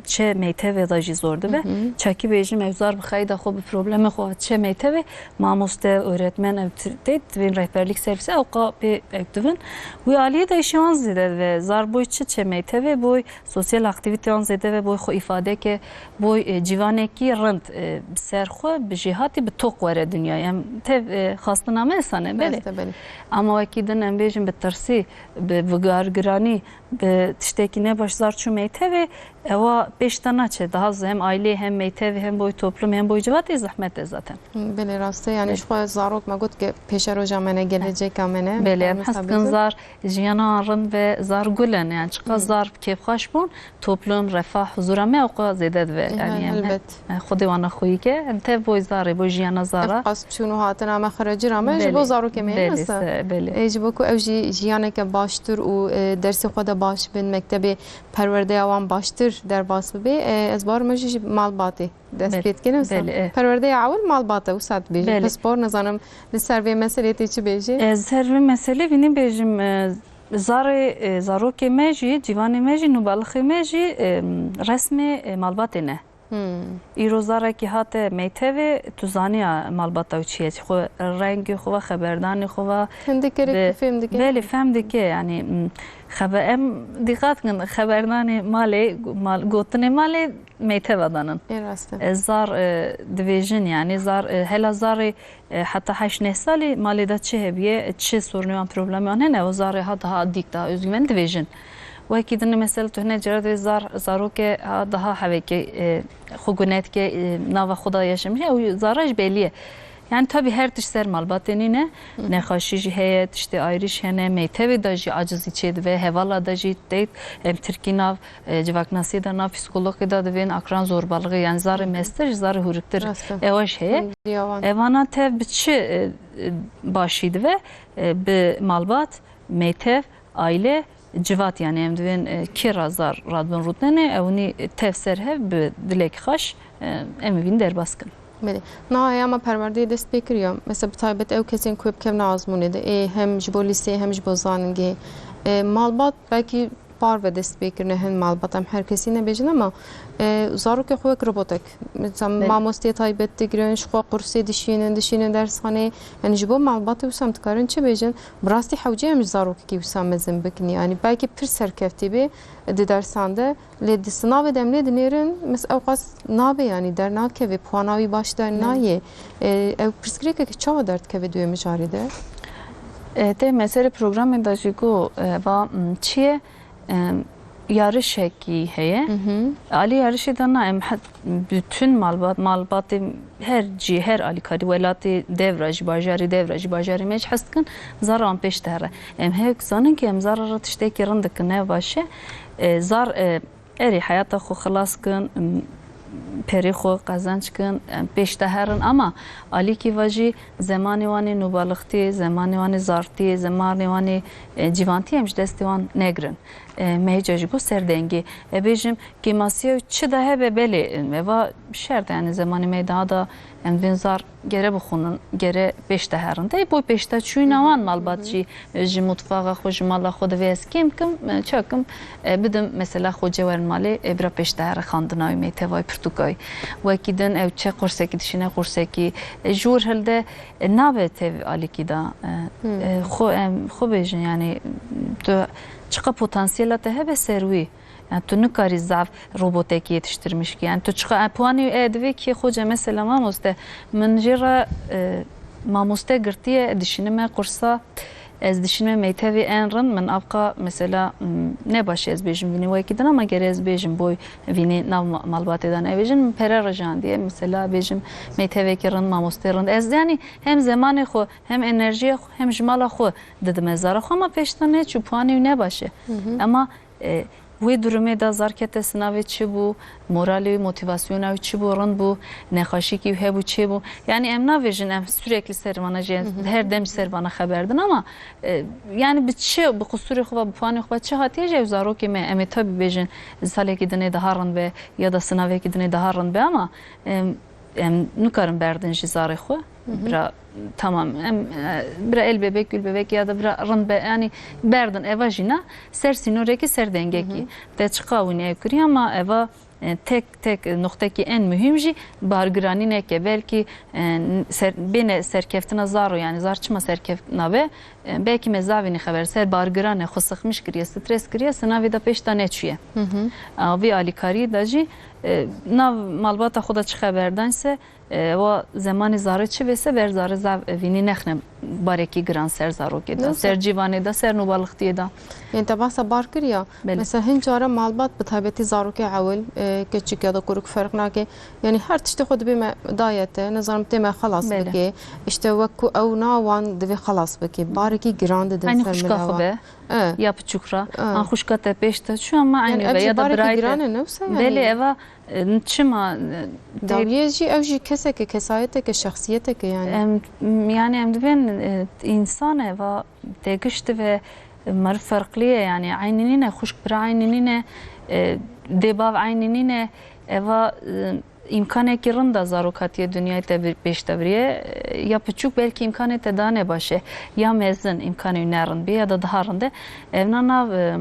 çe meytevê de jî zor dibe. Hı hı. Çekî bêjim ew zar bi xeyda xwe, bi problemê xwe çe meytevê, mamoste, öğretmen, ev ti-, tê divên rehberlik servisi ewqa pê ew dibin. Wî aliyê de îşê wan zêde dibe. Zar boy çi çe meytevê, boy sosyal aktiviteyan zêde ve, boy xwe îfade ke, boy, e, civanekî rind, e, bi ser xwe, bi jêhatî, bi tok were dinyayê. Em tev, e, xastina me esane, belê. Rast e, belê. Ama wekî din em bêjin bi tirsî, bi vigargiranî, bi tiştekî nebaş zar çû meytevê, ewa pêş de naçe. Daha z-, hem ailê, hem meytevê, hem boy toplum, hem boy civatê zehmet e zaten. Belê, rast e. Yani, belê, ji xwe zarok me got ke pêşeroja me ne, geleceka me ne. Belê, em hez dikin zar jiyana rind ve zar gul in. Yani, çiqas zar kêfxweş bûn, toplum, refah, huzura me ewqa zêde dibe. Yani, em he-, helbet. Xwedê wana xweyî ke, em tev boy zarê, boy jiyana zara. Ev qas çûn û hatina me, xeracira me ji bo zarokê me ye, belê, rast e. Belê. E, ji bo ku ew jî jiyaneke baştir û, e, dersê xwe de baş bin, mektebê perwerdeya wan baştir derbas bibe. E, ez bawer me jî ji malbatê dest pê dike, ne wisa? Belê, e. Perwerdeya ewil malbat e, wisa dibêjin. Belê. Pispor, nizanim li ser vê meselê tê çi bêjî? Ez ser vê meselê vînî bêjim, e, zarê, e, zarokê me jî, ciwanê me jî, nûbalixê me jî, e, resmê, e, malbatê ne. Hmm. Îro zarekî hate meytevê, tu zaniya malbata û çi ye, xwe rengê xwe ve, xeberdanê xwe ve. Hindik kerek bi-, tu fêm dike. Belê, fem dike, yani, m, xebe-, em dîqat kin, xeberdanê malê, mal, gotinê malê meyteva danin. Ê rast e. E, zar, e, divêjin, yani, zar, e, hela zarê, e, heta heşt neh salî malê de çi hebiye, çi sorunê wan, problemê wan hene, ew zarê ha daha dîk, daha özgüven divêjin. Wekî din mesela tu hine cara divê zar, zaroke ha daha hevekê, e, xwe gune dike, e, nava xwe de yaşamiş. Ew zara jî belî ye. Yani tabi her tişt ser malbatê nîne. Hı hı. Nexweşî jî heye, tiştê ayrîş hene, meytevê de jî acizî çêdibe, hevala de jî teyt, em tirkî nav, e, civaknasiyê de nav psîkologê de divên akran zorbalığı, yani zarê mestir ji zarê hûriktir. Rast e. Ew jî heye. Evana tev bi çi, e, e, başî dibe, e, bi malbat, meytev, aile, civat, yani em divên, e, kê ra zar radibin rûdnenê, ew nî tev ser hev bi dilek xweş, e, em ê vîn derbas kin. Belê. Niha heye, em perwerdeyê dest pê kiriye. Mesela bi taybet ew kesên ku bikevne azmûnê de, ê hem ji bo lîseyê hem ji bo zanîngehê. E, malbat belkî parve dest pê kirine, hin malbat, em her kesî nebêjin ama, e, zarokê xwe wek robotek. Mesela mamosteyê taybet digirin, ji xwe qursê dişînin, dişînin dersxaneyê. Yani ji bo malbatê wisa em dikarin çi bêjin? Bi rastî hewce em ji zarokekî wisa mezin bikin. Yani belkî pir serkeftî bê di dersan de, lê di sinavê de em lê dinêrin, mis ew qas nabe, yani dernakeve, puana wî baş dernayê. E, ew pirsgirêkeke çawa derdikeve di wê mijarê de? E, tê meselê programê de jî got, e, va, m, çi ye? E, yarişekî heye. Alî yarişê de na, em he-, bütün malbat, malbatê her cî, her alîkarî, welatê devra jî, bajarê devra jî, bajarê me jî hez dikin, zara wan pêş de here. Em hêk zanin ki em zara re tiştekî rind dikin, ne baş e. E, zar, e, erê heyata xwe xilas kin, m, perê xwe qezenc kin, em pêş de herin, ama alîkî ve jî zemanê wan ê nûbalixtiyê, zemanê wan ê zartiyê, zemanê wan ê, e, civantiyê em ji destê wan negirin. E, me hêca jî got serdengê. E, bêjim, kêmasiya çi de hebe, belê, e, me va şert e, yani zemanê me daha da em divên zar gere bixwînin, gere pêş de herin. Tey boy pêşdeçûyîna wan malbat jî, e, ji mutfaxa xwe, ji mala xwe divê ez kêm kim, e, çakim, e, bidim mesela xwe cê werin malê, e, bira pêş de here xandina wî, meyteva wî, pirtûka wî. Wekî din ew çe qursekî dişîne qursekî, e, ji wir hilde, e, nabe tev alîkî da. E, e, xwe em, xwe bêjin, yani tu çiqa potansiyela te hebe ser wî. Yani tu nikarî zaf robotekî yetiştirmiş ki. Yani tu çiqa, e, puanî, e, divê ki xoce mesela mamoste, min jê re, e, mamoste girtiye, dişînime qursa, ez dişînime meytevî en rind, min avqa mesela, m, ne baş ez bêjim vînî wekî din, ama gere ez bêjim boy vînî nav ma-, malbatê de nebêjin, min pere rijandiye, mesela bêjim meytevekî rind, mamoste rind. Ez yani hem zemanê xwe, hem enerjiya xwe, hem ji mala xwe didime zara xwe, ama pêşta neçû, puanî wî ne baş e. Ama, e, wê durumê de zar kete sinavê çi bû, moralê wî, motivasyona wî çi bû, rind bû, nexweşîkî wî hebû, çê bû. Yani em navêjin, em sürekli ser vana jî, her dem ji ser vana xeber din, ama, e, yani bi çi, bi qusûrê xwe ve, bi puanê xwe ve çi hatiye jî ew zarokê me, em ê tabi bêjin salekî dinê daha rind be ya da sinavekî dinê daha rind be, ama, em, em nikarin berdin jî zarê xwe. Bira tamam, em, e, bira el bebek, gül bebek ya da bira rind be, yanî berdin eva jîna ser sînorekî, ser dengekî. Te çiqa wî ew kiriye, ama eva, e, tek tek noqtekî en muhîm jî bargiranî neke. Belkî, e, ser, bêne serkeftina zaro, yanî zar çima serkeft nabe, e, belkî me zavînî xeber ser bargirane, xwe sıkmış kiriye, stres kiriye, sinavê de pêş de neçûye. A, vî alîkariyê de jî, e, nav malbata xwe de çi xeber danse, e, wa zemanê zarê çi vêse ber zarê zav, e, vînî nexne barekî giran ser zarokê de, ser cîvanê de, ser nûbalixtiyê de. Yanî te bahsa bar kiriya. Belê. Mesela hin cara malbat bi taybetî zarokê ewil, e, keçik ya da kuruk ferq nake. Yanî her tiştê xwe dibê me daye te, nizanim tê me xelas bike. İşte wek ku ew na wan divê xelas bike. Barekî giran didin ser mila wan. E. Ya piçûk re. E. An xwişka te pêş te çû, ama eynî ve ya da birayê te. Belê, eva, e, çima, e, dawiyê jî ew jî keseke, kesayeteke, şexsiyeteke yanî. Em, yanî em dibên, e, însan e, va têgişt ve, e, meriv ferqlî ye, yanî eynî nîne, xwişk bira eynî nîne, e, dê bav eynî nîne, eva, e, îmkanekî rind a zarok hatiye dinyayê te vir-, pêş te viriye. Ya piçûk belkî îmkanê te daha ne baş e, ya mezin îmkanê wî ne rind bî ya da daha rind e. Evna nav, e,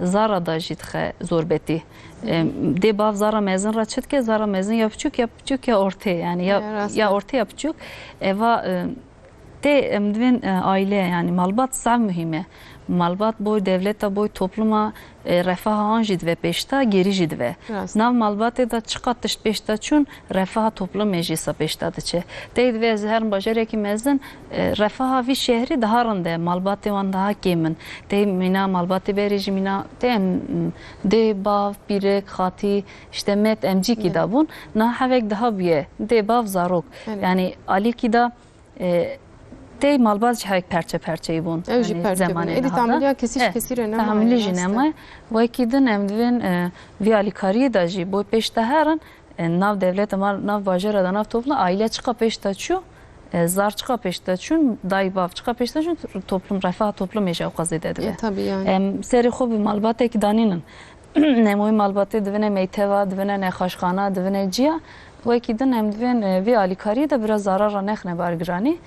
zara da jî dixe zorbetî. E, dê bav zara mezin re çi dike? Zara mezin ya piçûk ya piçûk ya ortê, yanî ya, ya ortê ya piçûk. Eva, e, Tê em divên, e, aile, yanî malbat zaf muhîm e. Malbat boy dewleta, boy topluma, e, refaha an jî dive pêşta, gêrî jî dive. Nav malbatê de çiqas tişt pêşta çûn, refaha toplumê jî sa pêşta diçe. Tey divê ez herim bajarekî mezin, e, refaha vî şehrî daha rind e, malbatê wan daha kêm in. Tey mîna malbatê berê jî mîna tê em, m, dê, bav, pîrik, xatî, işte met, emcîkî de bûn. Niha hevek daha bûye. Dê, bav, zarok. Yanî alîkî de E, tey malbat jî hevek perçe perçeyî bûn. Ew jî perçe bûn. Êdî tahamiliya kesî ji kesî re nema. Tahamilî jî nema. Wekî din em divên, e, vî alîkariyê de jî bo pêş de herin, e, nav dewlete, nav bajêra de, nav toplum, aîle çiqa pêş de çû, e, zar çiqa pêş de çûn, dayî bav çiqa pêş de çûn, toplum, refaha toplumê jî ewqas zêde dibe. Em serê xwe bi malbatekî danînin. Nemoyî malbatê divine meyteva, divine nexaşxana, divine ciya. Wekî din em divên, e, vê alîkariyê de bira zara re nexne bar giranî.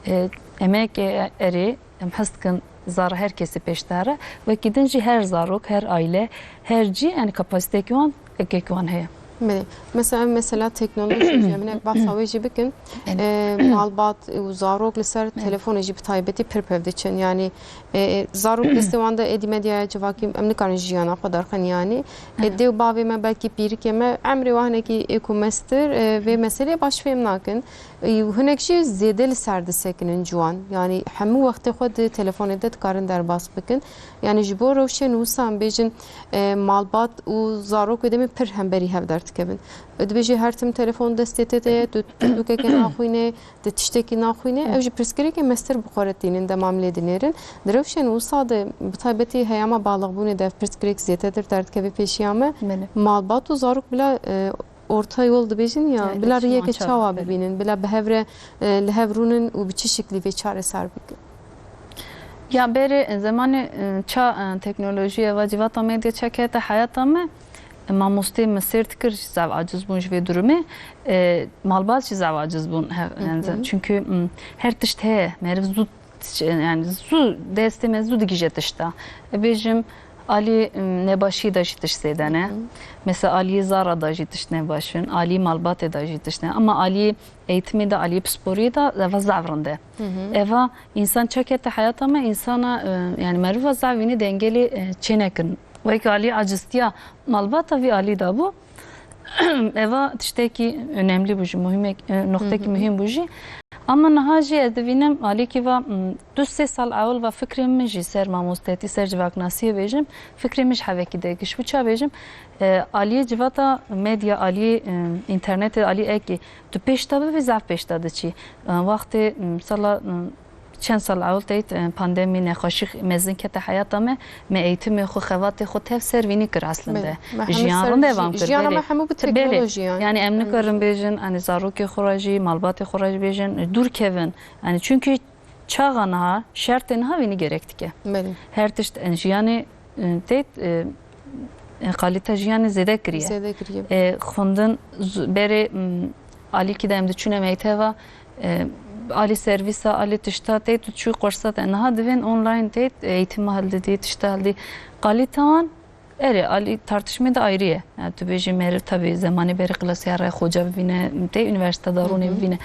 E, em ê ke erê, em hest dikin zara her kesî pêş de here. Wekî din jî her zarok, her aîle, her cî, yanî kapasîtekî wan, ekekî wan heye. Belê. Mesela, mesela teknolojî, em hinek behsa wê jî bikin. E, malbat û zarok li ser telefonê jî bi taybetî pir pev diçin. Yanî, e, e, zarok destê wan de êdî medyaya civakî em nikarin jiyana xwe derxin yanî. E, dê û bavê me belkî pîrikê me emrê wan hinekî ê ku mestir, e, vê meselê baş fêm nakin. E, û hinek jî zêde li ser disekinin ciwan. Yanî hemû wextê xwe di telefonê de dikarin derbas bikin. Yanî ji bo rewşên wisa em bêjin, e, malbat û zarok wê demê pir hemberî hev derdikevin. Dibêje her tim telefon destê te de ye, tu pirtûkekê naxwîne, tu tiştekî naxwîne, ew jî pirsgirêkê mestir bi xwe re tînin dema em lê dinêrin. Di rewşên wisa de bi taybetî heyama balixbûnê de ev pirsgirêk zêdetir derdikeve pêşiya me. Malbat û zarok bila, e, orta yol dibêjin ya, bila riyeke çawa bibînin, bila bi hev re, e, li hev rûnin û bi çi şiklî vê çareser bikin? Ya berê, e, zemanê, e, ça, e, teknolojî eva civata medya çekete heyata me, e, mamostê min sêr dikir, zaf aciz bûn ji vê durumê. E, malbat jî zaf aciz bûn. Çünkü, m, her tişt heye, meriv zû, yani zû destê me zû digije tişta. E, bêjim, alî, m, nebaşî de jî tişt zêde ne. Mesela alî zara da jî tişt nebaş in, alî malbatê de jî tişt ne. Ama alî eğitimê de, alî pisporiyê de eva zaf rind e. Eva însan çekete heyata me, însana, e, yani meriva zaf vînî dengelê, e, çênekin. Wek alî acistiya malbata vî alî de bû. Eva tiştekî önemli bû jî, muhîmek, e, noqtekî muhîm bû jî. Ama niha jî ez dibînim alîkî va, m, du sê sal ewil va fikrê min jî ser mamostetî, ser civaknasiyê bêjim, fikrê min ji hevekî de giş bû. Ça bêjim, e, aliyê civata medya, aliyê, e, înternetê, aliyê ekê, tu pêş de bibî, zaf pêş de diçî. E, wextê, m, sala, m, çend sal ewil teyt, e, pandemî, nexweşî mezin kete heyata me, me eğitimê xwe, xebatê xwe tev ser vînî kir eslinde. Jiyan rinde vam kir. Jiyana me hemû bi teknolojî yani. Yani em nikarin bêjin, hani zarokê xwe re jî, malbatê xwe re jî bêjin, dûr kevin. Yani çünkü çaxa niha, şertê niha vînî gerek dike. Her tişt, e, jiyanê, e, têt, e, e, kalite jiyanê zêde kiriye. Zêde kiriye. E, xwendin zu-, berê, m, alîkî de em diçûne meyteva, e, Alî servîsa, alî tişta tê, tu çû kursa te. Niha divên online tê, eğitimi hildidî, tişta hildî. Kalîtewan, erê, alî tartışmê de ayrı ye. Yani tu bêjî meriv, tabii zemanê berî klasiya re xoca bivîne, tê üniversite darûnê bivîne.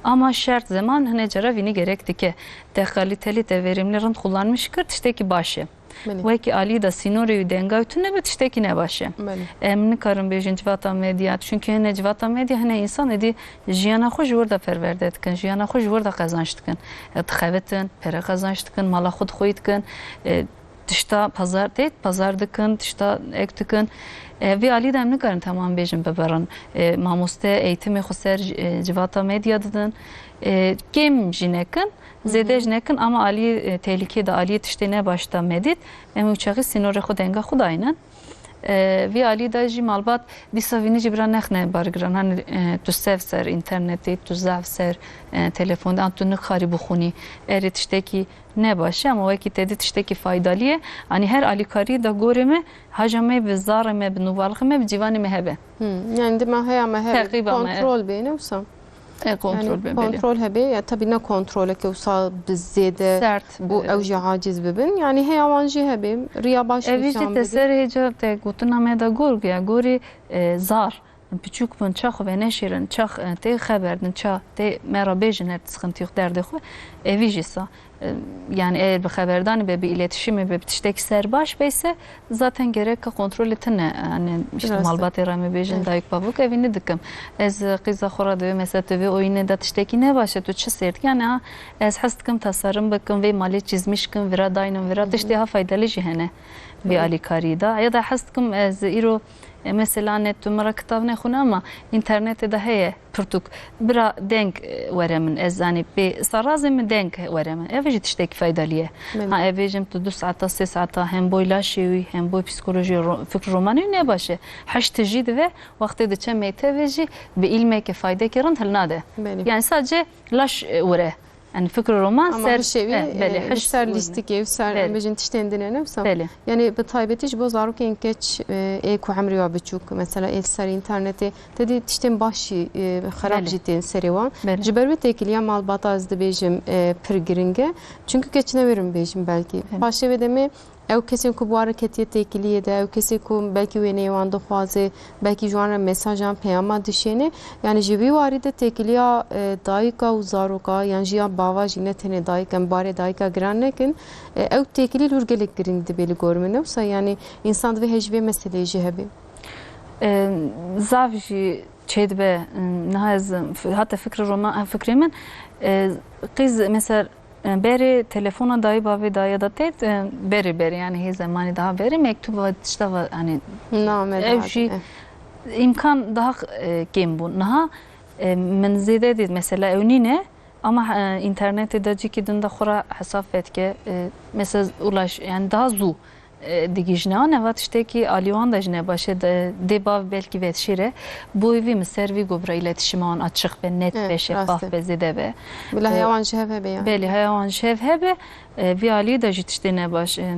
Ama şert zeman hine cara vînî gerek dike. Te kaliteli, te verimli, rind kullanmış kir, tiştekî baş e. Belê. Wekî alî de sînorê wî denga wî tune be, tiştekî ne baş e. Belê. Em nikarin bêjin civata medya, çünkü hine civata medya, hine insan êdî jiyana xwe ji wir de perwerde dikin, jiyana xwe ji wir de qezanç dikin. E, dixebitin, pere qezanç dikin, mala xwe dixwî dikin, e, tişta pazar tê, pazar dikin, tişta ek dikin. E, vî alî de em nikarin temam bêjin bibirin. E, mamoste eğitimê xwe ser, e, civata medya didin. E, kêm jî nekin, zêde jî nekin, ama alî, e, tehlîkê de, alî tiştê ne baş de medît. Em û çaxî sînorê xwe denga xwe daynin. E, vî alî de jî malbat dîsa vînî jî bira nexne bargiran. Hani, e, tu sev ser internetê, tu zaf ser, e, telefonê, an tu nikarî bixwînî. Erê tiştekî ne baş e, ama wekî te dî tiştekî faydalî ye. Hani her alîkarî de gorê me, haja me bi zarê me, bi nûvalixê me, bi cîvanê me hebe. Hmm, yani dima heya me hebe, Teqîba me, kontrol bê, ne wisa? E, kontrol Yani bê, belê. kontrol hebe, ya tabii ne kontroleke wisa bi zêde Sert, û ew evet. jî aciz bibin. Yani heya wan jî hebe, riya baş Ev nîşan jî te bide. ser hêca te gotina me de gor ya, gorî, e, zar. Piçûk bin, ça xwe veneşêrin, ça, e, tê xeber din, ça tê me re bêjin her ti sıkıntı yok, derdê xwe. Evî jî sa. E, yani eğer bi xeberdanî be, bi iletişimê be, bi tiştekî ser baş be ise zaten gerek ka kontrolê tine. Yani işte Rast e. malbatê re me bêjin, Evet. dayik bavuk evî ne dikim. Ez, e, qîza xwe re divê, mesela tu vê oyînê de tiştekî ne baş e, tu çi sêr dikî? Yani ha, ez hez dikim tasarım bikim, vê malê çizmiş kim, vira daynim, vira tiştê ha faydalı jî hene vê Evet. alîkarî de. Ya da hez dikim ez îro E, mesela ne tu min re kitav nexwîne ama înternetê de heye pirtûk. Bira deng, e, were min, ez zanî pê sarazê min deng were min. Ev jî tiştekî faydelî ye. Belê. Ha, ev bêjim tu du saeta, sê saeta hem boy laşê wî, hem boy psîkolojî ro-, fikr romanê wî ne baş e. Heşt tijî dive, wextê diçe mektevê jî bi îlmeke faydekî rind hilnade. Belê. Yani sadece laş, e, were. Yani fikr roman Ama ser, hişê wî, e, belê, e, hiş ser wî. lîstikê, ser, Belê. em bêjin tiştên din e, ne wisa? Belê. Yani bi taybetî ji bo zarokên keç, e, ê ku emrê wa biçûk, mesela ê ser înternetê, te dî tiştên baş jî, e, xerab Belê. jî tên serê wan. Belê. Ji ber wê têkiliya malbata ez dibêjim, e, pir giring e. Çünkü keç newêrim bêjim belkî. Belê. Paşê wê demê ew kesên ku bi wan re ketiye têkiliyê de, ew kesê ku belkî wêneyê wan dixwaze, belkî ji wan re mesajan, peyama dişêne. Yani ji vî warî de têkiliya, e, dayika û zaroka, yan jî ya bava jî, ne tenê dayik em barê dayika giran nekin. E, ew têkilî li wir gelek giring dibe li gor min. Ne wisa yani însan divê hej vê meseleyê jî hebe. E, zaf jî çêdibe, e, niha ez, e, f-, hate fikri roman, e, fikrê min, e, qîz mesela E, berê telefona dayê bavê daye da têt, e, berê berê, yani hê zemanî daha berê, mektuba tişta va, hani, Name ev daha jî e. îmkan daha, e, kêm bû. Niha, e, min zêde dît, mesela ew nîne, ama, e, înternetê de cîkî din de xwe ra hesab vedike, e, mesela ulaş, yani daha zû e, digihîjne wan, eva tiştekî alî wan de jî ne baş e, de, dê bav belkî vedişêre. Bo vî min ser vî go bira îletişîma wan açiq be, net Evet, be, şeffaf rast e. be, zêde be. Bila E, heya wan ji hev hebe yani. Belê, heya wan ji hev hebe. E, vî alî de jî tiştê ne baş, e,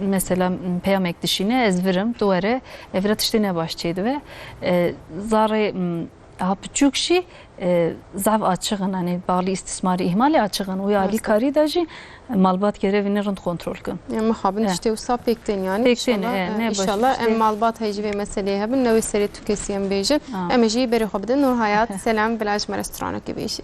mesela, m, peyamek dişîne, ez virim, tu were, e, vira tiştê ne baş çêdibe. E, zarê, m, Aha piçûk jî, e, zaf açiq in, hani, bağlı istismarî, îhmalê açiq in. Wî Rast e. alîkarî de jî malbat gerevî ne rind kontrol kin. Ya, mixabin E. tiştê wisa pêk tên, yani. Pêk tên, İnşallah, e, e, ne baş inşallah tiştê. em malbat heyjî vê meseleyê hebin, ne wê serê tu kesî em bêjin. Ha. Em ê jî berê xwe bidin Nur Hayat, selam, bila ji me re stranekê bêjî.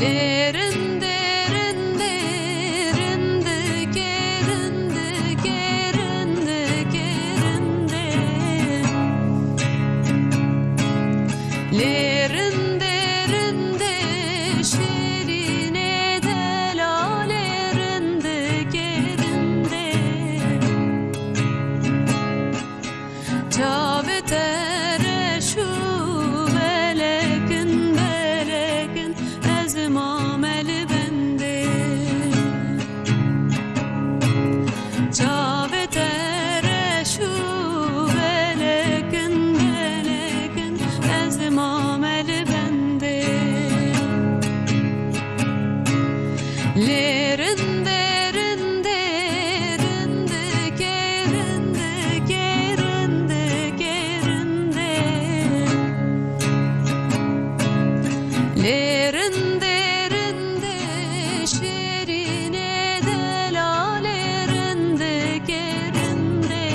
Ê rindê, rindê, rindikê, rindikê, rindikê, rindê. Lê rindê, rindê, şêrînê delalê, rindikê, rindê. Çavê te reş û belek in, belek in, ez mame li bendê. Çavê te reş û belek in, belek in, ez mame li bendê. Lê rindê, rindê, rindikê, rindikê, rindikê, rindê. Lê rindê, rindê, şêrînê delalê, rindikê, rindê.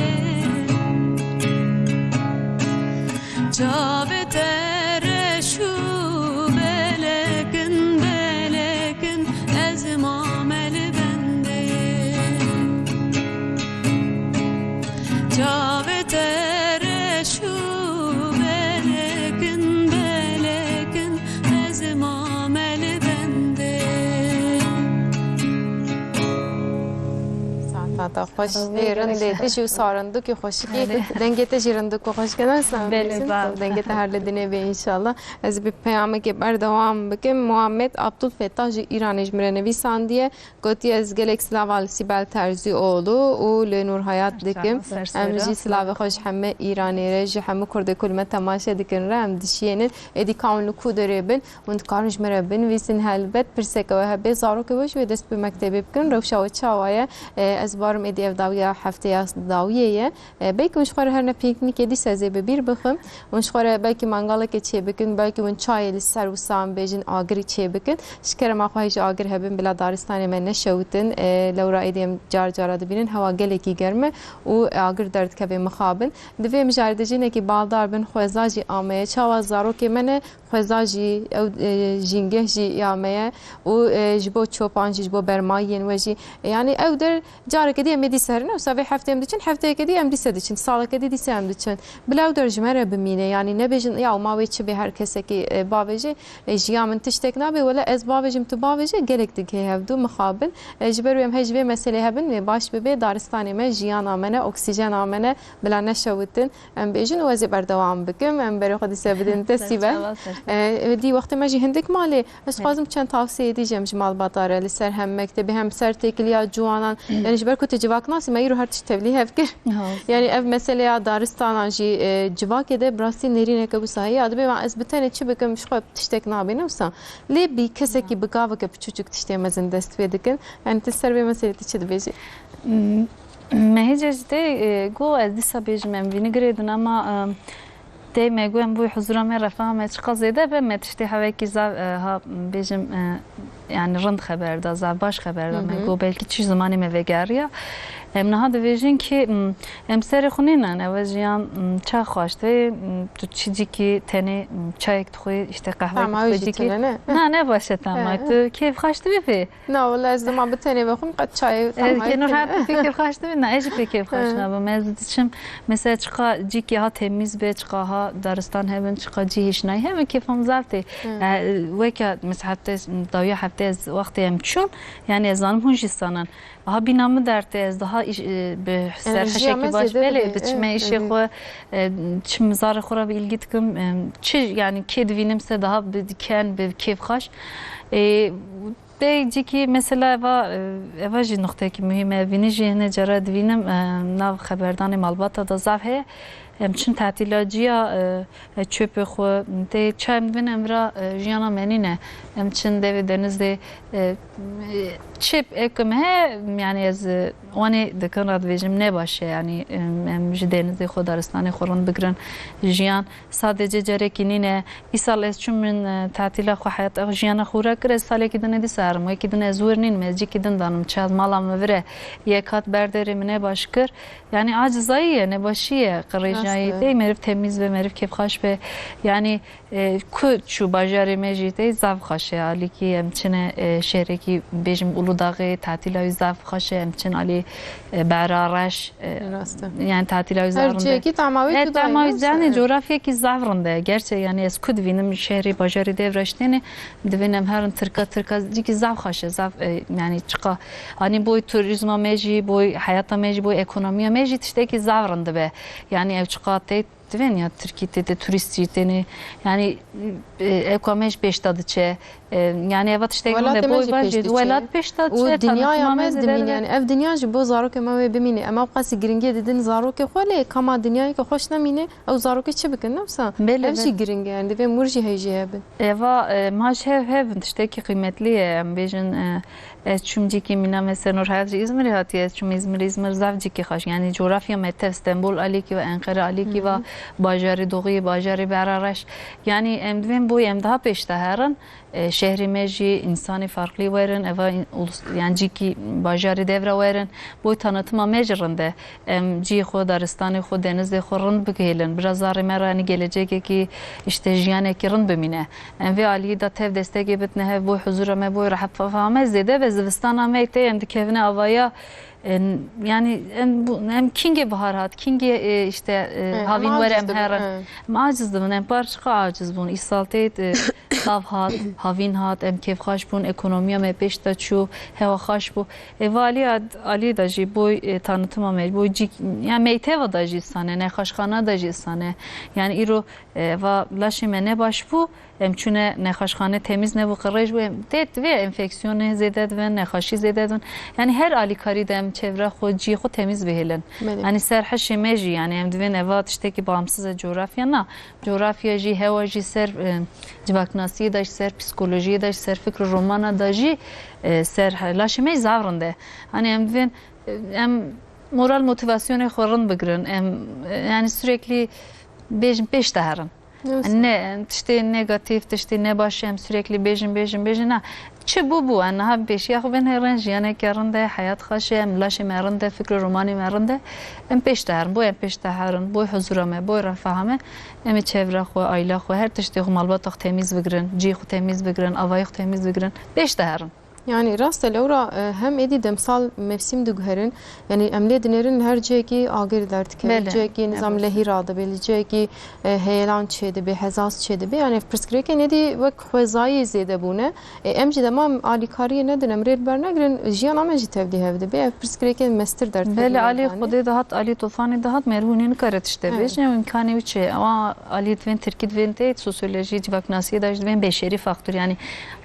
Çavê te reş û belek in, belek in, ez mame li bendê. Çavê te reş û belek in, belek in, ez mame li bendê. Saeta te xweş. Sağ ol, lê rindê gerek. Te jî wisa rindikî xweşikî. Belê. Dengê te jî rindik û xweşik e, ne Samî? Belê, sağ ol. Dengê te her li dinê be înşallah. Ez bi peyamekê berdewam bikim. Muhammed Abdulfetah ji Îranê ji min re nivîsandiye. Gotiye, ez gelek silava li Sîbel Terzîoğlu û li Nûrhayat dikim. Sağ ol, ser sera. Em jî silavê xwe ji hemû Îranê re, ji hemû Kurdê ku li me temaşe dikin re em dişiyênin. Êdî ka hûn li ku derê bin, hûn dikarin ji me re binivîsin. Helbet pirseke we hebe, zarokê we jî wê dest bi mektebê bikin. Rewşa we çawa ye? E, ez barim êdî ev dawiya hefteya dawiyê ye. E, belkî hûn ji xwe re herine pîknîkê dîsa ez ê bi bîr bixim. Hûn ji xwe re belkî mangalekê çêbikin, belkî hûn çayê li ser wisa em bêjin agirî çêbikin. Ji kerema xwe hê jî agir hebin bila daristanê me neşewitin. E, lewra êdî em car cara dibînin hewa gelekî germ e û agir derdikeve mixabin. Divê mijarê de jinekî baldar bin, xweza jî ameye. Çawa zarokê me ne, xweza jî, ew, e, jîngeh jî ya me ye û, e, ji bo çopan jî, ji bo bermayiyên we jî. E, yanî ew der careke dî em ê dîsa herin, wisa vê heftê em diçin, hefteyeke dî em dîsa diçin, saleke dî dîsa em diçin. Bila ew der ji me re bimîne, yanî nebêjin, ya ma wê çi bê, her kesekî, e, bavêje, e, jiya min tiştek nabe, wele ez bavêjim, tu bavêje, gelek digihê hevdû mixabin. E, ji ber wê em hê ji vê meselê hebin, wê baş bibe, daristanê me jiyana me ne, oksîjena me ne, bila neşewitin. Em bêjin û ez ê berdewam bikim. Em berê xwe dîse bidin te Sîbel. Serçava, serçava. E, dî wextê me jî hindik ma lê ez dixwazim çend tavsiyeyê dî jî em ji malbata re li ser hem mektebê hem ser têkiliya ciwanan. Yanî ji ber ku tu civak nasî me îro her tişt tevlî hev kir. Yanî ev meseleya daristanan jî, e, civakê de bi rastî nêrîneke wisa heye. Ya dibê ma ez bi tenê çi bikim, ji xwe tiştek nabêne wisa. Lê bi kesekî, bi gaveke piçûçik tiştê mezin dest pê dikin. Yanî tu ser vê meselê tu çi dibêjî? Hmm, me hêca jî tê, e, got ez dîsa bêjim em vînî girêdin ama, e, tê me got em bû huzura me, refaha me çiqa zêde be, me tiştê hevekî zav, e, ha bêjim, e, yani rind xeber da, zav baş xeber da. Me got belkî çi zimanê me vegeriya. Em niha dibêjin ki, m, em serê xwe nînin, ew jiyan, m, çax xweş tê, m, tu çi cîkî tenê, m, çayek dixwî, işte qehweyek dixwî cîkî. Tama wî jî tune ne? Na, ne baş e tama. He. Tu kêf xweş dibî pê. Na, wala ez dema bi tenê vexwim, qet çayê Ez tama kênû tune. Rahat pê kêf xweş dibî. Na, ez jî pê kêf xweş nabim. Ez diçim, mesela çiqa cîkî ha temiz be, çiqa ha daristan hebin, çiqa cî hêşnayî hebin, kêfa min zaf tê. E, weke mesela hefte, dawiya hefte ez wextê em çûn, yani ez zanim hûn jî sanin. Aha bîna min dertê ez daha iş, e, bi serxeşekî baş belê diçime îşê xwe, e, çim zarê xwe re bi îlgî dikim, e, çi yani kê divînim se daha bi diken, bi kêfxweş. E, Tê cîkî mesela eva, e, eva jî nuqtekî muhîm e. Vînî jî hinê cara divînim, e, nav xeberdanê malbata da zaf heye. Em çin tetîla cîya, e, e, çöpê xwe, tê çi em dibin em vira, e, jiyana me nîne. Em çin devê denizê, e, e, çöp ekim he, yani ez, e, wanê dikin ra dibêjim ne baş e, yani, em, em ji denizê xwe, daristanê xwe rind bigirin. Jiyan Sadece carekî nîne. Îsal ez çûm min, e, tatîla xwe heyat, ev jiyana xwe re kir, ez salekî din ê dîsa herim. Wekî din ez wir nînim, ez cîkî din danim, çi ez mala min vir e. Yek hat berderê min ê baş kir. Yani acizayî ye, nebaşî ye, qirêjî Tê meriv temiz be, meriv kêfxweş be. Yani, e, ku çû bajarê me jî tê zaf xweş e. Alîkî em çine, e, şehrekî bêjim Uludağê, tatîla wî zaf xweş e. Em çin alî, e, Behra Reş, e, Rast e. Yani tatîla wî zaf rind e. Her cihekî tema wî Evet, cuda ye, tema wî ne? Zane, Evet. Coğrafyekî zaf rind e. Gerçek yani ez ku divînim şehrê bajarê Devraş têne, divînim herin Tirka, Tirka, cîkî zaf xweş e, zaf, e, yani çiqa. Hani boy turizma me jî, boy heyata me jî, boy ekonomiya me jî tiştekî zaf rind be. Yani ew çiqa tê divên ya Tirkî tê de turîst jî têne. Yani, e, ewka me jî pêşta diçe. E, yani eva tiştek Welatê rinde me boy jî va pêş jî diçe. Welat pêşta Û diçe, dinyaya tanıtıma me me zêde dimîne. Dibe. Yani ev dinya ji bo zarokê me wê bimîne. Em ew qasî giringiyê didin zarokê xwe lê kama dinyayeke xweş nemîne. Ew zarokê çi bikin, ne wisa? Belê, Ev jî belê. Giring e, yani divê mûr jî heyjî hebin. Eva, e, maş hev hev tiştekî qîmetlî ye. Em bêjin, e, ez çûm cîkî mîna me Senor Hayat ji Îzmirê hatiye, ez çûm Îzmir, Îzmir zaf cîkî xweş. Yani coğrafya me tev Stenbol alîkî ve, Enqere alîkî ve, Hı hı. Bajarê Doğiyê, bajarê Behra Reş. Yani em divên boy em daha pêş de herin. E, şehrê me jî însanê farklî werin, eva in-, ulus-, yan cîkî bajarê Devra werin, boy tanıtıma me jî rind e. Em cî xwe, daristanê xwe, denizê xwe rind bigihêlin. Bira zarê me re, yanî gelecekekî, işte, jiyanekî rind bimîne. Em vê aliyî de tev destekê bidine hev, boy huzura me, boy rehet fahme zêde ve zivistana me tê, em dikevine avaya, e, n-, yani em bu, em kingê bihar hat, kingê, e, işte, e, He, em havîn were aciz em dibin, herin. he. Em aciz dibin, em parçiqa aciz bûn. Îsal tê, e, tav hat, havîn hat, em kêfxweş bûn, ekonomiya me pêş de çû, hewa xweş bû. E, va alî ad-, alî de jî boy, e, tanıtıma me, boy cîk, ya meyteva de jî sane, nexweşxana de jî sane. Yani îro, e, va laşê me ne baş bû, em çûne nexweşxane temiz nebû, qirêj bû, em tê divê enfeksiyonê zêde dibin, nexweşî zêde dibin. Yani her alîkarî de em çevre xwe, cî xwe temiz bihêlin. Belê. Yani ser hişê me jî, yani em divên eva tiştekî bağımsız e coğrafya na. Coğrafya jî, hewa jî ser, e, civaknasiyê de jî, ser psikolojiyê de jî, ser fikr û romana de jî, e, ser he-, laşê me zaf rind e. Hani em divên, e, em moral motivasyonê xwe rind bigirin. Em, e, yani sürekli bêjin pêş de herin. Ne wisa? Ne, tiştê negatif, tiştê nebaş em sürekli bêjin, bêjin, bêjin. Na, çi bû bû, em niha pêşiya xwe bên herin, jiyaneke rind e, heyat xweş e, em laşê me rind e, fikr û romanê me rind e. Em pêş de herin, boy em pêş de herin, boy huzura me, boy refaha me. Em ê çevra xwe, aîla xwe, her tiştê xwe, malbata xwe temiz bigirin, cî xwe temiz bigirin, avayî xwe temiz bigirin, pêş de herin. Yani rast e lewra, e, hem êdî demsal mevsim diguherin, yani em lê dinêrin her cihekî agir derdikeve, Belê, cihekî nizam evet. lehî radibe, li cihekî, e, heyelan çêdibe, hezaz çêdibe. Yani pirsgirêkên êdî wek xwezayî zêde bûne. E, em jî dema em alîkariyê nedin, em rê li ber negirin, jiyana me jî tevlî hev dibe. Ev pirsgirêkên mestir derdikevin Belê, alî yanî. Xwedê dihat, alî tofanê dihat, merivûnê nikare tişte Evet. bêje, ew îmkanê wî çi ye? Ewa alî divên tirkî divên tê, sosyolojî, civaknasiyê de jî divên beşerî faktor, yani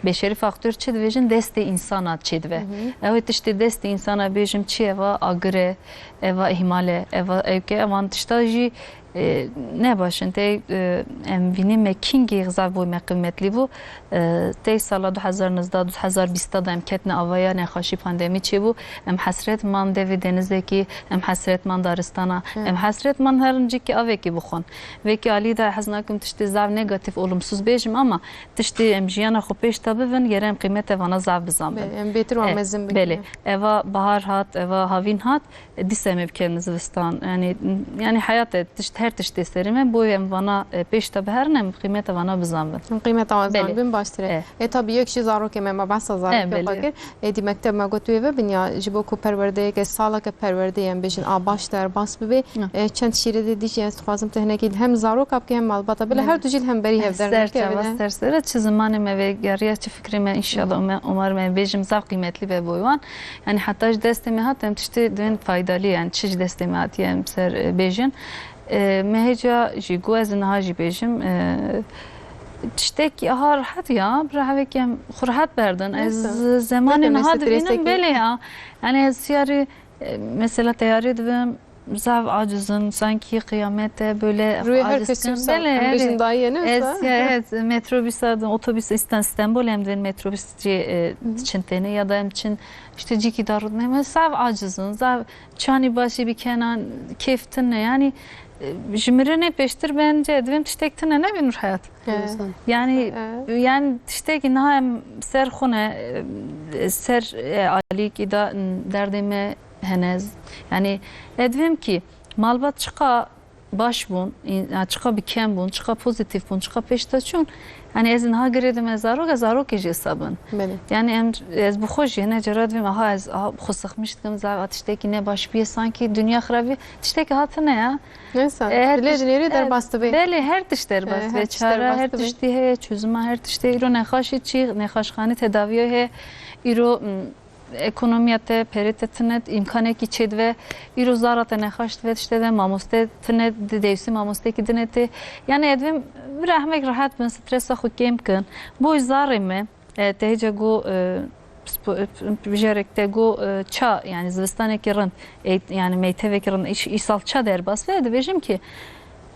beşerî faktor çi dibêjin? Destê însana çêdibe. Hı hı. Ew ê tiştê destê însana bêjim çi ye? Eva agir e, eva îhmal e, eva ewke, evan tişta jî, e, ne baş in. Tê, e, em vînî me kîngê zaf bû me qîmetlî bû. E, tê sala du hezar nizda, du hezar bîsta de em ketine avaya nexweşî pandemî çêbû. Em hesret man devê denizekî, em hesret man daristana, Hı. em hesret man her cîkî avekî bixwin. Vekî alî de hez nakim tiştê zaf negatif, olumsuz bêjim ama tiştê em jiyana xwe pêş de bibin, gere em qîmete vana zaf bizanbin. Belê, em bêtir wan E, mezin bikin. Belê. Eva bahar hat, eva havîn hat, e, dîsa em ê bikerin zivistan. Yani, yani heyat e, tişt, her tiştê serê me, boy em vana, e, pêş de biherin, em qîmete vana bizanbin. Em qîmeta wan Belê. zanbin baştir e. E. E, tabii yek jî zarokê me, me behsa E, zarokê belê. xwe kir. Êdî mekteb me got wê vebin ya, ji bo ku perwerdeyeke, saleke perwerdeyê em bêjin a baş derbas bibe. Hı. E, çend şîrê dê dijî ez dixwazim te hinekî hem zaroka bike hem malbata bile Hı. her du jî li hemberî hev Ser çava, dernekevine. ser sere, çi zimanê me vegeriya, çi fikrê me, înşallah, ume-, umarım em bêjim zaf qîmetlî be boy wan. Yani heta ji destê me hat, em tiştê divên faydalî, yani çi ji destê me hatiye em ser, e, bêjin. E, me hêca jî got, ez niha jî bêjim, e, tiştekî aha rehet ya, bira hevekî em xwe rehet berdin. Ez Neyse. zemanê Neyse, niha neyse, divînim strêsekî. belê ya. Yani ez siyarî, e, mesela teyarê dibim, zaf acizim, sanki qiyamete, böyle Rûyê her aciz kes kim. wisa, Belê, em bêjin herê. dayê ne Ez, wisa? ya, evet, metrobüs adım, otobüs İstan-, İstanbul, em divên metrobüs cê, e, Hı hı. çin têne ya da em çin, işte, cîkî darût neme, zaf acizim, zaf çanî başî bikenan, kêf tine, yani, e, ji mirinê pêştir bence divêm tiştek tine nebî Nur Hayat. Evet. Yani, Evet. yani tiştekî niha em ser xwe ne, e, ser, e, alîkî da derdê me hene. Yani, ez divêm ki malbat çiqa baş bûn, in-, ya çiqa bi kem bûn, çiqa pozîtîf bûn, çiqa pêş de çûn. Yanî ez niha girêdime zarok, ez zarokê jî hesabim. Belê. Yanî em, ez bi xwe jî hene cara divêm, aha ez, aha xwe sixmiş dikim, zaf tiştekî ne baş bûye, sankî dinya xirab bûye. Tiştekî hatine ya. Neyse, E, her dilê tişt-, dinêrî e, derbas dibe. Belê, her tişt derbas E, dibe. her tişt Çare derbas her dibe. tiştî heye, çözüma her tiştî. Îro nexaşî çi, nexaşxane tedaviye heye. Îro, m, ekonomiya te, perê te tine, îmkanekî çêdibe. Îro zara te nexaş dibe, tiştê de mamoste tine, di-, dewsî mamostekî dine tê. Yani edvim bir ehmek rahat bin, stresa xwe kêm kin. Boy zarê me, e, te hêca got, e, spo-, e, bijarek te got, e, ça, yani zivistanekî rind, e, yani meytevekî rind, îş-, îsal ça derbas be, dibêjim ki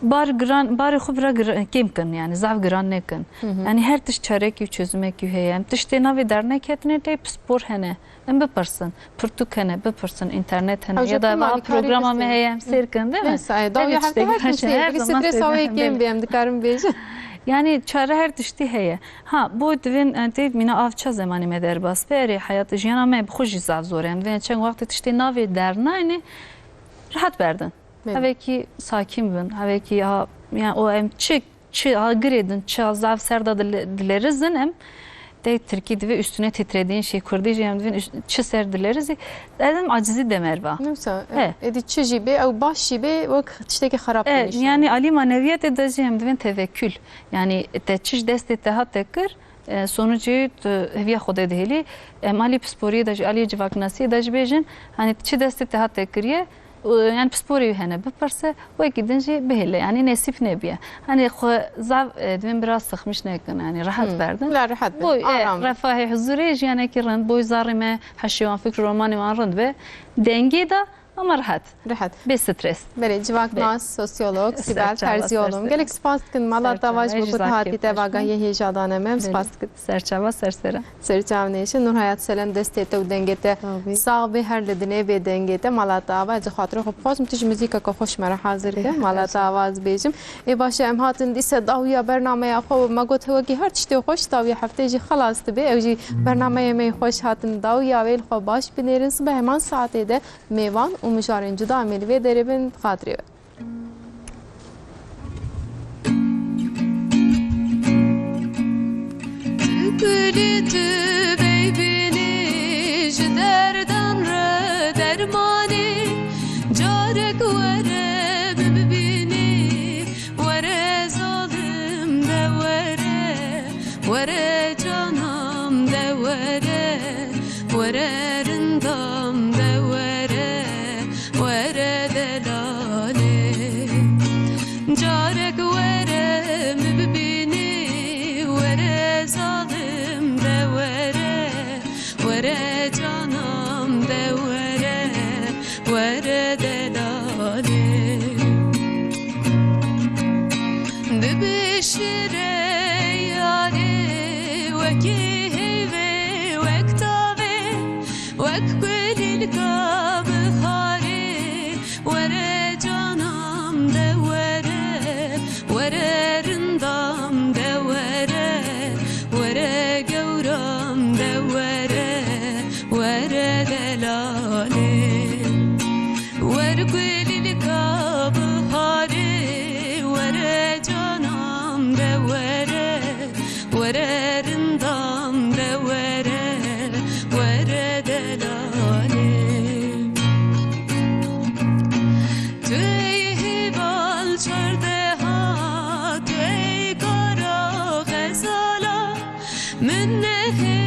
bar giran, barê xwe bira gira-, kêm kin, yani zaf giran nekin. Hı hı. Yani her tişt çarekî û çözümekî heye. Em tiştê navê derneketine tê pispor hene. Em bipirsin. Pirtûk hene, bipirsin. Înternet hene. Hewce Ya da pir va malîkarî programa me bistînin. heye, em sêr kin, değil mi? Neyse, e, dawiya Hemî hevde tiştekî her her tiştê. Her hevde zaman stresa wê sêr kêm kin. bê, em dikarin bêjin. Yani çare her tiştî heye. Ha, bo divên, e, tê mîna av ça zemanî me derbas be, erê heyat jiyana me bi xwe jî zaf zor e. Em divên çend wextê tiştê navê dernayne, rahat berdin. Belê. Hevekî sakin bin, hevekî ha, yani o em çi, çi ha girêdin, çi ha zaf ser da dile-, dilerizin em. Tê tirkî divê üstüne titrediğin şey, kurdî jî em divên üst-, çi ser dilerizî. Dedim acizî demer va. Neyse, He. êdî çi jî bê, ew baş jî bê, wek tiştekî xerab E, tênîşan. yani alî maneviyetê de jî em divên tevekkül. Yani te çi ji destê te hat te kir, e, sonucê tu heviya Xwedê dihêlî. Em alî pisporiyê de jî, alî civaknasiyê de jî bêjin, hani çi destê te hat te kiriye, û, yani pisporê wî hene, bipirse, wekî din jî bihêle, yani nesîb nebiye. Hani xwe zaf, e, divên biraz sıkmış nekin, yani rahat Hmm. berdin. La rahat bin, Boy, e, aram bin. refahê, huzurê, jiyanekî rind, boy zarê me, heşê wan, fikr û romanê wan rind be, dengê de, ama rahat. Rahat. Bê stres. Belê, civaknas, Be. sosyolog, Sibel Serçava, Terziyolum. serçava. Gelek spas dikin, mala Serçava, dava ji bo ji ku tu zahmet hatî te baş bin. vagahiyê hêja dane me, em Belê. spas dikin. Serçava, serçava. Serçav nêşin, Nur Hayat Selem, destê te û dengê te Tabii. sax bê, her li dinê bê dengê te. Mala te ava, ez xatirê xwe bixwazim, tu ji muzîkeke xweş me re hazir ke. Mala te ava ez bêjim. Ê baş e, em hatin dîse dawiya bernameya xwe, me got wekî her tiştê xweş dawiya heftê jî xelas dibe. Ew jî bernameyê me xweş hatin dawiya wê, li xwe baş binêrin. Sibe heman saetê de mêvan û mijarên cuda em ê li vê derê bin, xatirê we. Tu kulî tu beybînî ji derdan re dermanî, carek were min bibînî, were zalim de were, were canam de were, were rindam de were. Were delalê, carek were min bibînî, were zalim de were, were canam de were, were delalê. Bibişire yarê wekî heyvê, wek tavê, wek kulîlka biharê, were canam de were, were rindam de were, were gewram de were, were delalê. Wer kulîlka biharê, were canam de were, were rindam de were, were delalê. Tu ey hêval çardeha, tu ey kara xezala, min nehê